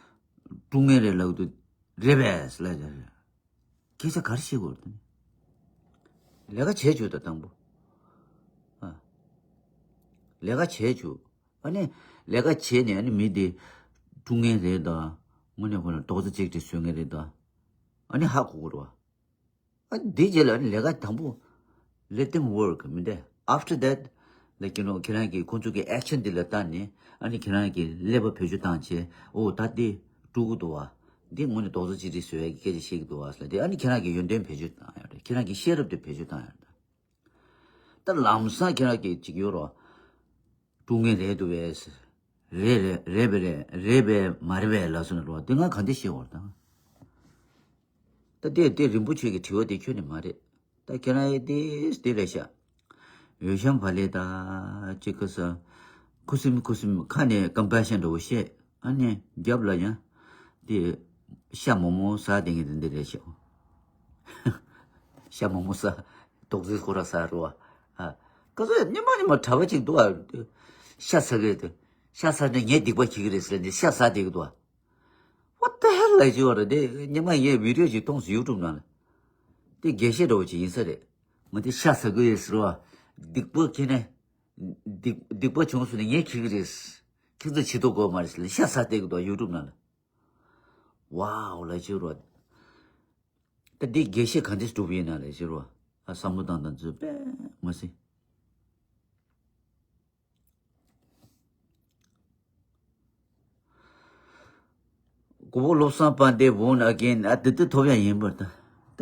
ཀྲུང་ངེ་རེད་ལབ་དུས་རེད་པས་ལབ་ཡ་རེད། སྐད་ཆ་ག་རེ་བཤད་དགོས་རེད། ལས་ཀ་བྱས་བྱོས་ད་དང་པོ། ཨ། ལས་ཀ་བྱས་བྱོས། ཨ་ནི་ལས་ཀ་བྱས་ནས་ཨ་ནི་མི་དེ་ཀྲུང་ངེ་རེད་ད། དངོས་གནས་ཁོ་ལ་རྡོག་རྩ་གཅིག་སྒྲིལ་བཟོ་མཁན་རེད་ད། ཨ་ནི་ཧ་གོ་དགོས་རེད་བ། ཨ་འདི་རྗེས་ལ་ཨ་ནི་ལས་ཀ་དང་པོ། Let them work མི་འདྲ། After that like you know ཁྱེད་རང་གིས་ཁོང་ཚོ་གི་action འདི་ལ་བལྟས་ནས་ཨ་ནི་ཁྱེད་རང་གིས་ཀླད་པ་བེད་སྤྱོད་བཏང་བྱས། ཨོ་ད་འདི་འགྲུབ་ཀྱི་འདུག་བ། འདི་དངོས་གནས་རྡོག་རྩ་གཅིག་སྒྲིལ་བཟོ་ཡ་གི་སྐད་ཆ་བཤད་ཀྱི་འདུག་བ་ཟེར་ཏེ་ཨ་ནི་ཁྱེད་རང་གིས་ཡོན་ཏན་བེད་སྤྱོད་བཏང་ཡ་རེད། ཁྱེད་རང་གི་ཤེས་རབ་དེ་བེད་སྤྱོད་བཏང་ཡ་རེད། ད་ལམ་སང་ཁྱེད་རང་གིས་ཅིག་ཡོད་རོ། ཀྲུང་ངེ་རེད་འདུག་བས། རེད་རེད་རེད་པས་རེད་རེད་པས་མ་རེད་པས་ལབ་སོང་ན་རོ། དེ་ང་ག་འདྲ་ཤེས་བར་དང་། ད་ལྟའི་དེ་རིན་པོ་ཆེ་གི་དྲི་བ་དེ་ཁྱོན་ནས་མ་རེད། ད་ཁྱེད་རང་ཡི་དེ་དེ་རེད་ཤག་འོད་ཤམ་བ་ལས་ད་ཅིག་གི་ས། ཁུ་སིམ་ཁུ་སིམ་ཁ་ནས་ཀམ་པེ་ཤན་འདྲ་བོ་བཤད། ཨ་ནི་རྒྱབ་ལ་ཡང་དེ་ཤ་མོག་མོག་ཟ་དེ་ངས་དེ་འདི་རེད་ཤག་ཤ་མོག་མོག་ཟ། རྡོག་རྫིས་ཁོ་ར་ཟ་རོ། ཨ། ཀ་ཚོད་ཉི་མ་ཉི་མ་གྲྭ་པ་ཅིག་འདུག་ཨ། ཤ་ཟ་གི་རེད། ཤ་ཟ་ནས་ངས་སྡིག་པ་བྱེད་ཀྱི་རེད་ཟེར་ནས་ཤ་ཟ་བསྡད་ཀྱི་འདུག་ཨ། What the hell ལབ་ཀྱི་ཡོད་རེད་དེ། ཉི་མ་ངས་བི་ཌིའོ་ཅིག་མཐོང་སོང་ཡུ་ཊུབ་ནང་ལ། དེ་དགེ་བཤེས་འདྲ་བོ་ཅིག་ཡིན་ས་རེད། ང་དེ་ཤ་ཟ་གི་ཡོད་ཟེར་བ། སྡིག་པ་ཁྱེར་ནས། སྡིག་སྡིག་པ་བྱུང་སོང་ནས་ངས་འཁྱེར་གི་རེད། ཁྱེད་ཚོ་བྱེད་དོ་དགོས་མ་རེད་ཟེར་ནས་ཤ་ཟ་བསྡད་ཀྱི་འདུག་ཡུ་ཊུབ་ནང་ལ། Wow ལབ་ཀྱི་ཡོད་རེད། ད་འདི་དགེ་བཤེས་ག་འདྲས་སྒྲུབ་ཡིན་ན་ལས་ཤེས་རོ། ཨ་བསམ་བློ་བཏང་བཏང་ཚོད་དཔེ་མ་སྲིད། གོ་བོ་བློ་བཟང་དཔལ་ལྡན་born again ཨ་དེ་དུས་ཐོབ་ཡ་ཡིན་པར་ད། ད་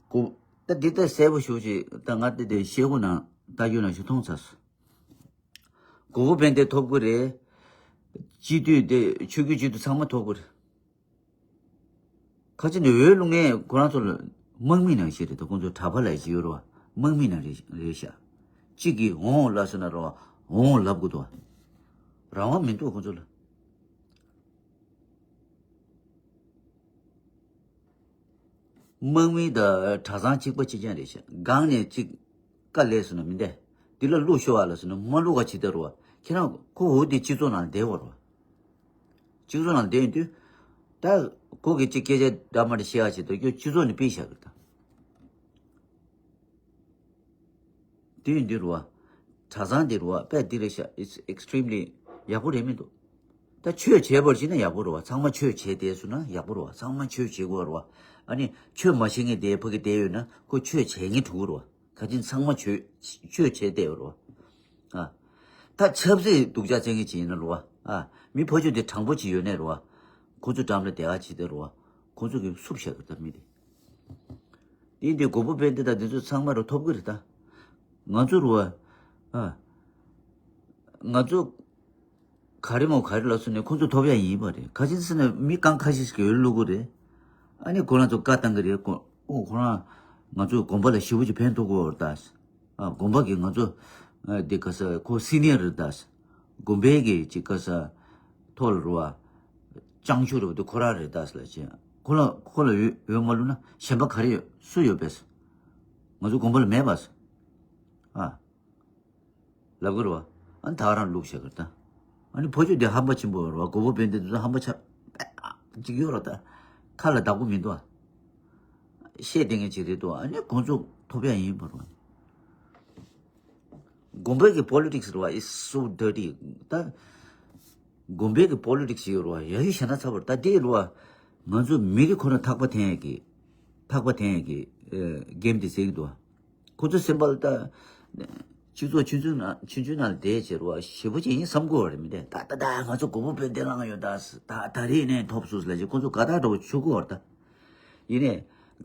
གོ་ད་འདི་ལྟར་གསལ་པོ་ཞུ་ཞིག་ད་ང་དེ་དེ་ཤེལ་སྒོ་ནང་ལྟ་རྒྱུ་ནང་ཞིག་མཐོང་ཚར་སོང་། གོ་བོ་དཔལ་ལྡན་ཐོབ་ཀྱི་རེད། སྤྱི་འཐུས་དེ་ཆོས་བརྒྱུད་སྤྱི་འཐུས་ཚང་མ་ཐོབ་ཀྱི་རེད། ཁ་ཅིག་ནས་འོས་བླུག་མཁན་ཁོ་རང་ཚོ་ལ་དམག་མི་ནང་བཞིན་རེད་དོ། ཁོང་ཚོ་གྲྭ་པ་ལ་བཞི་ཡོད་རེད་བ། དམག་མི་ནང་རེད་རེད་ཤག་གཅིག་གིས་འོང་ལབ་སོང་ན་རེད་བ། འོང་ལབ་དགོས་འདུག་བ། རང་དབང་མི་འདུག་ཁོང་ཚོ་ལ། དམག་མི་དང་གྲྭ་ཚང་གཅིག་པ་གཅིག་རྐྱང་རེད་ཤག་སྒང་ནས་གཅིག་དཀའ་ལས་སོང་ན་མི་འདས། འདི་ལ་བླུག་ཤོག་ཨ་ལབ་སོང་ན་མ་བླུག་ག་ཇི་ལྟར་རེད་བ། ཁྱེད་རང་ཁོ་འོ་དེ་སྤྱི་ཚོགས་ནང་བསྡད་བ་རེད་བ། སྤྱི་ཚོགས་ནང་བསྡད་ཡོང་དུས། ད་ཁོ་གིས་ཅིག་སྐད་ཆ་འདྲ་མ་འདྲ་བཤད་ཡག་ཆེད་དུ་ཁྱོད་སྤྱི་ཚོགས་ནས་ཕུད་བཞག་གི་ད། དེ་ཡིན་དུས་རུ་བ། གྲྭ་ཚང་འདི་རུ་བ་དཔེ་འདི་རེད་ཤག It's extremely ཡག་པོ་རེད་མི་འདུག་ད་ཆོས་བྱེད་པར་བྱེད་ན་ཡག་པོ་རེད་བ། ཚང་མ་ཆོས་བྱེད་བསྡད་སོང་ན་ཡག་པོ་རེད་བ། ཚང་མ་ཆོས་བྱེད་དགོས་རེད་བ། ཨ་ནི་ཆོས་མ་བྱེད་མཁན་དེ་ཕ་གི་བསྡད་ཡོད་ན་ཁོ་ཆོས་བྱེད་མཁན་གྲུག་གི་རེད་བ། ག་ཅིན་ཚང་མ་ཆོས་ཆོས་བྱས་བསྡད་ཡོད་རེད་བ། ཨ། ད་ཆབ་སྲིད་སྡུག་ཅག་བཙན་གྱི་ཅིག་ཡིན་ན་རེད་བ། ཨ། མི་ཕ་ཆོས་དེ་དྲང་པོ་ཅིག་ཡོད་ནའི་རེད་བ། ཁོ་ཚོ་འགྲམ་ལ་བསྡད་ཡག་ཅིག་དེ་རེད་བ། ཁོ་ཚོ་གིས་བསུབ་བཞག་གི་ད་མི་དེ། དེ་འདི་གོ་བོ་དཔལ་ལྡན་དང་འདི་ཚོ་ཚང་མ་རུ་ཐོབ་གི་རེད་ད། ང་ཚོ་རུ་བ། ཨ། ང་ཚོ། ག་རེ་མོ་ག་རེ་ལབ་སོང་ནས་ཁོ་ཚོ་ཐོབ་ཡ་ཡིན་པ་རེད། ག་ཅི་ཟེར་ན་མི་རྐང་ཁ་ཤས་ཤིག་གིས་འོས་བླུག་གི་རེད། ཨ་ནི་ཁོ་རང་ཚོ་བཀའ་བཏང་གི་རེད། ཁོ་ཨོ་ཁོ་རང་ང་ཚོ་དགོན་པ་ལ་ཞེ་པོ་ཅིག་ཕན་ཐོགས་ཀྱི་ཡོད་རེད་ད། ཨ་དགོན་པ་གིས་ང་ཚོ་ཨ་འདི་ག་ས་ཁོ་སི་ནི་ཡར་རེད་ད། དགོན་པའི་གི་ཅིག་ག་ས་ཐོག་ལ་རུ་བ། ཅང་ཆུ་རུ་བ་དེ་ཁོ་རང་རེད་ད་ཟེར་ལ་ཅི། ཁོ་ལ་ཁོ་ལ་འོས་འོས་མ་བླུག་ན་གཞན་པ་ག་རེ་ཡོད་སུ་ཡོད་པས། ང་ཚོ་དགོན་པ་ལ་མེད་པས། ཨ། ལབ་གི་རེད་བ། ཨ་ནི་ད་ག་རང་བླུགས་བཞག་གི་རེད་ད། ཨ་ནི་ཕོ་ཆོས་དེ་ཧམ་པ་ཆེན་པོ་རེད་བ། གོ་བོ་དཔལ་ལྡན་དེ་ཚོ་ཧམ་པ་ཆ་ཅིག་ཡོད་རེད་ད། ཁ་ལ་བདག་པོ་མི་འདུག་ཨ། བཤད་བསྡད་མཁན་ཅིག་རེད་འདུག་ཨ་ནི་ཁོང་ཚོ་ཐོབ་ཡ་ཡིན་པ་རེད་བ། དགོན་པའི་གི་པོ་ལི་ཊིག་སི་རེད་བ། It's so dirty ད། དགོན་པའི་གི་པོ་ལི་ཊིག་སི་ཡོད་རེད་བ། ཡ་ཡི་བཤད་ན་ཚ་བར་ད་དེ་རེད་བ། ང་ཚོ་མི་རིགས་ཁོ་ན་ཐག་པ་འཐེན་ཡ་གི། ཐག་པ་འཐེན་ཡ་གི། ཨེ་གེམ་དེ་ཟེར་གི་འདུག་བ། ཁོ་ཚོ་སེམས་པ་ལ་ད། སྤྱི་ཚོགས་ཆུང་ཆུང་ནང་ཆུང་ཆུང་ནང་ལ་བསྡད་བྱས་རུ་བ་ཞེ་པོ་ཅིག་ཡིན་བསམ་གི་ཡོད་རེད་མི་འདྲ། ད་ད་ད་ང་ཚོ་མགོ་བོ་དཔོན་དེ་ལངས་ཡོད་ད། ད་ད་རེས་ནས་ཐོབ་སོང་ཟེར་ལབ་བྱས་ཁོ་ཚོ་དགའ་ཐག་འདྲ་བོ་ཆོད་གི་ཡོད་རེད་ད། ཡིན་ནའི།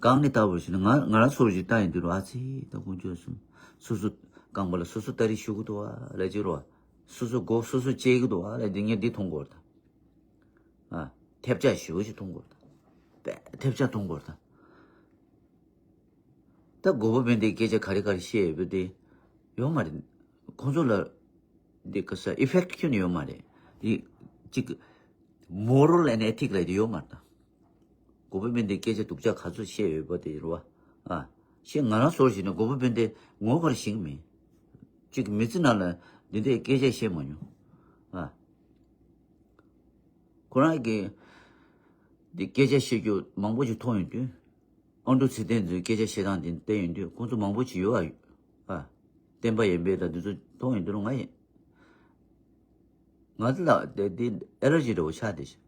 གང་ནས་ལྟ་བུར་ཞིག་ན་ང་ང་རང་ཚོར་ཞིག་ལྟ་ཡིན་དུས་རུ་ཨ་ཙི་ད་དཀོན་མཆོག་གསུམ། སོ་སོ་རྐང་པ་ལ་སོ་སོ་སྟ་རེ་ཞུ་གི་འདུག་བ་ལབ་བྱས་རུ་བ། སོ་སོ་མགོ་སོ་སོ་བཅད་གི་འདུག་བ་ལབ་འདི་ངས་འདི་མཐོང་གི་ཡོད་རེད་ད། ཨ། ཐེབས་ཆག་ཞེ་པོ་ཅིག་མཐོང་གི་ཡོད་རེད་ད། དཔེ་ཐེབས་ཆག་མཐོང་གི་ཡོད་རེད་ད། ད་མགོ་བོ་དཔོན་དེ་སྐད་ཆ་ག་རེ་ག་རེ་བཤད་ཡོད་པ་དེ་ཡོད་མ་རེད། ཁོང་ཚོ་ལ་འདི་ག་ས་ཨི་ཕེག་ཊི་ཁྱོན་ནས་ཡོད་མ་རེད། འདི་གཅིག་moral and ethic ལབ་དེ་ཡོད་མ་རེད་ད། མགོ་བོ་དཔོན་དེ་སྐད་ཆ་སྡུག་ཅག་ག་ཚོད་བཤད་ཡོད་པ་དེ་རེད་བ། ཨ། ཞེས་ང་རང་སོར་ཞིག་ནས་མགོན་པོ་དཔལ་ལྡན་ངོ་མཁར་ཞིག་མིན། གཅིག་མི་ཚེ་ནང་ལ་འདི་འདྲའི་སྐད་ཆ་བཤད་མ་མྱོང་། ཨ། ཁོ་རང་གིས་འདི་སྐད་ཆ་བཤད་རྒྱུ་མང་པོ་ཞིག་མཐོང་ཡོང་དུས། ཨ་འབྲུག་ཚེ་བརྟན་ཚོའི་སྐད་ཆ་བཤད་སྟངས་དེ་བལྟས་ཡོང་དུས་ཁོང་ཚོ་མང་པོ་ཅིག་ཡོད་ཨ། ཨ། བསྟན་པ་ཡར་འཕེལ་དང་འདི་ཚོ་མཐོང་ཡོང་དུས་ང་ཡིན། ང་ཚོ་ལ་དེ་དེ་ཨེ་ལར་ཇི་འདྲ་བོ་ཆགས་བསྡད་ཤག་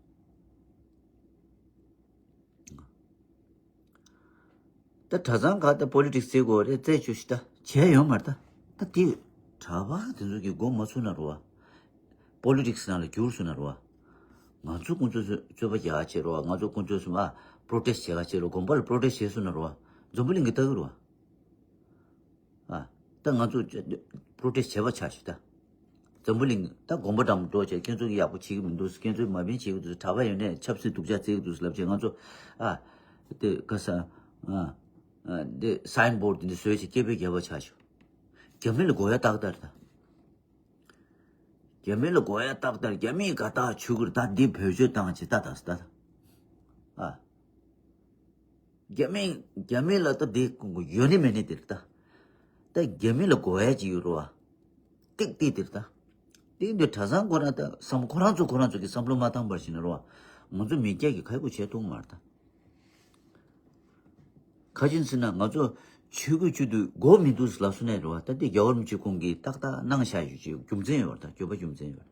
ད་གྲྭ་ཚང་ཁག་ད་པོ་ལི་ཊིག་སི་རྩེ་དགོས་རེད་རྩེ་བཅུག་ཤི་ད་བྱས་ཡོད་མ་རེད་ད། ད་དེ་གྲྭ་པ་དེ་ཚོ་གི་མགོ་མ་ཚུགས་ན་རོ་བ། པོ་ལི་ཊིག་སི་ནང་ལ་བསྒྱུར་སོང་ན་རོ་བ། ང་ཚོ་དཀོན་མཆོག་གསུམ་རྩོད་པ་རྒྱག་ག་བྱེད་རོ་བ། ང་ཚོ་དཀོན་མཆོག་གསུམ་ཨ་པྲོ་ཊེ་སི་བྱེད་ག་བྱེད་རོ། དགོན་པ་ལ་པྲོ་ཊེ་སི་བྱེད་སོང་ན་རོ་བ། འཛམ་བུ་གླིང་གི་ལྟ་གི་རོ་བ། ཨ། ད་ང་ཚོ་པྲོ་ཊེ་སི་བྱེད་པ་ཆགས་ཤིག་ད། འཛམ་བུ་གླིང་ད་དགོན་པ་འགྲམ་འགྲོ་བྱས་ཁྱེད་ཚོ་གི་ཡག་པོ་བྱེད་ཀྱི་མི་འདུག་ཁྱེད་ཚོས་མ་ཕན་བྱེད་ཀྱི་འདུག་གྲྭ་པ་ཡོད་ནས་ཆབ་སྲིད་སྡུག་ཅག་བརྩི་གི་འདུག་ལབ་བྱས་ང་ཚོ་ཨ། དེ་ག་ས་ཨ་ཨ་དེ་སའིན་བོར་ཌི་འདི་བཟོས་བྱས་སྐད་འབོད་རྒྱབ་པ་ཆགས་ཤིག་རྒྱ་མི་ལ་མགོ་ཡ་ཏག་ཏག་རེད་ད། རྒྱ་མི་ལ་མགོ་ཡ་ཏག་ཏག་རྒྱ་མིས་དགའ་ཐག་ཆོད་ཀྱི་རེད་ད། འདི་བེད་སྤྱོད་བཏང་བྱས་ད་ད་ད་ཨ། རྒྱ་མི་རྒྱ་མི་ལ་ད་འདི་ཡོད་ནི་མེད་ནི་དེ་རེད་ད། ད་རྒྱ་མི་ལ་མགོ་ཡ་ཅིག་ཡོད་རེད་བ། ཏིག་ཏིག་དེ་རེད་ད། ཏིག་འདི་གྲྭ་ཚང་ཁོ་རང་ད་བསམ་ཁོ་རང་ཚོ་ཁོ་རང་ཚོ་གི་བསམ་བློ་མ་བཏང་བར་ཞིག་ན་རེད་བ། ང་ཚོ་མི་སྐྱ་གི་ཁ་ཡག་པོ་བྱས་ཐུབ་མ་རེད་ད། ཁ་ཅིག་ཟེར་ན་ང་ཚོ་ཆོས་གོས་གཅིག་ཏུ་དགོས་མི་འདུག་ལབ་སོང་ནས་རེད་བ། ད་འདི་རྒྱལ་བ་རིན་པོ་ཆེ་ཁོང་གིས་ཏག་ཏག་གནང་བཞག་ཡོད་ཅིག་རྒྱུ་མཚན་ཡོད་རེད་ད། སྐྱོབ་པ་རྒྱུ་མཚན་ཡོད་རེད།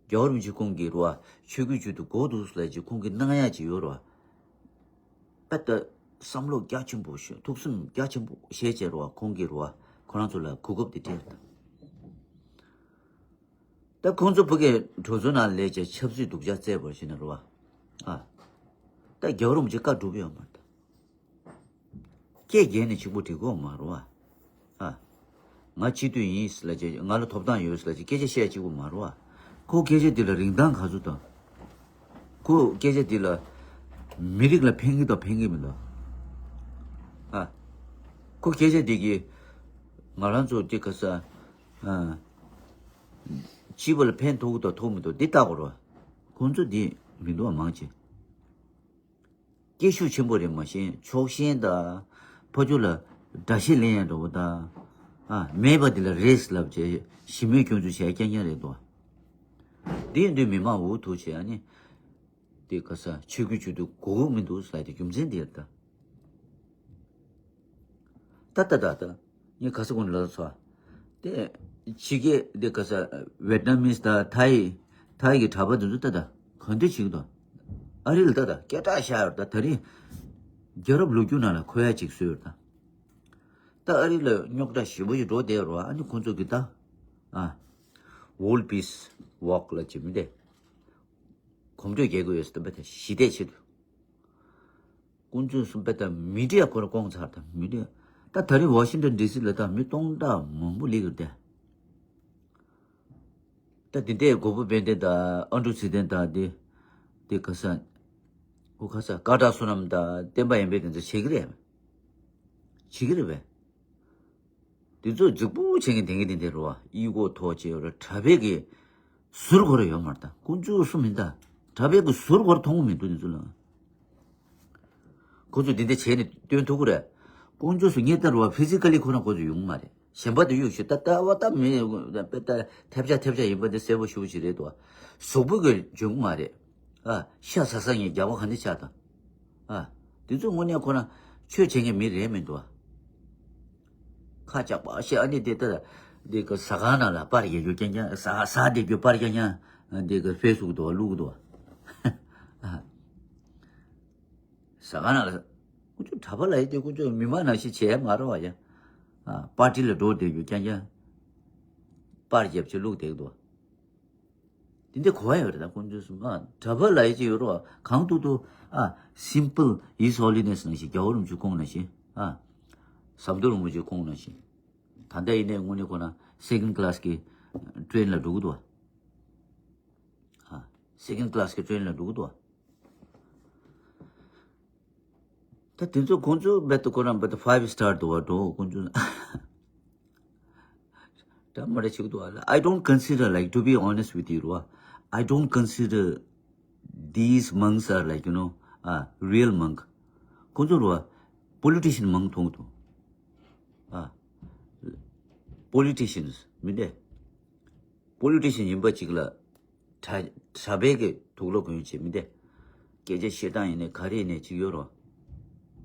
རྒྱལ་བ་རིན་པོ་ཆེ་ཁོང་གིས་རེད་བ། ཆོས་གོས་གཅིག་ཏུ་དགོས་འདུག་ལབ་ཅིག་ཁོང་གིས་གནང་ཡག་ཅིག་ཡོད་རེད་བ། ད་ལྟ་བསམ་བློ་རྒྱ་ཆེན་པོ་ཞིག་ཐུགས་སེམས་རྒྱ་ཆེན་པོ་བཞེས་བྱས་རེད་བ། ཁོང་གིས་རེད་བ། ཁོ་རང་ཚོ་ལ་གོ་སྐབས་དེ་སྤྲད་ད། ད་ཁོང་ཚོ་ཕ་གིའི་གྲོས་ཚོགས་ནང་སླེབས་བྱས་ཆབ་སྲིད་སྡུག་ཅག་བརྩད་པར་བྱས་ན་རེད་བ། ཨ། ད་རྒྱལ་བ་རིན་པོ་ཆེ་བཀའ་སྒྲུབ་ཡོད་མ་རེད་ད། སྐད་རྒྱག་ནས་གཅིག་པོ་འགྲིག་གོ་མ་རེད་བ། ཨ། ང་སྤྱི་འཐུས་ཡིན་ལབ་བྱས་ང་ལ་ཐོབ་ཐང་ཡོད་ལབ་བྱས་སྐད་ཆ་བཤད་གཅིག་པོ་མ་རེད་བ། ཁོ་སྐད་ཆ་འདི་ལ་རིན་ཐང་ག་ཚོད་དང་། ཁོ་སྐད་ཆ་འདི་ལ་མི་རིགས་ལ་ཕན་གྱི་དང་ཕན་གྱི་མི་འདུག་ཨ། ཁོ་སྐད་ཆ་འདི་གིས་ང་རང་ཚོ་འདི་ག་ས། ཨ། སྤྱི་པ་ལ་ཕན་ཐོགས་ཀྱི་དང་ཐོགས་མི་འདུག་འདི་ལྟ་དགོས་རེད་བ། ཁོང་ཚོ་འདི་མི་འདུག་བ་མང་ཆེ། སྐད་ཤུགས་ཆེན་པོ་རེད་མ་གཞི་ཕྱོགས་ཞེན་དང་། ཕ་ཆོས་ལ་དགྲ་ཤ་ལེན་ཡ་འདྲ་བོ་དང་། ཨ། མེད་པ་འདི་ལ་རེད་ལབ་བྱས་ཞི་མོལ་སྐྱོན་འཛུགས་བྱས་རྐྱང་རྐྱང་རེད་དོ། འདི་ཡིན་དུས་མི་མང་འུ་ཐུག་བྱས་ཨ་ནི། དེ་ག་ས་ཆོས་གོས་གཅིག་ཏུ་དགོས་མི་འདུག་ཟེར་ཡ་དེ་རྒྱུ་མཚན་དེ་རེད་ད། ད་ལྟ་ད་ལྟ། ངས་ག་ས་གོང་ནས་ལབ་སོང་། དེ་ཕྱི་རྒྱལ་དེ་ག་ས་ཝེད་ནམ་མིས་དང་ཐའི་ཐའི་གི་གྲྭ་པ་དེ་ཚོ་ད་ལྟ་ག་འདྲ་བྱེད་ཀྱི་འདུག་ཨ་རི་ལ་ད་ལྟ་སྐད་གྲགས་ཤར་ཡོད་ད། ད་རིང་རྒྱལ་རབས་ལོ་རྒྱུས་ནང་ལ་འཁོད་ཡ་ཅིག་བཟོས་ཡོད་ད། ད་ཨ་རི་ལ་རྙོག་དྲ་ཞེ་པོ་ཞིག་འགྲོ་བསྡད་ཡོད་རེད་བ། ཨ་ནི་ཁོང་ཚོ་གི་ད་ཨ་World Peace Walk ལབ་ཅིག་མི་འདུག་གོམ་བགྲོད་རྒྱག་གི་ཡོད་ཟེར་ད་པ་ད་ཞི་བདེ་ཆེད་དུ། དཀོན་མཆོག་གསུམ་པ་དང་མི་ཌི་ཡ་ཁོ་རང་བསྐོང་ཚར་དང་མི་ཌི་ཡ། ད་ད་རེས་ཝ་ཤིང་ཊོན་ཌི་སི་ལ་ད་མི་སྟོང་ཕྲག་མང་པོ་སླེབས་ཀྱི་རེད་དེ། ད་དེ་འདྲའི་མགོན་པོ་དཔལ་ལྡན་དང་ཨ་འབྲུག་ཚེ་བརྟན་དང་དེ་དེ་ག་ས་ཨོ་ག་ས་ཀ་ཏྲ་བསོད་ནམས་དང་བསྟན་པ་ཡར་འཕེལ་དེ་ཚོ་བྱེད་ཀྱི་རེད། བྱེད་ཀྱི་རེད་པས། དེ་ཚོ་རྫིག་པོ་བྱེད་མཁན་དེང་གི་དེ་འདྲ་རེད་བ། ཨི་གོ་ཐོག་བྱས་ཡོད་རེད། གྲྭ་པའི་གི་ཟུར་ཁོ་ར་ཡོད་མ་རེད་ད། དཀོན་མཆོག་གསུམ་མིན་ད། གྲྭ་པའི་གི་ཟུར་ཁོ་ར་མཐོང་གི་མི་འདུག་དེ་ཚོ་ལ། ཁོ་ཚོས་འདི་འདྲ་བྱས་ནས་སྟོན་ཐུབ་ཀྱི་རེད། དཀོན་མཆོག་གསུམ་ངས་ལྟ་རུ་བ་ཕི་ཛི་ཀ་ལི་ཁོ་རང་ཁོ་ཚོ་ཡོང་གི་མ་རེད། གཞན་པ་དེ་གཡུག་ཞུ་ད་ལྟ་བ་ད་མི་དཔེ་ད་ཐེབས་ཆག་ཐེབས་ཆག་ཡིན་པ་འདི་གསལ་པོ་ཞུ་ཞིག་རེད་དོ། གཟུགས་པོ་གི་འཇོན་གི་མ་རེད། ཨ་ཤ་ཟ་ས་ངས་རྒྱག་པ་ག་འདྲ་ཆགས་དང་། ཨ་དེ་ཚོ་དངོས་གནས་ཁོ་རང་ཆོས་བྱེད་མཁན་མི་རེད་མི་འདུག་ཨ། ཁ་ཅག་པ་ཤེས་ཨ་ནི་དེ་ལྟ་འདི་གི་ཟ་ཁང་ནང་ལ་པར་རྒྱག་རྒྱུ་རྐྱང་རྐྱང་ཟ་ཟ་བསྡད་རྒྱུ་པར་རྐྱང་རྐྱང་འདི་གི་ཕེ་སི་བུག་ཏུ་བླུག་གི་འདུག་ཨ། ཟ་ཁང་ནང་ལ་ཁོ་ཚོ་གྲྭ་པ་ལ་ཡི་དེ་ཁོ་ཚོ་མི་མང་ནང་བཞིན་བྱས་མ་རེད་བ་ཡ། ཨ་པར་ཊི་ལ་འགྲོ་བསྡད་རྒྱུ་རྐྱང་རྐྱང་པར་རྒྱབ་བྱས་བླུག་བསྡད་གི་འདུག་ཨ། དེ་འདྲ་གོ་བ་ཡོད་རེད་ད་དཀོན་མཆོག་གསུམ། ཨ་གྲྭ་པ་ལབ་ཡ་ཅིག་ཡོད་རེད་བ། གང་ཐུབ་ཐུབ་ཨ་simple His Holiness ནང་བཞིན་རྒྱལ་བ་རིན་པོ་ཆེ་སྐུ་འཁྲུངས་ནང་བཞིན། ཨ་ཟམ་གདོང་རིན་པོ་ཆེ་སྐུ་འཁྲུངས་ནང་བཞིན། ད་ལྟ་ཡིན་ནའི་དངོས་གནས་ཁོ་ན་second class གི་ཊེན་ལ་འགྲོ་གི་འདུག་བ། ཨ་second class གི་ཊེན་ལ་འགྲོ་གི་འདུག་བ། ད་དེ་ཚོ་ཁོང་ཚོ་རྦད་དེ་ཁོ་རང་རྦད་དེ་five star འདུག་བ་འགྲོ་ཁོང་ཚོ། ད་མ་རེད་ཆིག་ཏུ་ཨ་ལ། I don't consider, like, to be honest with you རོ། I don't consider these monks are, like, you know, uh, real monk. ཁོང་ཚོ་རོ། པོ་ལི་ཊི་ཤན་མང་མཐོང་འདུག་ཨ། པོ་ལི་ཊི་ཤན་མི་འདྲ། པོ་ལི་ཊི་ཤན་ཡིན་པ་ཅིག་ལ་གྲྭ་གྲྭ་པའི་གི་དུག་ལོག་གོན་བྱེད་མི་འདྲ། སྐད་ཆ་བཤད་སྟངས་ཡིན་ནའི་ག་རེ་ཡིན་ནའི་ཅིག་ཡོད་རོ།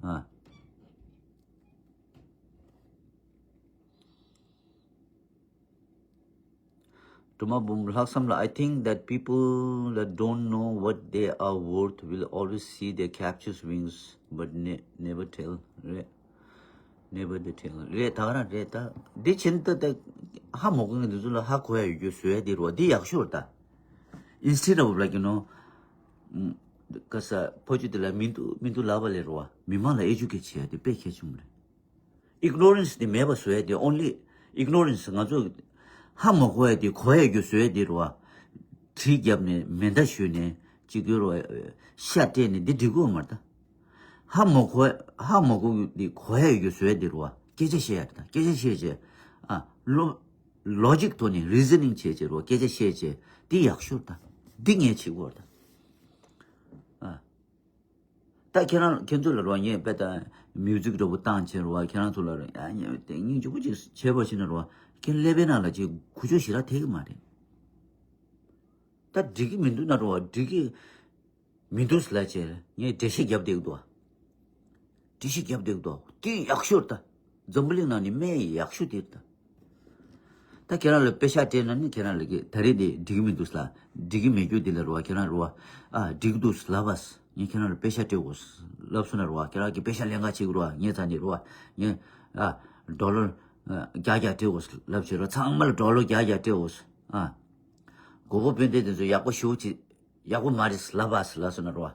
ཨ། དུ་མ་འབུམ་ལྷག་བསམ་ལ། I think that people that don't know what they are worth will always see their capture's wings but ne- never tell རེད། Never they tell རེད། ད་ག་རང་རེད། ད་འདི་ཕྱིན་ད་ད་ཧ་མ་གོ་མཁན་འདི་ཚོ་ལ་ཧ་གོ་ཡ་ཡོད་རྒྱུ་བཟོ་ཡ་འདི་རོ། འདི་ཡག་ཤོས་རེད་ད། Instead of, like, you know, ཨུམ། ག་ས་ཕོ་ཆུ་དེ་ལ་མི་འདུག་མི་འདུག་ལབ་པ་ལས་རོ་བ། མི་མང་ལ་ཨེ་ཌུ་ཀེཊ་བྱེད་ཡ་དེ་དཔེ་གལ་ཆེན་པོ་རེད། Ignorance དེ་མེད་པ་བཟོ་ཡ་དེ། Only ignorance། ང་ཚོ་ཧ་མ་གོ་ཡ་དེ་གོ་ཡ་རྒྱུ་བཟོ་ཡ་དེ་རོ་བ། གྲི་བརྒྱབ་ནས་མེ་མདའ་གཞུས་ནས་ཅིག་གི་རོ་བ། ཤ་སྤྲད་ནས་འདི་འགྲིག་གི་ཡོད་མ་རེད་ད། ཧ་མ་གོ་ཧ་མ་གོ་གི་འདི་གོ་ཡ་ཡོད་རྒྱུ་བཟོ་ཡ་འདི་རུ་བ། སྐད་ཆ་བཤད་ཡ་རེད་ད། སྐད་ཆ་བཤད་བྱས། ཨ། ལོ་ལོ་ཇིག་ཐོག་ནས་རི་ཛི་ནིང་བྱས་བྱས་རུ་བ། སྐད་ཆ་བཤད་བྱས་འདི་ཡག་ཤོས་རེད་ད། འདི་ངས་བྱེད་དགོས་རེད་ད། ཨ། ད་ཁྱེད་རང་ཁྱེད་ཚོ་ལ་རུ་བ་ངས་དཔེ་ད་མིའུ་ཛིག་འདྲ་པོ་བཏང་བྱས་རུ་བ། ཁྱེད་རང་ཚོ་ལ་རུ་ཡ་ངས་དེ་སྙིང་རྗེ་པོ་ཅིག་བྱས་པ་ཞིག་ན་རུ་བ། ཁྱེད་ཀླད་པའི་ནང་ལ་ཅིག་ཁུ་ཆོ་ཞེ་དྲག་ཐེབས་ཀྱི་མ་རེད། ད་འགྲིག་གི་མི་འདུག་ན་རུ་བ། འགྲིག་གི་མི་འདུག་ལབ་བྱས་ངས་འགྲེལ་བཤད་རྒྱབ་བསྡད་ཀྱི་འདུག་བ། འགྲེལ་བཤད་རྒྱབ་བསྡད་ཀྱི་འདུག་བ། དེ་ཡག་ཤོས་རེད་ད། འཛམ་བུ་གླིང་ནང་ནས་སྨན་ཡག་ཤོས་དེ་རེད་ད། ད་ཁྱེད་རང་ལ་པེ་ཤག་སྤྲད་ན་ནི་ཁྱེད་རང་ལ་གི་ད་རེས་དེ་འགྲིག་གི་མི་འདུག་ལ། འགྲིག་གི་མེད་རྒྱུ་དེ་ལ་རུ་བ། ཁྱེད་རང་རུ་བ། ཨ། འགྲིག་གི་འདུག་ལབ་པ། ངས་ཁྱེད་རང་ལ་པེ་ཤག་སྤྲད་དགོས་ལབ་སོང་ན་རུ་བ། ཁྱེད་རང་གི་པེ་ཤག་ལེན་ག་བྱེད་ཀྱི་རུ་བ། ངས་ཚ་ནས་རུ་བ། ངས། ཨ། ཌོ་ལར་ཨ། བརྒྱ་བརྒྱ་སྤྲད་དགོས་ལབ་བྱས་རུ་ཚང་མ་ལ་ཌོ་ལར་བརྒྱ་བརྒྱ་སྤྲད་དགོས། ཨ། མགོ་པོ་དཔོན་ལྡན་དེ་ཚོ་ཡག་པོ་ཞེ་པོ་ཅིག་ཡག་པོ་མ་རེད་ལབ་པ་ལབ་སོང་ན་རོ།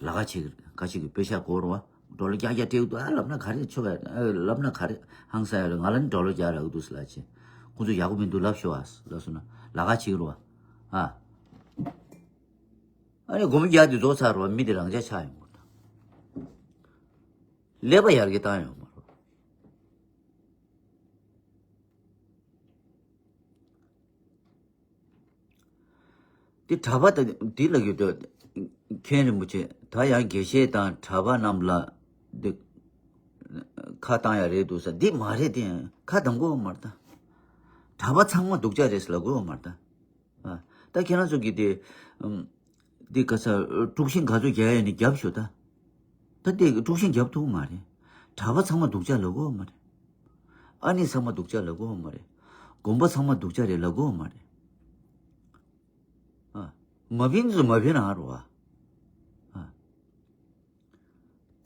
ལ་ཁ་ཆེ་གི་ཁ་ཆེ་གི་པེ་ཤག་གོ་རོ། ཌོ་ལར་བརྒྱ་བརྒྱ་སྤྲད་ཀྱི་འདུག་ཨ། ལབ་ན་ག་རེ་ཆོག་ག་ཨ། ལབ་ན་ག་རེ་ཧང་སང་ཡ་རེད། ང་ལ་ནི་ཌོ་ལར་བརྒྱ་རག་གི་འདུག་ལབ་བྱས། ཁོང་ཚོ་ཡག་པོ་མི་འདུག་ལབ་ཤོག་ཨ་ལབ་སོང་ན་ལ་ཁ་ཆེ་གི་རོ། ཨ། ཨ་ནི་སྒོར་མོ་བརྒྱ་དེ་རྫོགས་ཚར་རོ། མི་དེ་རང་འཇགས་ཆགས་ཡོང་གི་རེད། ཀླད་པ་ཡར་རྒྱས་བཏང་ཡོང་མ་རོ། དེ་གྲྭ་པ་དང་དེ་ལ་ཡོད་དོ། མཁན་རིན་པོ་ཆེ་ད་ཡང་དགེ་བཤེས་དང་གྲྭ་པ་རྣམས་ལ་དེ་ཁ་བཏང་ཡ་རེད་འདུག་ས། འདི་མ་རེད། དེ་ཡང་ཁ་བཏང་དགོས་མ་རེད་ད། གྲྭ་པ་ཚང་མ་སྡུག་ཅག་རེད་ལབ་དགོས་མ་རེད་ད། ཨ། ད་ཁྱེད་རང་ཚོ་གིས་དེ་ཨམ། འདི་ག་ས་དཀྲུག་ཤིང་ག་ཚོད་རྒྱག་ཡ་ནི་རྒྱབ་ཤོག་ད། ད་དེ་དཀྲུག་ཤིང་རྒྱབ་ཐུབ་མ་རེད། གྲྭ་པ་ཚང་མ་སྡུག་ཅག་ལབ་དགོས་མ་རེད། ཨ་ནེ་ཚང་མ་སྡུག་ཅག་ལབ་དགོས་མ་རེད། དགོན་པ་ཚང་མ་སྡུག་ཅག་རེད་ལབ་དགོས་མ་རེད། ཨ། མ་ཕན་ཚུ་མ་ཕན་ཨ་རོ་ཨ། ཨ།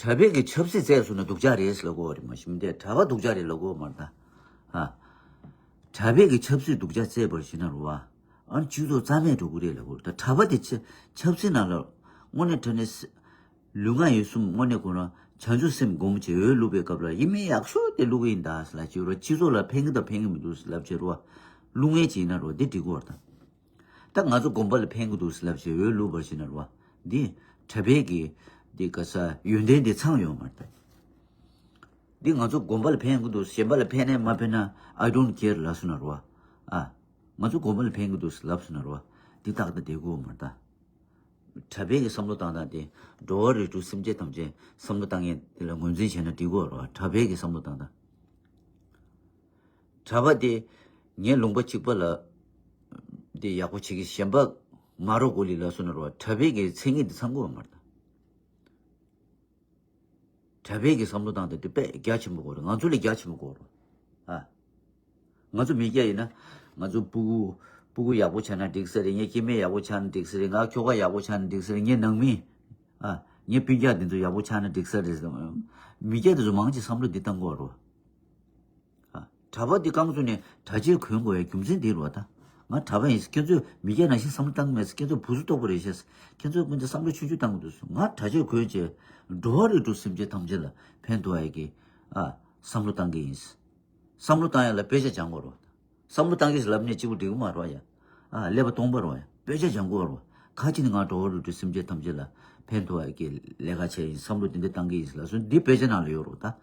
གྲྭ་པའི་གི་ཆབ་སྲིད་བཙལ་སོང་ན་སྡུག་ཅག་རེད་ལབ་དགོས་རེད། མ་གཞི་མི་དེ་གྲྭ་པ་སྡུག་ཅག་རེད་ལབ་དགོས་མ་རེད་ད། ཨ། གྲྭ་པའི་གི་ཆབ་སྲིད་སྡུག་ཅག་བཙལ་བར་བྱེད་ན་རོ་ཨ། ཨ་ནི་སྤྱི་ཚོགས་རྩ་མེད་འགྲོ་གི་རེད་ལབ་དགོས་རེད་ད། གྲྭ་པ་དེ་ཆ་ཆབ་སྲིད་ནང་ལ་དངོས་གནས་དྲང་གནས་ལུས་ངག་ཡིད་གསུམ་དངོས་གནས་ཁོ་རང་བྱང་ཆུབ་སེམས་སྒོམ་བྱས་འོས་བླུག་པའི་སྐབས་ལ་ཡིན་མིན་ཡག་ཤོས་དེ་བླུག་གི་ཡིན་ད་ལབ་བྱས་རོ། སྤྱི་ཚོགས་ལ་ཕན་གི་དང་ཕན་གི་མི་འདུག་ལབ་བྱས་རོ། བླུག་མཁན་ཅིག་ཡིན་ན་རོ་འདི་འགྲིག་གི་རེད་ད། ད་ང་ཚོ་དགོན་པ་ལ་ཕན་གི་འདུག་ལབ་བྱས་འོས་བླུག་པར་བྱེད་ན་རོ། འདི་གྲྭ་པའི་གི་འདི་ག་ས་ཡོན་ཏན་འདི་ཚང་ཡོད་མ་རེད་ད། འདི་ང་ཚོ་དགོན་པ་ལ་ཕན་གི་འདུག་གཞན་པ་ལ་ཕན་ནས་མ་ཕན་ན་I don't care ལབ་སོང་ན་རོ། ཨ། ང་ཚོ་དགོན་པ་ལ་ཕན་གི་འདུག་ལབ་སོང་ན་རོ། འདི་ཏག་ཏག་བསྡད་དགོས་མ་རེད་ད། གྲྭ་པའི་གི་བསམ་བློ་བཏང་སྟངས་དེ་འགྲོ་བ་རིགས་དྲུག་སེམས་ཅན་ཐམས་ཅད་བསམ་བློ་བཏང་མཁན་དེ་ལ་ངོས་འཛིན་བྱས་ན་འགྲིག་གོ་རོ། གྲྭ་པའི་གི་བསམ་བློ་བཏང་སྟངས། གྲྭ་པ་དེ་ངའི་ལུང་པ་གཅིག་པ་ལ་དེ་ཡག་པོ་བྱེད་ཀྱི་གཞན་པ་མ་རོགས་གོ་ལི་ལ་སོང་ན་རོ། གྲྭ་པའི་གི་མཚན་ཉིད་དེ་ཚང་གོ་མ་རེད་ད། གྲྭ་པའི་གི་བསམ་བློ་བཏང་སྟངས་དེ་དཔེ་རྒྱ་ཆེན་པོ་གོ་རེད། ང་ཚོ་ལས་རྒྱ་ཆེན་པོ་གོ་རོ། ཨ། ང་ཚོ་མི་སྐྱ་ཡིན་ན། ང་ཚོ་སྤུ་གུ། སྤུ་གུ་ཡག་པོ་ཆགས་ན་འགྲིག་ས་རེད། ངའི་སྐྱེ་དམན་ཡག་པོ་ཆགས་ན་འགྲིག་ས་རེད། ང་ཁྱོ་ག་ཡག་པོ་ཆགས་ན་འགྲིག་ས་རེད། ངའི་ནང་མི། ཨ། ངའི་སྤུན་ཀྱག་འདི་ཚོ་ཡག་པོ་ཆགས་ན་འགྲིག་ས་རེད། མི་སྐྱ་འདི་ཚོ་མང་ཆེ་བསམ་བློ་འདི་བཏང་གོ་རོ། ཨ། གྲྭ་པ་འདི་རྐང་བཙུགས་ནས་གྲྭ་ཆས་གོན་དགོས་ཡའི་རྒྱུ་མཚན་འདི་རེད་པ་ད། ང་གྲྭ་པ་ཡིན། ཁྱེད་ཚོས་མི་སྐྱ་ནང་བཞིན་བསམ་བློ་བཏང་གི་མེད། ཁྱེད་ཚོ་བུ་གཟུགས་སྟོབས་པོ་རེད་ཤག་ཁྱེད་ཚོས་ཀུན་གྱིས་བསམ་བློ་ཆུང་ཆུང་བཏང་གི་འདུག་ང་གྲྭ་ཆས་གོན་བྱས་འགྲོ་བ་རིགས་དྲུག་སེམས་ཅན་ཐམས་ཅད་ལ་ཕན་ཐོགས་ཡ་གི། ཨ། བསམ་བློ་བཏང་གི་ཡིན། བསམ་བློ་བཏང་ཡ་ལ་དཔེ་ཆ་སྦྱང་དགོས་རེད། བསམ་བློ་བཏང་གི་ལབ་ནས་གཅིག་པུ་འགྲིག་གི་མ་རེད་ཡ། ཨ། ཀླད་པ་སྟོང་པ་རེད་ཡ། དཔེ་ཆ་སྦྱང་དགོས་རེད། ཁ་ཅིག་ནི་ང་གྲོགས་རུ་སུ་སེམས་ཅན་ཐམས་ཅད་ལ་ཕན་ཐོགས་ཡ་གི་ལས་ཀ་བྱས་ཡིན། བསམ་བློ་དེ་འདྲ་བཏང་གི་ཡིན་ལབ་སོང་། འདི་དཔེ་ཆ་ནང་ལ་ཡོད་རེད་ད།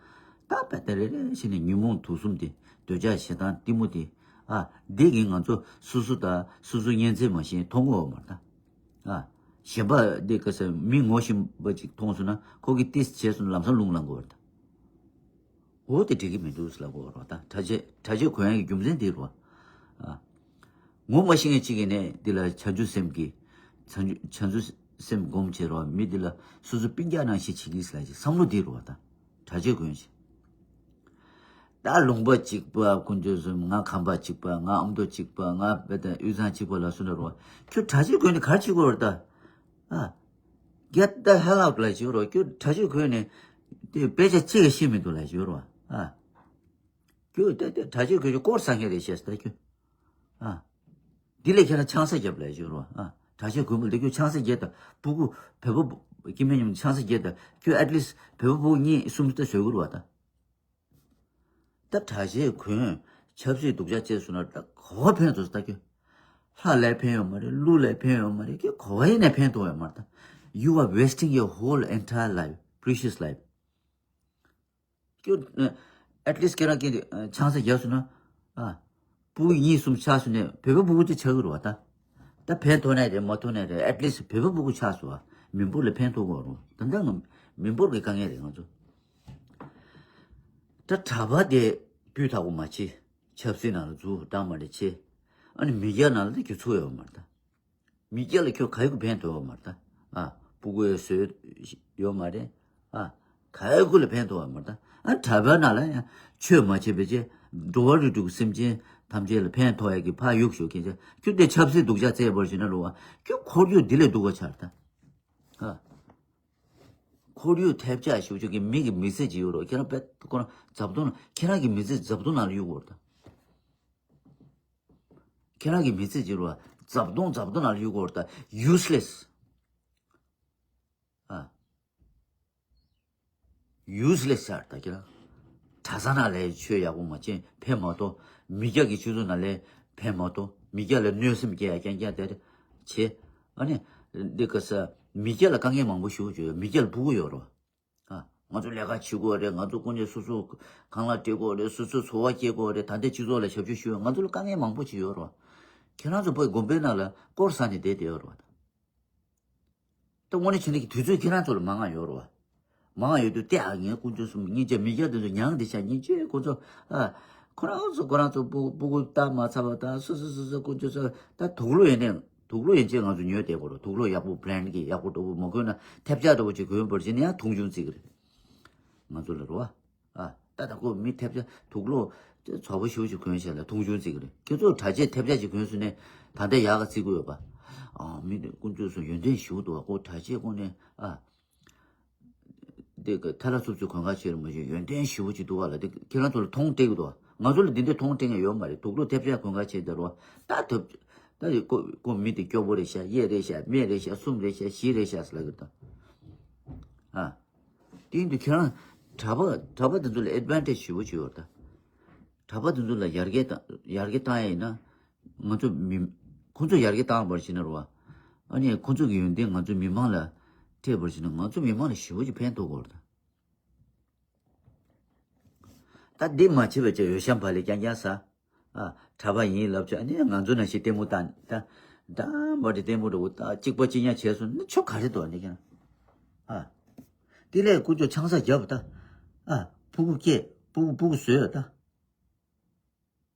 ད་དཔེ་དེ་རེ་རེ་བྱས་ནས་ཉོན་མོངས་དུག་གསུམ་དེ། འདོད་ཆགས་ཞེ་སྡང་གཏི་མུག་དེ། ཨ། འདི་གིས་ང་ཚོ་སོ་སོ་དང་སོ་སོའི་གཉེན་ཚན་མ་ཤེས་མཐོང་གི་ཡོད་མ་རེད་ད། ཨ། གཞན་པ་འདི་ག་ས་མི་ངོ་ཤེས་པ་ཅིག་མཐོང་སོང་ན་ཁོ་གིས་ཏིས་བྱས་སོང་ན་ལམ་སང་རླུང་ལངས་དགོས་པ་རེད། འོ་དེ་འགྲིག་གི་མི་འདུག་ཟེར་ལབ་དགོས་རེད་བ། ད་གྲྭ་ཆས་གྲྭ་ཆས་གོན་ཡག་གི་རྒྱུ་མཚན་དེ་རེད་བ། ཨ། ངོ་མ་ཤེས་མཁན་གཅིག་ཡིན་ནའི་འདི་ལ་བྱང་ཆུབ་སེམས་ཀྱི། བྱང་ཆུབ་བྱང་ཆུབ་སེམས་སྒོམ་བྱེད་རོགས། མི་འདི་ལ་སོ་སོ་སྤུན་ཀྱག་ནང་བཞིན་བྱེད་ཀྱི་ཟེར་ལབ་ཅིག་བསམ་བློ་འདི་རེད་བ། ད་གྲྭ་ཆས་གོན་ཅིག་ད་ལུང་པ་གཅིག་པ་དཀོན་མཆོག་གསུམ། ང་ཁམས་པ་གཅིག་པ། ང་ཨ་མདོ་གཅིག་པ། ང་བེ་ད་དབུས་གཙང་གཅིག་པ་ལབ་སོང་ན་རོ། ཁྱོད་གྲྭ་ཆས་གོན་ནས་ག་རེ་བྱེད་དགོས་རེད་ད། ཨ། Get the hell out ལབ་ཅིག་ཡོད་རོ། ཁྱོད་གྲྭ་ཆས་གོན་ནས་དེ་དཔེ་ཆ་གཅིག་ཀྱང་ཤེས་མི་འདུག་ལབ་ཅིག་ཡོད་རོ། ཨ། ཁྱོད་དེ་དེ་གྲྭ་ཆས་གོན་ཅིག་སྐོར་ས་མཁན་རེད་ཤེས་ད་ཁྱོད། ཨ། འདི་ལས་ཁྱེད་རང་ཆང་ས་བརྒྱབ་ལབ་ཅིག་ཡོད་རོ། ཨ། གྲྭ་ཆས་གོན་པ་ལས་ཁྱོད་ཆང་ས་བརྒྱབ་ད་ཕྲུ་གུ་བོད་པ་སྐྱེ་དམན་ཉུང་ཆང་ས་བརྒྱབ་ད་ཁྱོད་at least བོད་པ་ཕྲུ་གུ་གཉིས་གསུམ་ད་བཟོ་དགོས་རེད་བ་ད། ད་གྲྭ་ཆས་གོན་ཆབ་སྲིད་སྡུག་ཅག་བྱས་སོང་ན་ད་ག་བ་ཕན་ཐོགས་ད་ཁྱོད། ལྷ་ལ་ཕན་ཡོད་མ་རེད། ཀླུ་ལ་ཕན་ཡོད་མ་རེད། ཁྱོད་ག་བ་ཡིན་ནའི་ཕན་ཐོགས་ཡོད་མ་རེད་ད། You are wasting your whole entire life, precious life. ཁྱོད་at least ཁྱེད་རང་གིས་ཆང་ས་བརྒྱབ་སོང་ན། ཨ། ཕྲུ་གུ་གཉིས་གསུམ་ཆགས་སོང་ནས་བོད་པ་ཕྲུ་གུ་དེ་ཆགས་ཀྱི་རེད་བ་ད། ད་ཕན་ཐོགས་ནའི་རེད་མ་ཐོགས་ནའི་རེད། At least བོད་པ་ཕྲུ་གུ་ཆགས་སོང་བ། མི་འབོར་ལ་ཕན་ཐོགས་དགོས་རེད། ད་ལྟ་ང་མི་འབོར་གྱི་དཀའ་ངལ་རེད་ང་ཚོ། ད་གྲྭ་པ་དེ་སྤུས་དག་པོ་མ་བྱེད། ཆབ་སྲིད་ནང་ལ་འཛུལ་བཏང་མ་རེད་བྱེད། ཨ་ནི་མི་སྐྱ་ནང་ལ་དེ་ཁྱོད་ཚུགས་ཡོད་མ་རེད་ད། མི་སྐྱ་ལ་ཁྱོད་ག་ཡི་གུ་ཕན་ཐོགས་ཡོད་མ་རེད་ད། ཨ། ཕྲུ་གུ་ཡོད་བཟོས་ཡོད་མ་རེད། ཨ། ག་ཡི་གུ་ལ་ཕན་ཐོགས་ཡོད་མ་རེད་ད། ཨ། གྲྭ་པའི་ནང་ལ་ཡང་ཆོས་མ་བྱེད་པའི་ཆེད་འགྲོ་བ་རིགས་དྲུག་གི་སེམས་ཅན་ཐམས་ཅད་ལ་ཕན་ཐོགས་ཡག་གི་ཕར་གཡུག་ཞོག་མཁན་ཆེ་ཁྱོད་དེ་ཆབ་སྲིད་སྡུག་ཅག་བཙལ་བར་བྱེད་ན་རུང་བ་ཁྱོད་ཁོར་ཡུག་འདི་ལས་སྡུག་པ་ཆགས་རེད་ད། ཨ། ཁོར་ཡུག་ཐེབས་ཆག་ཞུ་ཆོག་གི་མི་གི་མི་ཚེ་ཅིག་ཡོད་རོགས། ཁྱེད་རང་དཔེ་ཁོ་རང་བརྫབ་སྟོང་ཁྱེད་རང་གི་མི་ཚེ་བརྫབ་སྟོང་ནང་ལ་གཡུག་དགོས་རེད་ད། ཁྱེད་རང་གི་མི་ཚེ་ཅིག་རོ། བརྫབ་སྟོང་བརྫབ་སྟོང་ནང་ལ་གཡུག་དགོས་རེད་ད། Useless. ཨ། Useless ཟེར་ད་ཁྱེད་རང་། གྲྭ་ཚང་ནང་ལ་ཆོས་ཡག་པོ་མ་བྱེད་ཕན་མ་ཐོགས། མི་སྐྱ་གི་སྤྱི་ཚོགས་ནང་ལ་ཕན་མ་ཐོགས། མི་སྐྱ་ལ་གནོད་སེམས་སྐྱེ་ཡ་རྐྱང་རྐྱང་དེ་བྱེད། ཨ་ནི། འདི་ག་ས། མི་སྐྱ་ལ་དཀའ་ངལ་མང་པོ་ཞིག་ཡོད། མི་སྐྱ་ལ་ཕྲུ་གུ་ཡོད་རོ། ཨ། ང་ཚོ་ལས་ཀ་བྱེད་དགོས་རེད། ང་ཚོ་ཀུན་གྱིས་སོ་སོ་ཁང་གླ་སྤྲད་དགོས་རེད། སོ་སོའི་འཚོ་བ་སྐྱེལ་དགོས་རེད། ད་ལྟའི་སྤྱི་ཚོགས་ལ་ཞབས་ཞུ་ཞུ་ང་ཚོ་ལ་དཀའ་ངལ་མང་པོ་ཞིག་ཡོད་རོ། ཁྱེད་རང་ཚོ་བོད་དགོན་པའི་ནང་ལ་སྐོར་ས་ནས་བསྡད་བསྡད་ཡོད་རོ། ད་དངོས་གནས་བྱས་ན་གི་དུས་ཚོད་ཁྱེད་རང་ཚོ་ལ་མང་ང་ཡོད་རོ། མང་ང་ཡོད་དུས་ལྟས་ཨ་ངའི་ཀུན་སྤྱོད་གསུམ་སྙིང་རྗེ་མི་སྐྱ་དེ་ཚོ་མྱང་དེ་ཤ་སྙིང་རྗེ་ཁོ་ཚོ། ཨ། ཁོ་རང་ཚོ་ཁོ་རང་ཚོ་སྤུ་སྤུ་གུ་བལྟ་མ་ཚར་བ་དང་སོ་སོ་སོ་སོ་ཀུན་སྤྱོད་ཚོ་ད་དུག་ལོག་ཡོན་ཏན་དུག་ལོག་ཡན་ཆད་ང་ཚོ་ཉོས་བསྡད་དགོས་རོ། དུག་ལོག་ཡག་པོ་བྷ་རེན་གི་ཡག་པོ་འདྲ་པོ་མ་གོན་ན་ཐེབས་ཆག་འདྲ་པོ་ཅིག་གོན་པར་བྱས་ན་ཡང་མཐོང་ཆུང་བརྩི་གི་རེད། ང་ཚོ་ལ་རོ། ཨ། ད་ད་ཁོ་མི་ཐེབས་ཆག་དུག་ལོག་ཚ་པོ་ཞེ་པོ་ཅིག་གོན་བྱས་ལ་མཐོང་ཆུང་བརྩི་གི་རེད། ཁྱེད་ཚོ་གྲྭ་ཆས་ཐེབས་ཆག་ཅིག་གོན་སོང་ནས་ད་ལྟ་ཡག་ག་བརྩི་གི་ཡོད་པ། ཨ། མི་དེ་ཀུན་སྤྱོད་ཚོ་ཡོན་ཏན་ཞེ་པོ་འདུག་བ། ཁོ་གྲྭ་ཆས་གོན་ནས། ཨ། དེ་ག་ཐ་ལ་སུབ་སུབ་གོན་ཁ་ཆེར་མ་ཞིག་ཡོན་ཏན་ཞེ་པོ་ཅིག་འདུག་བ་ལ། དེ་ཁྱེད་རང་ཚོ་ལ་མཐོང་སྤྲད་གི་འདུག་བ། ང་ཚོ་ལ་འདི་འདྲའི་མཐོང་སྤྲད་མཁན་ཡོད་མ་རེད། དུག་ལོག་ཐེབས་ཆག་གོན་ཁ་ཆེ་དེ་རོ། ད་ཐོབ། ད་ཡི་ཀོ་ཀོ་མི་དེ་སྐྱོ་པོ་རེད་ཤག་གཡས་རེད་ཤག་སྨད་རེད་ཤག་གསུམ་རེད་ཤག་བཞི་རེད་ཤག་ཟེར་ལབ་གི་འདུག་ཨ། དེ་ཡིན་དུས་ཁྱེད་རང་གྲྭ་པ་གྲྭ་པ་དེ་ཚོ་ལ་ཨེ་ཌི་ཝན་ཊེ་ཇི་ཞེ་པོ་ཅིག་ཡོད་རེད་ད། གྲྭ་པ་དེ་ཚོ་ལ་ཡར་རྒྱས་བཏང་ཡར་རྒྱས་བཏང་ཡ་ཡིན་ན། ང་ཚོ་མི། ཁོ་ཚོ་ཡར་རྒྱས་བཏང་བར་བྱས་ན་རོ། ཨ་ནི་ཁོ་ཚོ་གི་ཡོན་ཏན་ང་ཚོ་མི་མང་ལ་སྤྲད་པར་བྱས་ན་ང་ཚོ་མི་མང་ལ་ཞེ་པོ་ཅིག་ཕན་ཐོགས་ཀྱི་ཡོད་རེད་ད། ད་འདི་མ་བྱེད་པ་བྱས་འོས་ཤམ་བག་ལེབ་རྐྱང་རྐྱང་ཟ། ཨ། གྲྭ་པ་ཡིན་ལབ་བྱས་ཨ་ནི་ང་ཚོ་ནང་བཞིན་ལྟད་མོ་ལྟ་ད། ད་མ་འདྲི་ལྟད་མོ་འདྲ་བོ་ད་གཅིག་པ་གཅིག་རྐྱང་བྱས་སོང་ན་ཆོ་ག་རེ་འདུག་ཨ་ནི་ཀྱང་། ཨ། དེ་ལས་ཀུན་སྤྱོད་ཆང་ས་བརྒྱབ་ད། ཨ། ཕྲུ་གུ་སྐྱེས་ཕྲུ་གུ་ཕྲུ་གུ་བཟོས་ད།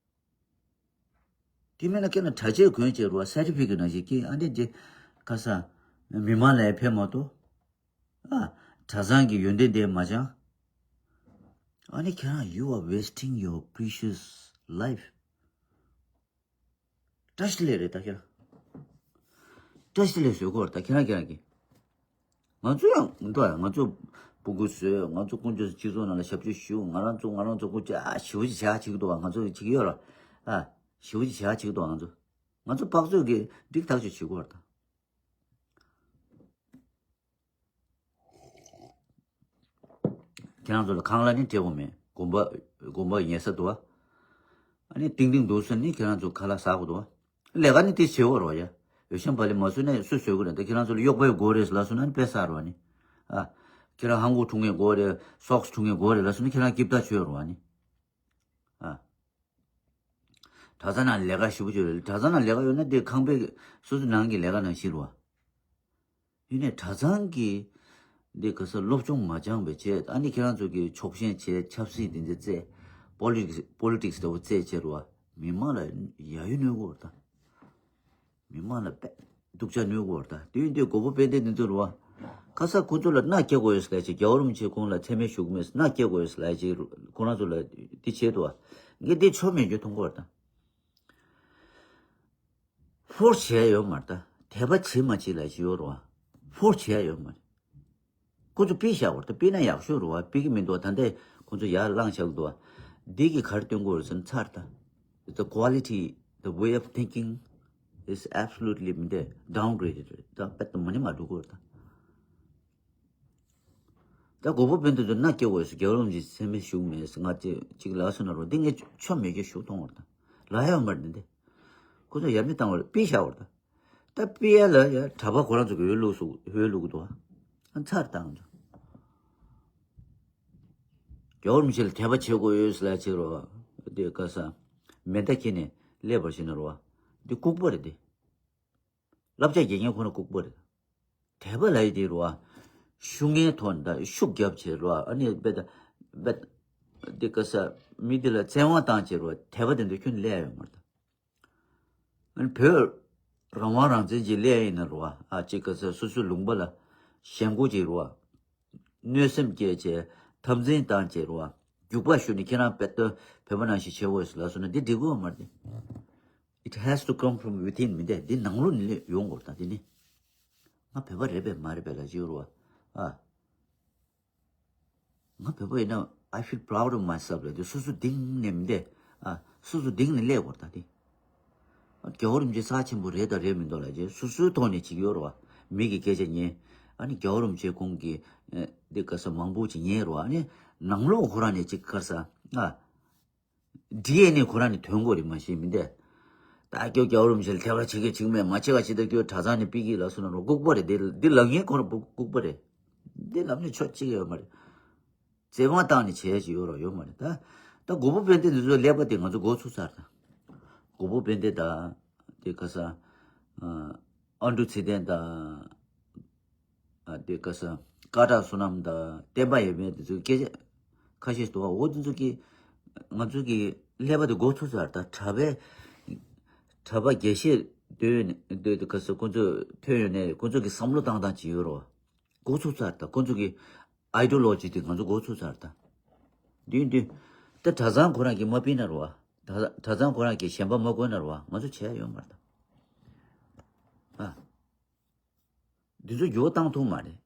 དེ་མིན་ན་ཁྱེད་རང་གྲྭ་ཆས་གོན་བྱས་རོ། སར་ཊི་ཕི་ཀེཊ་ནང་བཞིན་སྐྱེས་ཨ་ནི་དེ་ཁ་སང་མི་མང་ལ་ཕན་མ་ཐོགས། ཨ། གྲྭ་ཚང་གི་ཡོན་ཏན་དེ་མ་སྦྱང་། ཨ་ནི་ཁྱེད་རང་you are wasting your precious life. བཀྲ་ཤིས་བདེ་ལེགས་རེད་ད་ཁྱེད་རང་། བཀྲ་ཤིས་བདེ་ལེགས་བཟོས་གོ་རེད་ད་ཁྱེད་རང་ཁྱེད་རང་གིས། ང་ཚོ་ཡང་འགྲོ་ཡ་ང་ཚོ་སྤུ་གུ་བཟོས་ང་ཚོ་ཀུན་སྤྱོད་སྤྱི་ཚོགས་ནང་ལ་ཞབས་ཞུ་ཞུ་ང་རང་ཚོ་ང་རང་ཚོ་ཀུན་སྤྱོད་ཨ་ཞེ་པོ་ཅིག་བྱ་བྱེད་ཀྱི་འདུག་ང་ཚོ་བྱེད་ཀྱི་ཡོད་ར། ཨ། ཞེ་པོ་ཅིག་བྱ་བྱེད་ཀྱི་འདུག་ང་ཚོ། ང་ཚོ་དཔག་ཚོད་ཀྱི་འགྲིག་ཐག་ཆོད་བྱེད་དགོས་རེད་ད། ཁྱེད་རང་ཚོ་ལ་ཁང་གླ་ནི་སྤྲད་དགོས་མེད། དགོན་པ་དགོན་པ་ཉེ་ས་འདུག་བ། ཨ་ནི་ཏིང་ཏིང་འདུག་སོང་ནི་ཁྱེད་རང་ཚོ་ཁ་ལག་ཟ་དགོས་འདུག་བ། ལས་ཀ་ནི་དེ་བྱེད་དགོས་རེད་བ་ཡ། འོས་ཤམ་བག་ལེབ་མ་བཟོས་ན་སུས་བཟོ་གི་རེད། ད་ཁྱེད་རང་ཚོ་ལ་གཡོག་པོ་དགོས་རེད་ལབ་སོང་ན་ནི་དཔེ་བསགས་རེད་བ་ནི། ཨ། ཁྱེད་རང་ཧང་གོ་འཁྲུ་མཁན་དགོས་རེད། སོག་སི་འཁྲུ་མཁན་དགོས་རེད་ལབ་སོང་ན་ཁྱེད་རང་སྐྱིད་པོ་ཆོས་རེད་བ་ནི། ཨ། གྲྭ་ཚང་ནང་ལས་ཀ་ཞེ་པོ་ཅིག་ཡོད་རེད། གྲྭ་ཚང་ནང་ལས་ཀ་ཡོད་ན་དེ་ཁང་པའི་སོ་སོ་ནང་གི་ལས་ཀ་ནང་བཞིན་རེད་བ། ཡིན་ནའི་གྲྭ་ཚང་གི་ འདི་ག་ས་སློབ་སྦྱོང་མ་སྦྱངས་པའི་བྱས། ཨ་ནི་ཁྱེད་རང་ཚོ་གི་ཕྱོགས་ཞེན་བྱས། ཆབ་སྲིད་འདི་འདི་རྩེད། པོ་ལི་ཊིག་སི་པོ་ལི་ཊིག་སི་འདྲ་བོ་རྩེད་བྱས་རུ་བ། མི་མང་ལ་ཡ་ཡུ་གནོད་གོ་ར་ད། མི་མང་ལ་དཔེ་སྡུག་ཅག་གནོད་གོ་ར་ད། དུས་འདི་གོ་བོ་དཔེ་འདི་འདི་ཚོ་རུ་བ། ཁ་ས་ཁོ་ཚོ་ལ་མནའ་སྐྱེལ་དགོས་ཡོད་ལ་ཅིག་རྒྱལ་བ་རིན་པོ་ཆེ་ཁོང་ལ་མཚན་སྨད་ཞུ་གི་མེད། མནའ་སྐྱེལ་དགོས་ཡོད་ལ་ཅིག་ཁོ་རང་ཚོ་ལ་འདི་བྱས་འདུག་བ། ངས་འདི་ཆོ་མེད་རྒྱུ་མཐོང་གོ་ར་ད། ཕོར་བྱས་ཡོད་མ་རེད་ད། དད་པ་བྱེད་མ་བྱེད་ལ་ཞིག་ཡོད་རེད་བ། ཕོར་བྱས་ཡོད་མ་རེད། ཁོ་ཚོ་ཕུད་བཞག་པ་རེད་ད། ཕུད་ན་ཡག་ཤོས་རེད་བ། ཕུད་ཀྱི་མི་འདུག་ད་ལྟ་ཁོ་ཚོ་ཡར་བསླངས་བཞག་འདུག་བ། འདི་གི་ག་རེ་སྟོན་གྱི་ཡོད་རེད་ཟེར་ན་ཚར་ད། The quality, the way of thinking is absolutely མི་འདྲ། downgraded རེད་ད། དཔེ་ད་མ་ནི་མ་འགྲོ་གི་རེད་ད། ད་གོ་བོ་དཔོན་དེ་ཚོ་མནའ་སྐྱེལ་དགོས་སུ་རྒྱལ་བ་རིན་པོ་ཆེ་མཚན་སྨད་ཞུ་གི་མེད་ཟེར། ང་ཚོས་ཅིག་ལབ་སོང་ན་རོ། འདི་ངས་ཆོ་མེད་ཀྱི་ཞུ་མཐོང་བ་རེད་ད། ལབ་ཡ་ཡོད་མ་རེད་འདི་འདི། ཁོ་ཚོ་ཡར་མི་བཏང་བ་རེད། ཕུད་བཞག་པ་རེད་ད། ད་ཕུད་ཡ་ལ་ཡ་གྲྭ་པ་ཁོ་རང་ཚོ་གི་འོས་བླུགས་སུ་འོས་བླུགས་འདུག་བ། ཨ་ཚར་བཏང་འདུག་རྒྱལ་བ་རིན་པོ་ཆེ་ལ་དད་པ་བྱེད་དགོས་ཡོད་ཟེར་ལབ་བྱེད་རོ། འདི་ག་ས་མེ་མདའ་འཁྱེར་ནས་སླེབས་པར་བྱེད་ན་རོ་བ། འདི་ལྐུགས་པ་རེད་འདི། བསླབ་བྱ་རྒྱག་མཁན་ཁོ་ན་ལྐུགས་པ་རེད། དད་པ་ལབ་ཡ་དེ་རུ་བ། ཤུགས་ངན་ཐོག་ནས་ད་ཤུགས་རྒྱབ་བྱས་རུ་བ། ཨ་ནི་རྦད་དེ་རྦད་དེ་འདི་ག་ས་མི་འདི་ལ་བཙན་དབང་བཏང་བྱས་རུ་བ། དད་པ་དེ་འདྲ་ཁྱོན་ནས་སླེབས་ཡ་ཡོད་མ་རེད་ད། ཨ་ནི་བོད་རང་དབང་རང་བཙན་གྱི་སླེབས་ཡ་ཡིན་ན་རུ་བ། ཨ་ཅིག་ག་ས་སོ་སོའི་ལུང་པ་ལ་ཞེན་ཁོག་ཅིག་རུ་བ། གནོད་སེམས་སྐྱེས་བྱས། འཐབ་འཛིང་བཏང་བྱས་རུ་བ། རྒྱུག་པ་གཞུ་ནས་ཁྱེད་རང་དཔེ་སྟོན་བོད་པ་ནང་བཞིན་བྱེད་དགོས་ཟེར་ལབ་སོང་ན་འདི་འགྲིག་གི་ཡོད་མ་རེད། It has to come from within མི་འདས། འདི་ནང་ལོགས་ནས་སླེབས་ཡོང་དགོས་རེད་ད། འདི་ནི་ང་བོད་པ་རེད་པས་མ་རེད་པས་ལ་ཅིག་རུ་བ། ཨ། ང་བོད་པ་ཡིན་ན་I feel proud of myself ལ་འདི་སོ་སོ་གཏིང་ནས་མི་འདས། ཨ། སོ་སོ་གཏིང་ནས་སླེབས་དགོས་རེད་ད་འདི། རྒྱལ་བ་རིན་པོ་ཆེ་རྩ་ཆེན་པོ་རེད་དང་རེད་མི་འདུག་ལབ་རྗེས་སོ་སོའི་ཐོག་ནས་བྱེད་ཀྱི་ཡོད་རེད་བ། མི་གི་སྐད་ཆ་ཉན། ཨ་ནི་རྒྱལ་བ་རིན་པོ་ཆེ་ཁོང་གི་ཨེ་འདི་ག་ས་མང་པོ་ཅིག་ཉན་རེད་བ། ཨ་ནི་ནང་ལོགས་ཁོ་རང་ནས་ཅིག་ག་ས་ཨ། ཌི་ཨེན་ཨེ་ཁོ་རང་ནས་ཐོན་དགོས་རེད་མ་གཞི་མི་འདས། ད་སྐྱོ་རྒྱལ་བ་རིན་པོ་ཆེ་ལ་དད་པ་བྱེད་ཀྱི་བྱེད་མེད་མ་བྱེད་ག་བྱེད་ད་སྐྱོ་གྲྭ་ཚང་ནས་ཕུད་ཀྱི་ལབ་སོང་ན་རོ་ལྐུགས་པ་རེད། འདི་འདི་ལབ་མཁན་ཁོ་རང་ལྐུགས་པ་རེད། འདི་ལབ་ནས་ཆོ་གཅིག་ཡོད་མ་རེད། བཙན་དབང་བཏང་ནས་བྱས་ཀྱི་ཡོད་རོ་ཡོད་མ་རེད་ད། ད་གོ་བོ་དཔོན་ལྡན་འདི་ཚོའི་ཀླད་པ་དེ་ང་ཚོ་མགོ་ཚོས་ཚར་ད། གོ་བོ་དཔོན་ལྡན་དང་དེ་ག་ས་ཨ་ཨ་འབྲུག་ཚེ་བརྟན་དང་ཨ་དེ་ག་ས་ཀ་དག་བསོད་ནམས་དང་བསྟན་པ་ཡོད་མེད་དེ་ཚོའི་སྐད་ཆ་ཁ་ཤས་འདུག་བ། འོ་དེ་ཚོ་གི་ང་ཚོ་གི་ཀླད་པ་དེ་མགོ་ཚོས་ཚར་ད། གྲྭ་པའི་གྲྭ་པ་དགེ་བཤེས་འདོད་ཡོད་ནས་འདོད་དེ་ག་ས་ཁོ་ཚོ་ཐོན་ཡོད་ནས་ཁོ་ཚོ་གི་བསམ་བློ་བཏང་སྟངས་ཅིག་ཡོད་རོ། མགོ་ཚོས་ཚར་ད། ཁོ་ཚོ་གི་ཨའི་ཌི་ཡོ་ལོ་ཇི་དེ་ང་ཚོ་མགོ་ཚོས་ཚར་ད། འདི་འདི་ད་གྲྭ་ཚང་ཁོ་རང་གིས་མ་ཕུད་ན་རོ་བ། གྲྭ་ཚང་ཁོ་རང་གིས་ཞེན་པ་མ་དགོས་ན་རོ་བ། ང་ཚོ་བྱས་ཡོད་མ་རེད་ད། ཨ། འདི་ཚོ་འགྱུར་བ་བཏང་ཐུབ་མ་རེད།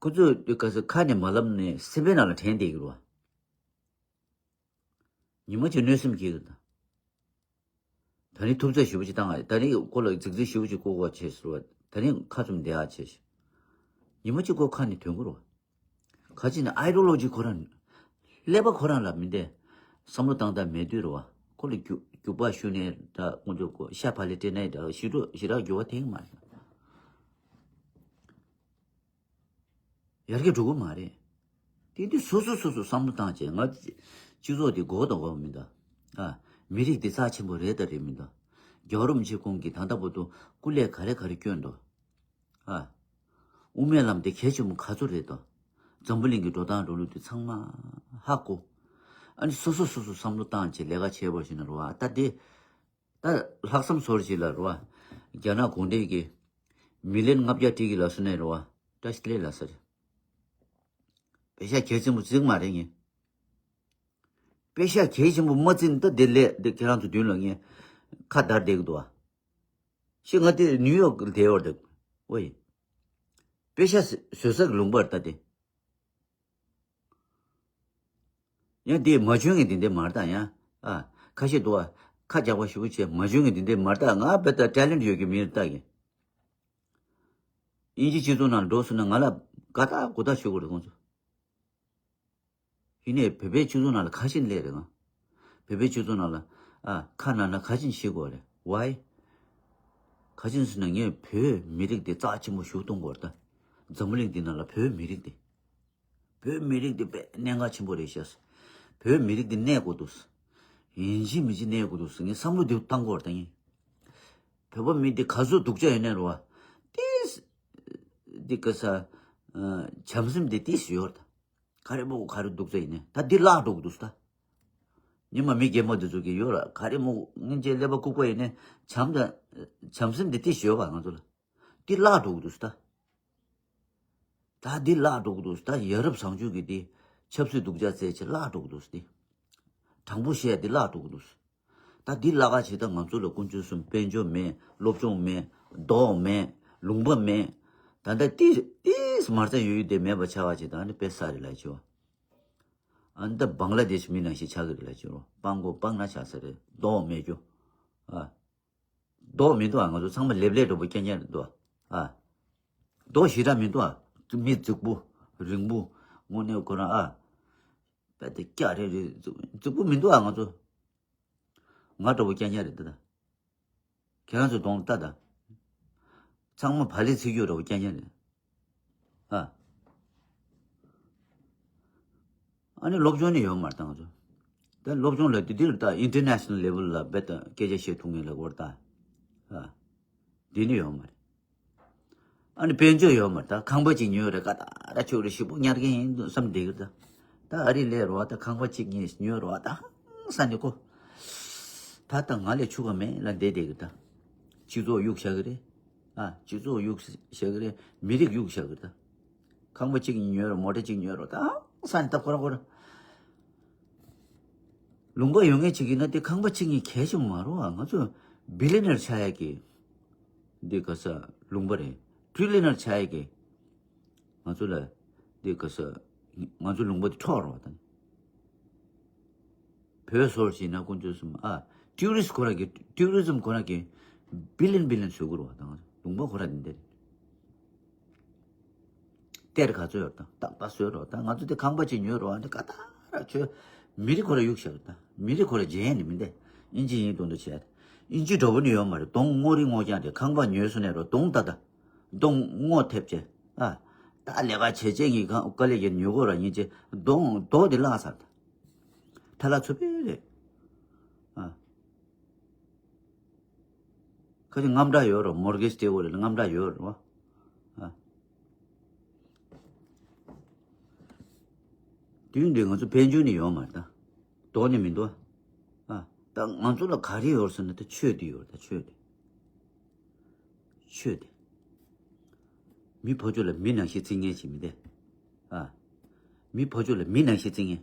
ཁོ་ཚོས་འདི་ག་ས་ཁ་ནས་མ་ལབ་ནས་སེམས་པའི་ནང་ལ་དྲན་བསྡད་ཀྱི་རོ་བ། ཉི་མ་གཅིག་གནོད་སེམས་སྐྱེ་གི་ད། ད་ནི་ཐུབ་ཚོད་ཞེ་པོ་ཅིག་བཏང་ཨ། ད་ནི་ཁོ་ལ་རྫིག་རྫིག་ཞེ་པོ་ཅིག་བཀོད་དགོས་བྱས་ཟེར་བ། ད་ནི་ཁ་བཙུམ་བསྡད་ཨ་བྱས་ཤིག་ཉི་མ་གཅིག་ཁོ་ཁ་ནས་ཐོན་གི་རོ། ག་ཅི་ནས་ཨའི་ཌི་ཡོ་ལོ་ཇི་ཁོ་རང་ཀླད་པ་ཁོ་རང་ལ་མི་འདས། བསམ་བློ་བཏང་སྟངས་མེད་དུས་རོ་བ། ཁོ་ལ་རྒྱུག་རྒྱུག་པ་གཞུ་ནས་ད་ཁོ་ཚོ་ཁོ་ཤ་བག་ལེབ་སྤྲད་ནའི་ད་ཞེ་དྲག་ཞེ་དྲག་འགྱུར་བ་ཐེབས་ཀྱི་མ་རེད། ཡར་རྒྱས་འགྲོ་གི་མ་རེད། དེ་དུས་སོ་སོ་སོ་སོ་བསམ་བློ་བཏང་བྱས། ང་སྤྱི་ཚོགས་དེ་མགོ་དང་མགོ་མི་འདའ། ཨ། མི་རིགས་དེ་རྩ་ཆེན་པོ་རེད་དང་རེད་མི་འདའ། རྒྱལ་བ་རིན་པོ་ཆེ་ཁོང་གིས་ད་ལྟ་བར་དུ་སྐུ་ལས་ག་རེ་ག་རེ་བསྐྱོན་འདུག། ཨ། དབུ་མའི་ལམ་དེ་གལ་ཆེན་པོ་ག་ཚོད་རེད་དོ། འཛམ་བུ་གླིང་གི་འགྲོ་སྟངས་འགྲོ་ལུགས་དེ་ཚང་མ་ཧ་གོ། ཨ་ནི་སོ་སོ་སོ་སོ་བསམ་བློ་བཏང་བྱས་ལས་ཀ་བྱས་པར་བྱས་ན་རོ། ཨ་ད་དེ། ད་ལྷག་བསམ་ཟོར་ཞིག་ལ་རོ། རྒྱ་ནག་གུང་ཁྲན་གྱིས་མི་ལན་ལྔ་བརྒྱ་སྤྲད་ཀྱི་ལབ་སོང་ནས་རོ། བཀྲ་ཤིས་བདེ་ལེགས་ལབ་ས་རེད། པེ་ཤག་གལ་ཆེན་པོ་བརྩི་གི་མ་རེད་ངས། པེ་ཤག་གལ་ཆེན་པོ་མ་བརྩི་ན་ད་དེ་ལས་དེ་ཁྱེད་རང་ཚོ་མདུན་ལ་ངས་ཁ་བརྡར་བསྡད་ཀྱི་འདུག་བ། ཤི་ང་དེ་ནིའུ་ཡོག་གི་བསྡད་ཡོད་རེད། ཝེ། པེ་ཤག་བཟོ་ས་གི་ལུང་པ་རེད་ད་དེ། ཡང་དེ་མ་བྱུང་ངས་དེ་འདྲ་མ་རེད་ད་ཡང་། ཨ། ཁ་ཤས་འདུག་ཨ། ཁ་རྒྱག་པ་ཞེ་པོ་བྱས་མ་བྱུང་ངས་དེ་འདྲ་མ་རེད་ད། ང་དཔེ་ད་ཊེ་ལེན་ཊི་ཡོད་ཀྱི་མི་རེད་ད་གི། དབྱིན་ཇི་སྤྱི་ཚོགས་ནང་འགྲོ་སོང་ན་ང་ལ་དགའ་ཐག་དགུ་ཐག་ཞུ་དགོས་རེད་ཁོང་ཚོ། ཡིན་ནའི་བོད་པའི་སྤྱི་ཚོགས་ནང་ལ་ཁ་ཞེན་སླེབས་རེད་ང་། བོད་པའི་སྤྱི་ཚོགས་ནང་ལ། ཨ། ཁ་ནང་ན་ཁ་ཞེན་བྱེད་དགོས་རེད། ཝའི། ཁ་ཞེན་ཟེར་ན་ངས་བོད་མི་རིགས་དེ་རྩ་ཆེན་པོ་ཞུ་གཏོང་དགོས་རེད་ད། འཛམ་བུ་གླིང་འདི་ནང་ལ་བོད་མི་རིགས་དེ། བོད་མི་རིགས་འདི་དཔེ་གནད་འགག་ཆེན་པོ་རེད་ཤག། བོད་མི་རིགས་འདི་གནས་དགོས་འདུག། ཡིན་གཅིག་མིན་གཅིག་གནས་དགོས་འདུག་ཟེར་ངས་བསམ་བློ་འདི་བཏང་དགོས་རེད་ད་ཡིན། བོད་པ་མི་འདི་ག་ཚོད་སྡུག་ཅག་ཡོད་ནའི་རོ་བ། ཏིས་ འདི་ག་ས། བྱམས་སེམས་འདི་ཏིས་ཡོད་རེད་ད། ག་རེ་མོ་ག་རེ་འདུག་ཚེ་ཡིན་ནས་ད་འདི་བརླག་འགྲོ་གི་འདུག་ད། ཉི་མ་མི་རྒན་མོ་འདི་ཚོ་གི་ཡོད་ར་ག་རེ་མོ་སྔན་ཆད་ཀླད་པ་ལྐུགས་པ་ཡིན་ནས་བྱམས་དང་། བྱམས་སེམས་འདི་ཏིས་ཡོད་པ་ང་ཚོ་ལ། འདི་བརླག་འགྲོ་གི་འདུག་ད། ད་འདི་བརླག་འགྲོ་གི་འདུག་ད་ཡ་རབས་བཟང་སྤྱོད་ཀྱི་འདི་ཆབ་སྲིད་སྡུག་ཅག་རྩེད་ཆེ་བརླག་འགྲོ་གི་འདུག་འདི། དྲང་པོ་བཤད་འདི་བརླག་འགྲོ་གི་འདུག་ད་འདི་བརླག་ག་བྱེད་ད་ང་ཚོ་ལ་ཀུན་སྤྱོད་གསུམ་དཔལ་འབྱོར་མེད། སློབ་སྦྱོང་མེད། མདོག་མེད། ལུང་པ་མེད། ད་ལྟ་ཏིས་ཏིས་མ་རྩ་ཡོད་ཡོད་དེ་མེད་པ་ཆགས་པ་བྱེད་ད་ནི་དཔེ་ས་རེད་ལ་ཅོ། ཨ་ནི་ད་བང་ལ་དེ་ཤི་མི་ནང་བཞིན་ཆགས་ཀྱི་རེད་ལ་ཅོ། སྤང་གོ་སྤང་ན་ཆགས་ས་རེད་མདོག་མེད་རྒྱུ། ཨ། མདོག་མི་འདུག་ཨ། ང་ཚོ་ཚང་མ་ལེབ་ལེབ་འདྲ་པོ་སྐྱེ་ཉེན་འདུག་ཨ། མདོག་ཞེ་དྲག་མི་འདུག་ཨ། མི་རྫིག་པོ། རིང་པོ། དངོས་གནས་ཁོ་རང་ཨ། རྦད་དེ་སྐྱ་རེ་རེ་རྫིག་རྫིག་པོ་མི་འདུག་ཨ། ང་ཚོ། ང་འདྲ་པོ་སྐྱེ་ཉེན་རེད་ད་ད། ཁྱེད་རང་ཚོ་གདོང་ལྟ་ད། ཚང་མ་བ་ལི་ཚིག་རྒྱུ་འདྲ་པོ་སྐྱེ་ཉེན་རེད། ཨ། ཨ་ནི་སློབ་སྦྱོང་ནི་ཡོད་མ་རེད་ད་ང་ཚོ། ད་སློབ་སྦྱོང་ལ་དེ་འདིར་ད་ཨིན་ཊར་ནེ་ཤ་ནལ་ལེ་ཝལ་ལ་རྦད་དེ་སྐད་ཆ་བཤད་ཐུབ་ངེས་ལ་གོ་ར་ད། ཨ། འདི་ནི་ཡོད་མ་རེད། ཨ་ནི་དཔལ་འབྱོར་ཡོད་མ་རེད་ད་ཁང་པ་གཅིག་ཉོས་རེད་ཀ་ད་ར་ཆོས་རེ་ཞིབ་པོ་ཉར་གི་ཡིན་བསམ་བསྡད་གི་ད། ད་ཨ་རི་ལས་རོ་ད་ཁང་པ་གཅིག་གཉིས་ཉོས་རོ་ད་ཧང་སང་ནི་གོ། ད་ད་ང་ལས་ཆུ་ག་མེད་ལ་བསྡད་བསྡད་གི་ད། སྤྱི་ཚོགས་གཡུག་བཞག་གི་རེད། ཨ། སྤྱི་ཚོགས་གཡུག་བཞག་གི་རེད། མི་རིགས་གཡུག་བཞག་གི་རེད་ད། ཁང་པ་གཅིག་གཉིས་ཉོས་རོ་མོ་ཊ་གཅིག་ཉོས་རོ་ད་ཧང་སང་ནི་ད་ཁོ་ར་ཁོ་ར། ལུང་པ་ཡོད་མཁན་ཅིག་ཡིན་ན་དེ་ཁང་པ་གཅིག་གཉིས་གལ་ཆེན་པོ་མ་རེད་བ། ང་ཚོ་བི་ལི་ཡ་ནེར་ཆགས་ཡག་གི་འདི་ག་ས་ལུང་པ་རེད། ཊི་རི་ལི་ཡ་ནེར་ཆགས་ཡག་གི་ང་ཚོ་ལ་འདི་ག་ས་ང་ཚོ་ལུང་པ་དེ་འཕྲོག་རོགས་དང་། བོད་སོར་ཞིག་ན་དཀོན་མཆོག་གསུམ་ཨ། ཊུ་རི་སི་ཁོ་ར་གི་ཊུ་རི་ཛིམ་ཁོ་ར་གི་བི་ལི་ཡ་ནེར་བི་ལི་ཡ་ནེར་བཟོ་དགོས་རེད་བ། དང་ལུང་པ་ཁོ་ར་འདི་འདི་རེད། གཏེར་ག་ཚོད་ཡོད་དང་ཏག་ཏག་བཟོས་རོགས་དང་ང་ཚོ་དེ་ཁང་པ་ཅིག་ཉོས་རོགས་ཨ་འདི་ཀ་ཏག་ར་ཆོས། མི་རིགས་ཁོ་ར་གཡུག་བཞག་དང་མི་རིགས་ཁོ་ར་རྗེན་ནི་མི་འདི་ཨིན་ཇི་ཡིན་དོན་དུ་བྱས། ཨིན་ཇི་འདྲ་པོ་ནི་ཡོད་མ་རེད། གདོང་སྔོ་རི་སྔོ་རྐྱང་དེ་ཁང་པ་ཉོས་སོ་ནས་རོགས་གདོང་ད་ད། གདོང་སྔོ་ཐེབས་ཆེ། ཨ། ད་ལས་ཀ་བྱེད་ཆེད་ངི་ཁང་དཀའ་ལས་ཀྱི་ཉོས་གོ་ར་ཡིན་ཆེ་གདོང་མདོག་དེ་བརླག་ཚར་ད། ཐ་ལ་ཚུ་པེ་རེད། ཨ། ཁ་ཅིག་དངངས་སྐྲག་ཡོད་རོ། མོར་གེ་ཇི་སྤྲད་དགོས་རེད་ལ་དངངས་སྐྲག་ཡོད་རོ། ཨ། དུས་འདི་ང་ཚོ་དཔལ་འབྱོར་ནི་ཡོད་མ་རེད་ད། མདོག་ནི་མི་འདུག་ཨ། ཨ། ད་ང་ཚོ་ལ་ག་རེ་ཡོད་ཟེར་ན་ད་ཆོས་འདི་ཡོད་རེད་ད་ཆོས་འདི། ཆོས་འདི། མི་ཕོ་ཆོས་ལ་མི་ནང་བཞིན་བརྩི་ངེས་ཅིག་མི་འདི། ཨ། མི་ཕོ་ཆོས་ལ་མི་ནང་བཞིན་བརྩི་ངེས།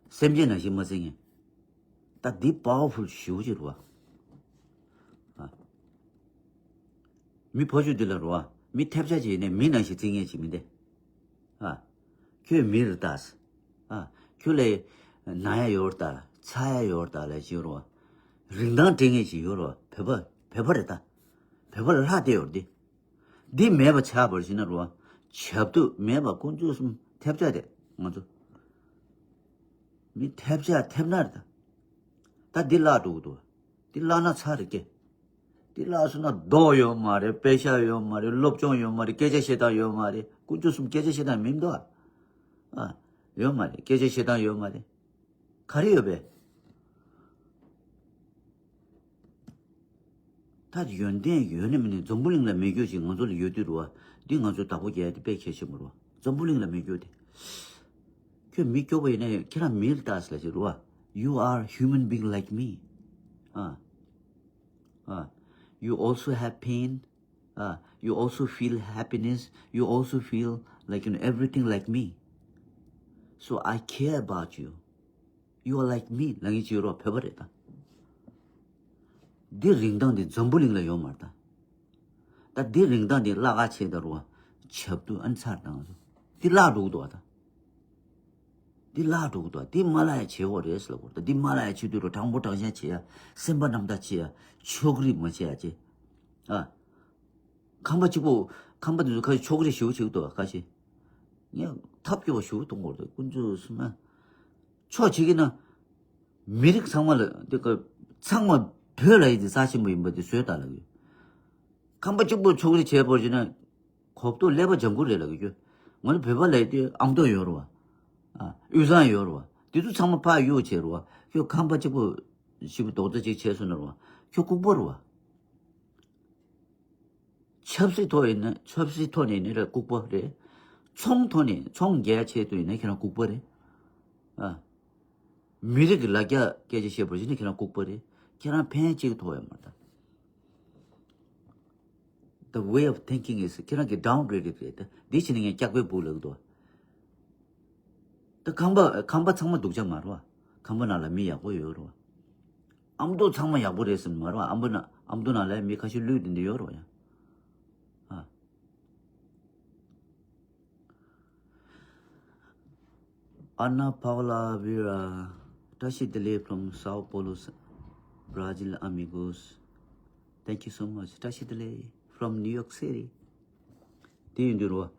སེམས་ཅན་ནང་བཞིན་མ་བརྩི་ངེས། ད་འདི་པ་ཝར་ཕུལ་ཞེ་པོ་ཅིག་རེད་བ། ཨ། མི་ཕོ་ཆོས་འདི་ལ་རེད་བ། མི་ཐེབས་ཆག་ཅིག་ཡིན་ནའི་མི་ནང་བཞིན་བརྩི་ངེས་ཅིག་མི་འདི། ཨ། ཁྱོད་མི་རེད་ད། ཨ། ཁྱོད་ལ་ན་ཡ་ཡོད་རེད་ད། ཚ་ཡ་ཡོད་རེད་ད་ལབ་ཅིག་ཡོད་རེད་བ། རིན་ཐང་སྤྲད་ངེས་ཅིག་ཡོད་རེད་བ། བོད་པ་བོད་པ་རེད་ད། བོད་པ་ལ་ལྷག་བསྡད་ཡོད་རེད་འདི། འདི་མེད་པ་ཆགས་པར་བྱས་ན་རོ། ཆབ་ཏུ་མེད་པ་དཀོན་མཆོག་གསུམ་ཐེབས་ཆག་དེ་ང་ཚོ། མི་ཐེབས་ཆག་ཐེབས་ན་རེད་ད། ད་འདི་བརླག་འགྲོ་གི་འདུག་འདི་བརླག་ན་ཚར་རེད་སྐད། འདི་བརླག་སོང་ན་མདོག་ཡོད་མ་རེད། དཔེ་ཤག་ཡོད་མ་རེད། སློབ་སྦྱོང་ཡོད་མ་རེད། སྐད་ཆ་བཤད་སྟངས་ཡོད་མ་རེད། དཀོན་མཆོག་གསུམ་སྐད་ཆ་བཤད་སྟངས་མི་འདུག་ཨ། ཨ། ཡོད་མ་རེད། སྐད་ཆ་བཤད་སྟངས་ཡོད་མ་རེད། ག་རེ་ཡོད་པས། ད་ཡོན་ཏན་ཡོད་ནི་མིན་ནི་འཛམ་བུ་གླིང་ལ་མེད་རྒྱུ་ཞིག་ང་ཚོ་ལ་ཡོད་དུས་རུ་བ། འདི་ང་ཚོ་བདག་པོ་རྒྱག་ཡ་དེ་དཔེ་གལ་ཆེན་པོ་རུ་བ། འཛམ་བུ་གླིང་ལ་མེད་རྒྱུ་དེ། ཁྱོད་མི་སྐྱོ་པོ་ཡིན་ན་ཡང་ཁྱེད་རང་མི་རེད་ད་ཟེར་ལ་ཞིག་རུ་བ། You are human being like me. ཨ། ཨ། You also have pain. Uh, you also feel happiness. You also feel like, you know, everything like me. So I care about you. You are like me. ལ་ངའི་ཅི་རོ་བོད་པ་རེད་ད། འདི་རིན་ཐང་འདི་འཛམ་བུ་གླིང་ལ་ཡོད་མ་རེད་ད། ད་འདི་རིན་ཐང་འདི་བརླག་ག་བྱེད་ད་རུ་བ། ཆབ་ཏུ་ཨན་ཚར་དང་། འདི་བརླག་འགྲོ་གི་འདུག་བ་ད། འདི་བརླག་འགྲོ་གི་འདུག་བ། འདི་མ་བརླག་ཡ་བྱེད་དགོས་རེད་ཟེར་ལ་གོ། ད་འདི་མ་བརླག་ཡ་བྱེད་དུས་རུ་དྲང་པོ་དྲང་བཞག་བྱེད་ཡ། སེམས་པ་རྣམ་དག་བྱེད་ཡ། ཕྱོགས་རིས་མ་བྱེད་ཡ་བྱེད། ཨ། ཁང་པ་གཅིག་པོ། ཁང་པ་འདི་ཚོ་ཁ་ཕྱོགས་རིས་ཞེ་པོ་བྱེད་ཀྱི་འདུག་བ་ཁ་ཤས། ངས་ཐབས་སྐྱོ་བ་ཞེ་པོ་གཏོང་དགོས་རེད་དཀོན་མཆོག་གསུམ་ན། ཕྱོགས་བྱེད་ཀྱི་ན། མི་རིགས་ཚང་མ་ལ་འདི་ཀ་ཚང་མ་བོད་ལ་ཡི་དེ་རྩ་ཆེན་པོ་ཡིན་པ་དེ་བཟོས་ད་ལབ་ཡོད། ཁང་པ་གཅིག་པོ་ཕྱོགས་རིས་བྱས་པར་བྱས་ན། གོ་ཐོས་ཀླད་པ་ལྗང་ཁུ་རེད་ལབ་ཀྱི་ཡོད། ང་ཚོ་བོད་པ་ལ་ཡི་དེ་ཨ་མདོ་ཡོད་རེད་བ། ཨ། དབུས་གཙང་ཡོད་རེད་བ། དེ་ཚོ་ཚང་མ་ཕར་གཡུག་བྱས་རེད་བ། ཁྱོད་ཁང་པ་གཅིག་པོ་ཞིག་པོ་རྡོག་རྩ་གཅིག་བྱས་སོང་ན་རེད་བ། ཁྱོད་ལྐུགས་པ་རེད་བ། ཆབ་སྲིད་ཐོག་ཡིན་ན་ཆབ་སྲིད་ཐོག་ནས་ཡིན་ན་ལྐུགས་པ་རེད། ཚོང་ཐོག་ནས་ཚོང་རྒྱག་ཆེད་དུ་ཡིན་ན་ཁྱེད་རང་ལྐུགས་པ་རེད། ཨ། མི་རིགས་ཀྱི་ལ་རྒྱ་སྐད་ཆ་བཤད་པར་བྱས་ན་ཁྱེད་རང་ལྐུགས་པ་རེད། ཁྱེད་རང་ཕན་གཅིག་ཐོགས་ཡོད་མ་རེད། The way of thinking is ཁྱེད་རང་གི་downgrade རེད། འདི་བྱས་ན་ངས་སྐྱག་པའི་སྦུག་ལ་འདུག་ད་ཁང་པ་ཁང་པ་ཚང་མ་སྡུག་ཅག་མ་རེད་བ། ཁང་པ་ནང་ལ་མི་ཡག་པོ་ཡོད་རེད་བ། ཨ་མདོ་ཚང་མ་ཡག་པོ་རེད་ཟེར་མ་རེད་བ། ཨ་མདོ་ན་ཨ་མདོ་ནང་ལ་མི་ཁ་ཤས་ལུས་དེ་འདྲ་ཡོད་རེད་བ་ཡ། ཨ། Ana Paula Vera, བཀྲ་ཤིས་བདེ་ལེགས། From Sao Paulo, Brazil, amigos. Thank you so much. བཀྲ་ཤིས་བདེ་ལེགས། From New York City. དེ་ཡིན་དུས་རོ།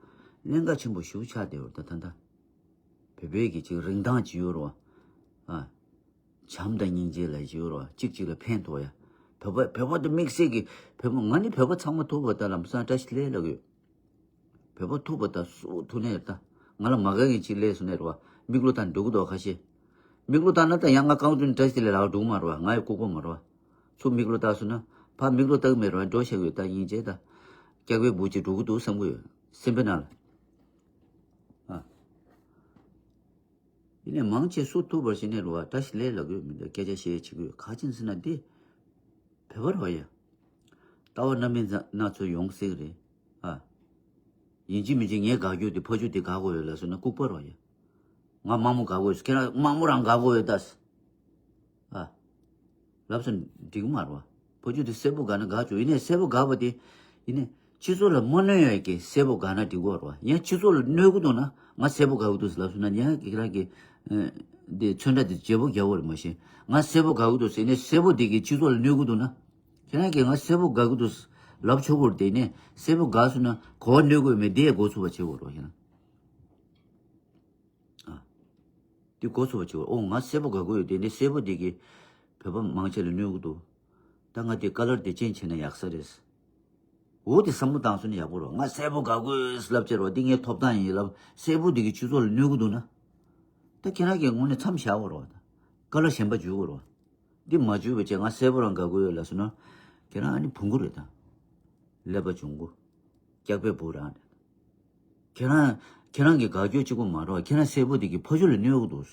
གནད་འགག་ཆེན་པོ་ཞིག་ཆགས་བསྡད་ཡོད་རེད་ད་ད་ལྟ། བོད་པའི་གི་ཅིག་རིན་ཐང་ཅིག་ཡོད་རེད་བ། ཨ། བྱམས་དང་སྙིང་རྗེ་ལ་ཡོད་རོ། གཅིག་གཅིག་ལ་ཕན་ཐོགས་ཡ། བོད་པ་བོད་པ་དེ་དམིགས་བསལ་གྱི་བོད་པ་ང་ནི་བོད་པ་ཚང་མ་ཐུག་པ་ད་ལམ་སང་བཀྲ་ཤིས་བདེ་ལེགས་ལབ་ཡོད། བོད་པ་ཐུག་པ་ད་སུ་ཐུག་ནས་ད་ང་ལ་མ་དགའ་མཁན་གཅིག་སླེབས་སོང་ནས་རོ། མིག་ལོ་ད་འགྲོ་གི་འདུག་ཁ་ཤས། མིག་ལོ་ད་ན་ད་ཡང་ང་རྐང་བཙུན་བཀྲ་ཤིས་བདེ་ལེགས་ལབ་འགྲོ་གི་མ་རོ། ང་ཡི་ལྐུགས་པ་མ་རོ། ཚུར་མིག་ལོ་བལྟས་སོང་ན་ཕར་མིག་ལོ་བལྟ་གི་མེད་རོ། འགྲོ་ཤག་ཡོད་ད་སྙིང་རྗེ་ད། སྐྱག་པའི་སྦུག་ཅིག་འགྲོ་གི་འདུག་བསམ་གི་ཡོད་སེམས་པའི་ནང་ལ། ཨ། ཡིན་ནའི་མང་ཆེ་སུ་ཐུག་པར་བྱས་ནས་རོ་བ་བཀྲ་ཤིས་བདེ་ལེགས་ལབ་གི་ཡོད་མི་འདུག་སྐད་ཆ་བཤད་བྱེད་ཀྱི་ཡོད་ག་ཅིན་ཟེར་ན་འདི། བོད་པ་རོ་ཡ། ལྟ་བ་རྣམ་སྨིན་སྣ་ཚོགས་ཡོང་སྲིད་རེད། ཨ། ཡིན་གཅིག་མིན་གཅིག་ངས་དགའ་རྒྱུ་དེ་ཕ་ཇོ་དེ་དགའ་དགོས་ཡོད་ལ་སོང་ན་ལྐུགས་པ་རོ་ཡ། ང་དམར་མོ་དགའ་དགོས་ཡོད། ཁྱེད་རང་དམར་མོ་རང་དགའ་དགོས་ཡོད་ད། ཨ། ལབ་སོང་འགྲིག་མ་རོ། ཕ་ཇོ་དེ་སེར་པོ་དགའ་ན་དགའ་ཆོག་ཡིན་ནའི་སེར་པོ་དགའ་བ་དེ། ཡིན་ནའི་སྤྱི་ཚོགས་ལ་མ་གནོད་ཡ་གི་སེར་པོ་དགའ་ན་འགྲིག་གོ་རོ། ཡང་སྤྱི་ཚོགས་ལ་གནོད་གི་འདུག་ན་ང་སེར་པོ་དགའ་གི་འདུག་ལབ་སོང་ན་ཡང་ཁྱེད་རང་གི། ཨ། དེ་ཚོན་ཁྲ་དེ་བརྗེ་པོ་རྒྱག་གོ་རེད་མ་གཞི། ང་སེར་པོ་དགའ་གི་འདུག་ཟེར་ནས་སེར་པོ་དེ་གི་སྤྱི་ཚོགས་ལ་གནོད་གི་འདུག་ན། ཁྱེད་རང་གིས་ང་སེར་པོ་དགའ་གི་འདུག་ལབ་ཆོག་གོ་རེད། དེ་ནས་སེར་པོ་དགའ་སོང་ན་གོ་བ་གནོད་གི་ཡོད་མེད་དེ་ཡང་འགོ་ཚུགས་པ་བྱེད་དགོས་རེད་ཁྱེད་རང་། ཨ། དེ་འགོ་ཚུགས་པ་བྱེད་དགོས། ཨོ་ང་སེར་པོ་དགའ་གི་ཡོད། དེ་ནས་སེར་པོ་དེ་གིས་བོད་པ་མང་ཆེ་ལ་གནོད་གི་འདུག་ད་ང་དེ་ཀ་ལར་དེ་ཅན་བྱས་ན་ཡག་ས་རེད། འོ་དེ་བསམ་བློ་བཏང་སོང་ན་ཡག་པོ་རེད། ང་སེར་པོ་དགའ་གི་ཡོད་ལབ་བྱས་རོ། འདི་ངའི་ཐོབ་ཐང་ཡིན་ལབ། སེར་པོ་དེ་གིས་སྤྱི་ཚོགས་ལ་གནོད་གི་འདུག་ན། ད་ཁྱེད་རང་གིས་དངོས་གནས་མཚམས་བཞག་དགོས་རེད་བ། ད་ཀ་ལར་གཞན་པ་འཇུག་དགོས་རེད་བ། འདི་མ་འཇུག་པ་བྱས་ང་གསལ་པོ་རང་དགའ་གི་ཡོད་ལབ་སོང་ན། ཁྱེད་རང་ཨ་ནི་བུང་གུ་རེད་ད། ཀླད་པ་བྱུང་གི། སྐྱག་པའི་བུ་རང་རེད། ཁྱེད་རང་ཁྱེད་རང་གི་དགའ་སྐྱོ་གཅིག་པོ་མ་རེད། ཁྱེད་རང་གསལ་པོ་དེ་གི་ཕ་ཆོས་ལ་གནོད་གི་འདུག་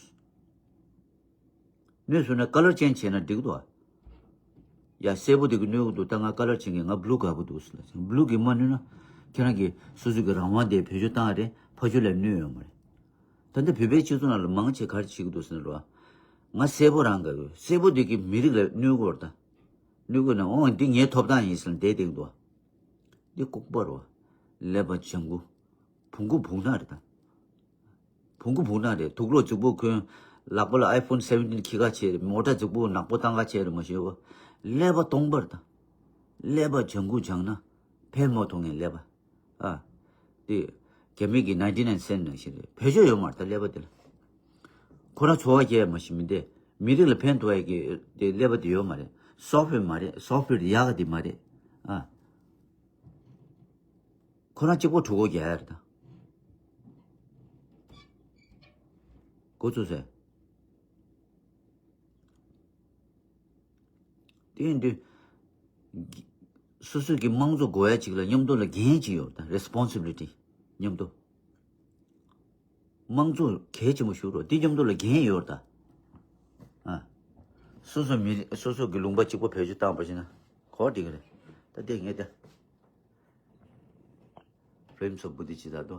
གནོད་སོང་ན་ཀ་ལར་ཅན་བྱས་ན་འགྲིག་འདུག་ཨ། ཡ་གསལ་པོ་དེ་གི་གནོད་གི་འདུག་ད་ང་ཀ་ལར་ཅན་གི་ང་བླུ་དགའ་པོ་འདུག་ཟེར་ལབ་བླུ་གི་མ་གནོད་ན། ཁྱེད་རང་གི་སོ་སོ་གི་རང་དབང་དེ་བེད་སྤྱོད་བཏང་རེད། ཕ་ཆོས་ལ་གནོད་ཡོད་མ་རེད། ད་ལྟ་བོད་པའི་སྤྱི་ཚོགས་ནང་ལ་མང་ཆེ་ག་རེ་བྱེད་ཀྱི་འདུག་ཟེར་ན་རོ། ང་གསལ་པོ་རང་དགའ་གི་གསལ་པོ་དེ་གི་མི་རིགས་ལ་གནོད་གི་རེད་ད། གནོད་གི་ན་འོང་འདི་ངའི་ཐོབ་ཐང་ཡིན་ཟེར་ལ་བསྡད་བསྡད་ཀྱི་འདུག་འདི་ལྐུགས་པ་རོ། ཀླད་པ་ལྗང་གུ། བོང་གུ་བུང་ནག་རེད་ད། བོང་གུ་བུང་ནག་རེད། དུག་ལོག་རྫིག་པོ་གོན། ལག་པ་ལ་ཨའི་ཕོན་སེ་བེན་ཊིན་འཁྱེར་ག་བྱས། མོ་ཊ་རྫིག་པོ་ནག་པོ་བཏང་ག་བྱས་རེད་མ་ཤེས་གོ། ཀླད་པ་སྟོང་པ་རེད་ད། ཀླད་པ་ལྗང་གུ་ལྗང་ནག་ཕལ་མོ་མཐོང་ངའི་ཀླད་པ། ཨ། དེ། རྒྱ་མི་གི་ninety nine cent ནང་བཞིན་རེད། བེད་སྤྱོད་ཡོད་མ་རེད་ད་ཀླད་པ་དེ་ལ། ཁོ་རང་འཚོ་བ་སྐྱེལ་ཡ་མ་ཞིག་མི་འདེ། མི་རིགས་ལ་ཕན་ཐོགས་ཡ་གི་དེ་ཀླད་པ་དེ་ཡོད་མ་རེད། སོ་ཕེར་མ་རེད། སོ་ཕེར་ཡག་ག་དེ་མ་རེད། ཨ། ཁོ་རང་གཅིག་པོ་གྲོད་ཁོག་རྒྱག་ཡ་རེད་ད། འགོ་ཚུགས་སོང་། དེ་ཡིན་དུས། སོ་སོ་གི་དམངས་གཙོ་དགོས་ཡ་ཅིག་ལ་མཉམ་དུ་ལ་འགན་ཅིག་ཡོད་ད་རེ་སི་པོན་སི་བི་ལི་ཊི་མཉམ་དུ། དམངས་གཙོ་གལ་ཆེན་པོ་ཞིག་རོ་འདི་མཉམ་དུ་ལ་འགན་ཡོད་ད། ཨ། སོ་སོ་མི་སོ་སོ་གི་ལུང་པ་གཅིག་པོ་བེད་སྤྱོད་བཏང་པ་ཞིག་ན་གོ་འགྲིག་གི་རེད། ད་དེ་ངས་ད། རིམ་སོ་བུ་དི་ཅི་ད་དོ།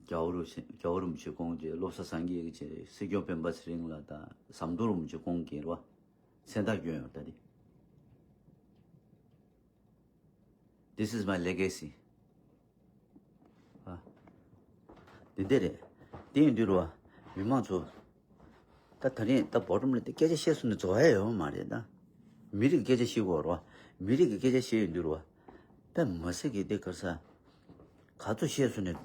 རྒྱལ་བ་རུ་ཆེ་རྒྱལ་བ་རིན་པོ་ཆེ་དགོངས་ཀྱི་བློ་བཟང་སངས་རྒྱས་ཀྱི་ཆེ་སྲིད་སྐྱོང་སྤེན་པ་ཚེ་རིང་ལགས་དང་ཟམ་གདོང་རིན་པོ་ཆེ་དགོངས་ཀྱི་རེད་བ། མཚན་རྟགས་བསྐྱོན་ཡོད་ད་དེ། This is my legacy. ཨ། འདི་འདྲ་རེད། དེ་ཡིན་དུས་རོ། མི་མང་ཚོ། ད་ད་རིང་ད་བོ་ཊམ་ལ་དེ་སྐད་ཆ་བཤད་སོང་ནས་རྫོགས་ཡ་ཡོད་མ་རེད་ད། མི་རིགས་སྐད་ཆ་བཤད་དགོས་རོ། མི་རིགས་ཀྱི་སྐད་ཆ་བཤད་ཡོང་དུས་རོ། དཔེ་མ་སྲིད་ཀྱི་དེ་ག་ས། ག་ཚོད་བཤད་སོང་ནས།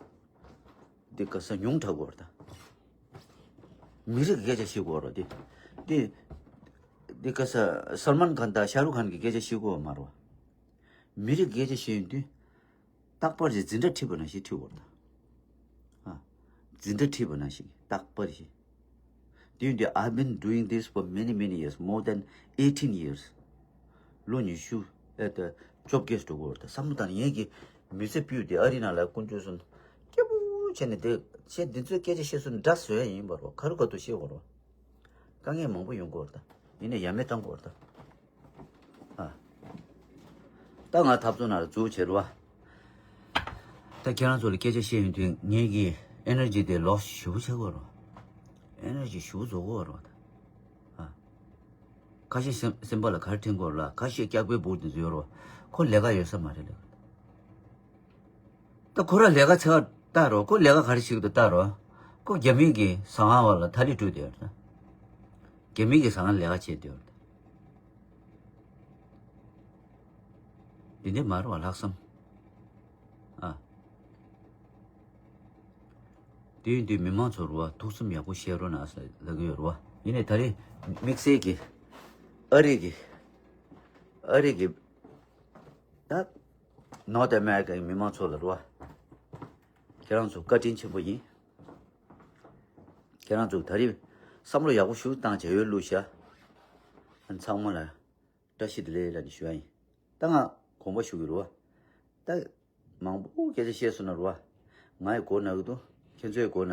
དེ་ག་ས་ཉུང་དྲགས་དགོས་རེད་ད། མི་རིགས་ཀྱི་སྐད་ཆ་བཤད་དགོས་རོ་དེ། དེ། དེ་ག་ས་སལ་མཱན་ཁཱན་དང་ཤ་རུག་ཁཱན་གྱི་སྐད་ཆ་བཤད་དགོས་མ་རོ། མི་རིགས་སྐད་ཆ་བཤད་ཡོང་དུས། རྟག་པར་གྱི་འཛིན་གྲྭ་ཁྲིད་པ་ནང་བཞིན་ཁྲིད་དགོས་རེད་ད། ཨ། འཛིན་གྲྭ་ཁྲིད་པ་ནང་བཞིན་རྟག་པར་གྱི། དེ་ཡོང་དུས། I've been doing this for many, many years, more than eighteen years. ལོ་ཉི་ཤུ། ཨེ་ད་བཅོ་བརྒྱད་འགྲོ་གི་ཡོད་རེད། ད་བསམ་བློ་བཏང་ནས་ངེད་ཀྱི་མི་ཚེ་སྤུས་དེ་ཨ་རི་ནང་ལ་དཀོན་མཆོག་གསུམ་སྐྱིད་པོ་བྱས་ནས་བསྡད་བྱས། འདི་ཚོའི་སྐད་ཆ་བཤད་སྲོལ་འདྲ་བཟོ་ཡ་ཡིན་པ་རེད་བ། ག་རེ་ག་དུ་བཤད་དགོས་རེད་བ། དཀའ་ངལ་མང་པོ་ཡོང་གི་ཡོད་རེད། ད་ཡིན་ནའི་ཡ་མེད་བཏང་དགོས་རེད་ད། ཨ། ད་ང་འཐབ་རྩོད་ནང་ལ་འཛུལ་བྱས་རེད་བ། ད་ཁྱེད་རང་ཚོ་ལ་སྐད་ཆ་བཤད་ཡོང་དུས་ངེད་ཀྱི་ཨེ་ནར་ཇི་དེ་ལོ་སི་ཞེ་པོ་ཆགས་ཀྱི་ཡོད་རེད་བ། ཨེ་ནར་ཇི་ཞེ་པོ་རྫོགས་ཀྱི་ཡོད་རེད་བ། ད་ཨ། ཁ་ཤས་སེམས་སེམས་པ་ལ་ག་རེ་དྲན་གྱི་ཡོད་རེད་ལ། ཁ་ཤས་སྐྱག་པའི་འབུར་དེ་ཚོ་ཡོད་རེད་བ། ཁོ་ལས་ཀ་ཡོད་ས་མ་རེད་ལབ། ད་ཁོ་རང་ལས་ཀ་ཚ་བ་ལྟ་རོགས། ཁོ་ལས་ཀ་ག་རེ་བྱེད་ཀྱི་འདུག་ལྟ་རོགས། ཁོ་རྒྱ་མི་གི་ཟ་ཁང་བ་ལ་ཐ་ལི་སྤྲོད་བསྡད་ཡོད་རེད། རྒྱ་མི་གི་ཟ་ཁང་ལས་ཀ་བྱེད་བསྡད་ཡོད་རེད། འདི་འདྲ་མ་རེད་བ། ལྷག་བསམ། ཨ། དེ་ཡིན་དུས་མི་མང་ཚོར་བ་ཐུགས་བསམ་ཡག་པོ་བཞེས་རོགས་གནང་ཟེར་ལབ་ཀྱི་ཡོད་རེད་བ། ཡིན་ནའི་ད་རེས་དམིགས་བསལ་གྱི་ཨ་རི་གི་ཨ་རི་གི་ད་North America གི་མི་མང་ཚོ་ལ་རེད་བ། ཁྱེད་རང་ཚོ་བཀའ་དྲིན་ཆེན་པོ་ཡིན། ཁྱེད་རང་ཚོ་ད་རེས་བསམ་བློ་ཡག་པོ་ཞིག་བཏང་བྱས་ཡོད་ལུགས་བཞག་ཨ། ཚང་མ་ལ་བཀྲ་ཤིས་བདེ་ལེགས་ལབ་ནས་ཞུ་ཡ་ཡིན། ད་ང་དགོངས་པ་ཞུ་གི་རེད་བ། ད་མང་པོ་སྐད་ཆ་བཤད་སོང་ན་རེད་བ། ང་ཡི་མགོ་ན་གི་འདུག་ཁྱེད་ཚོའི་མགོ་ན།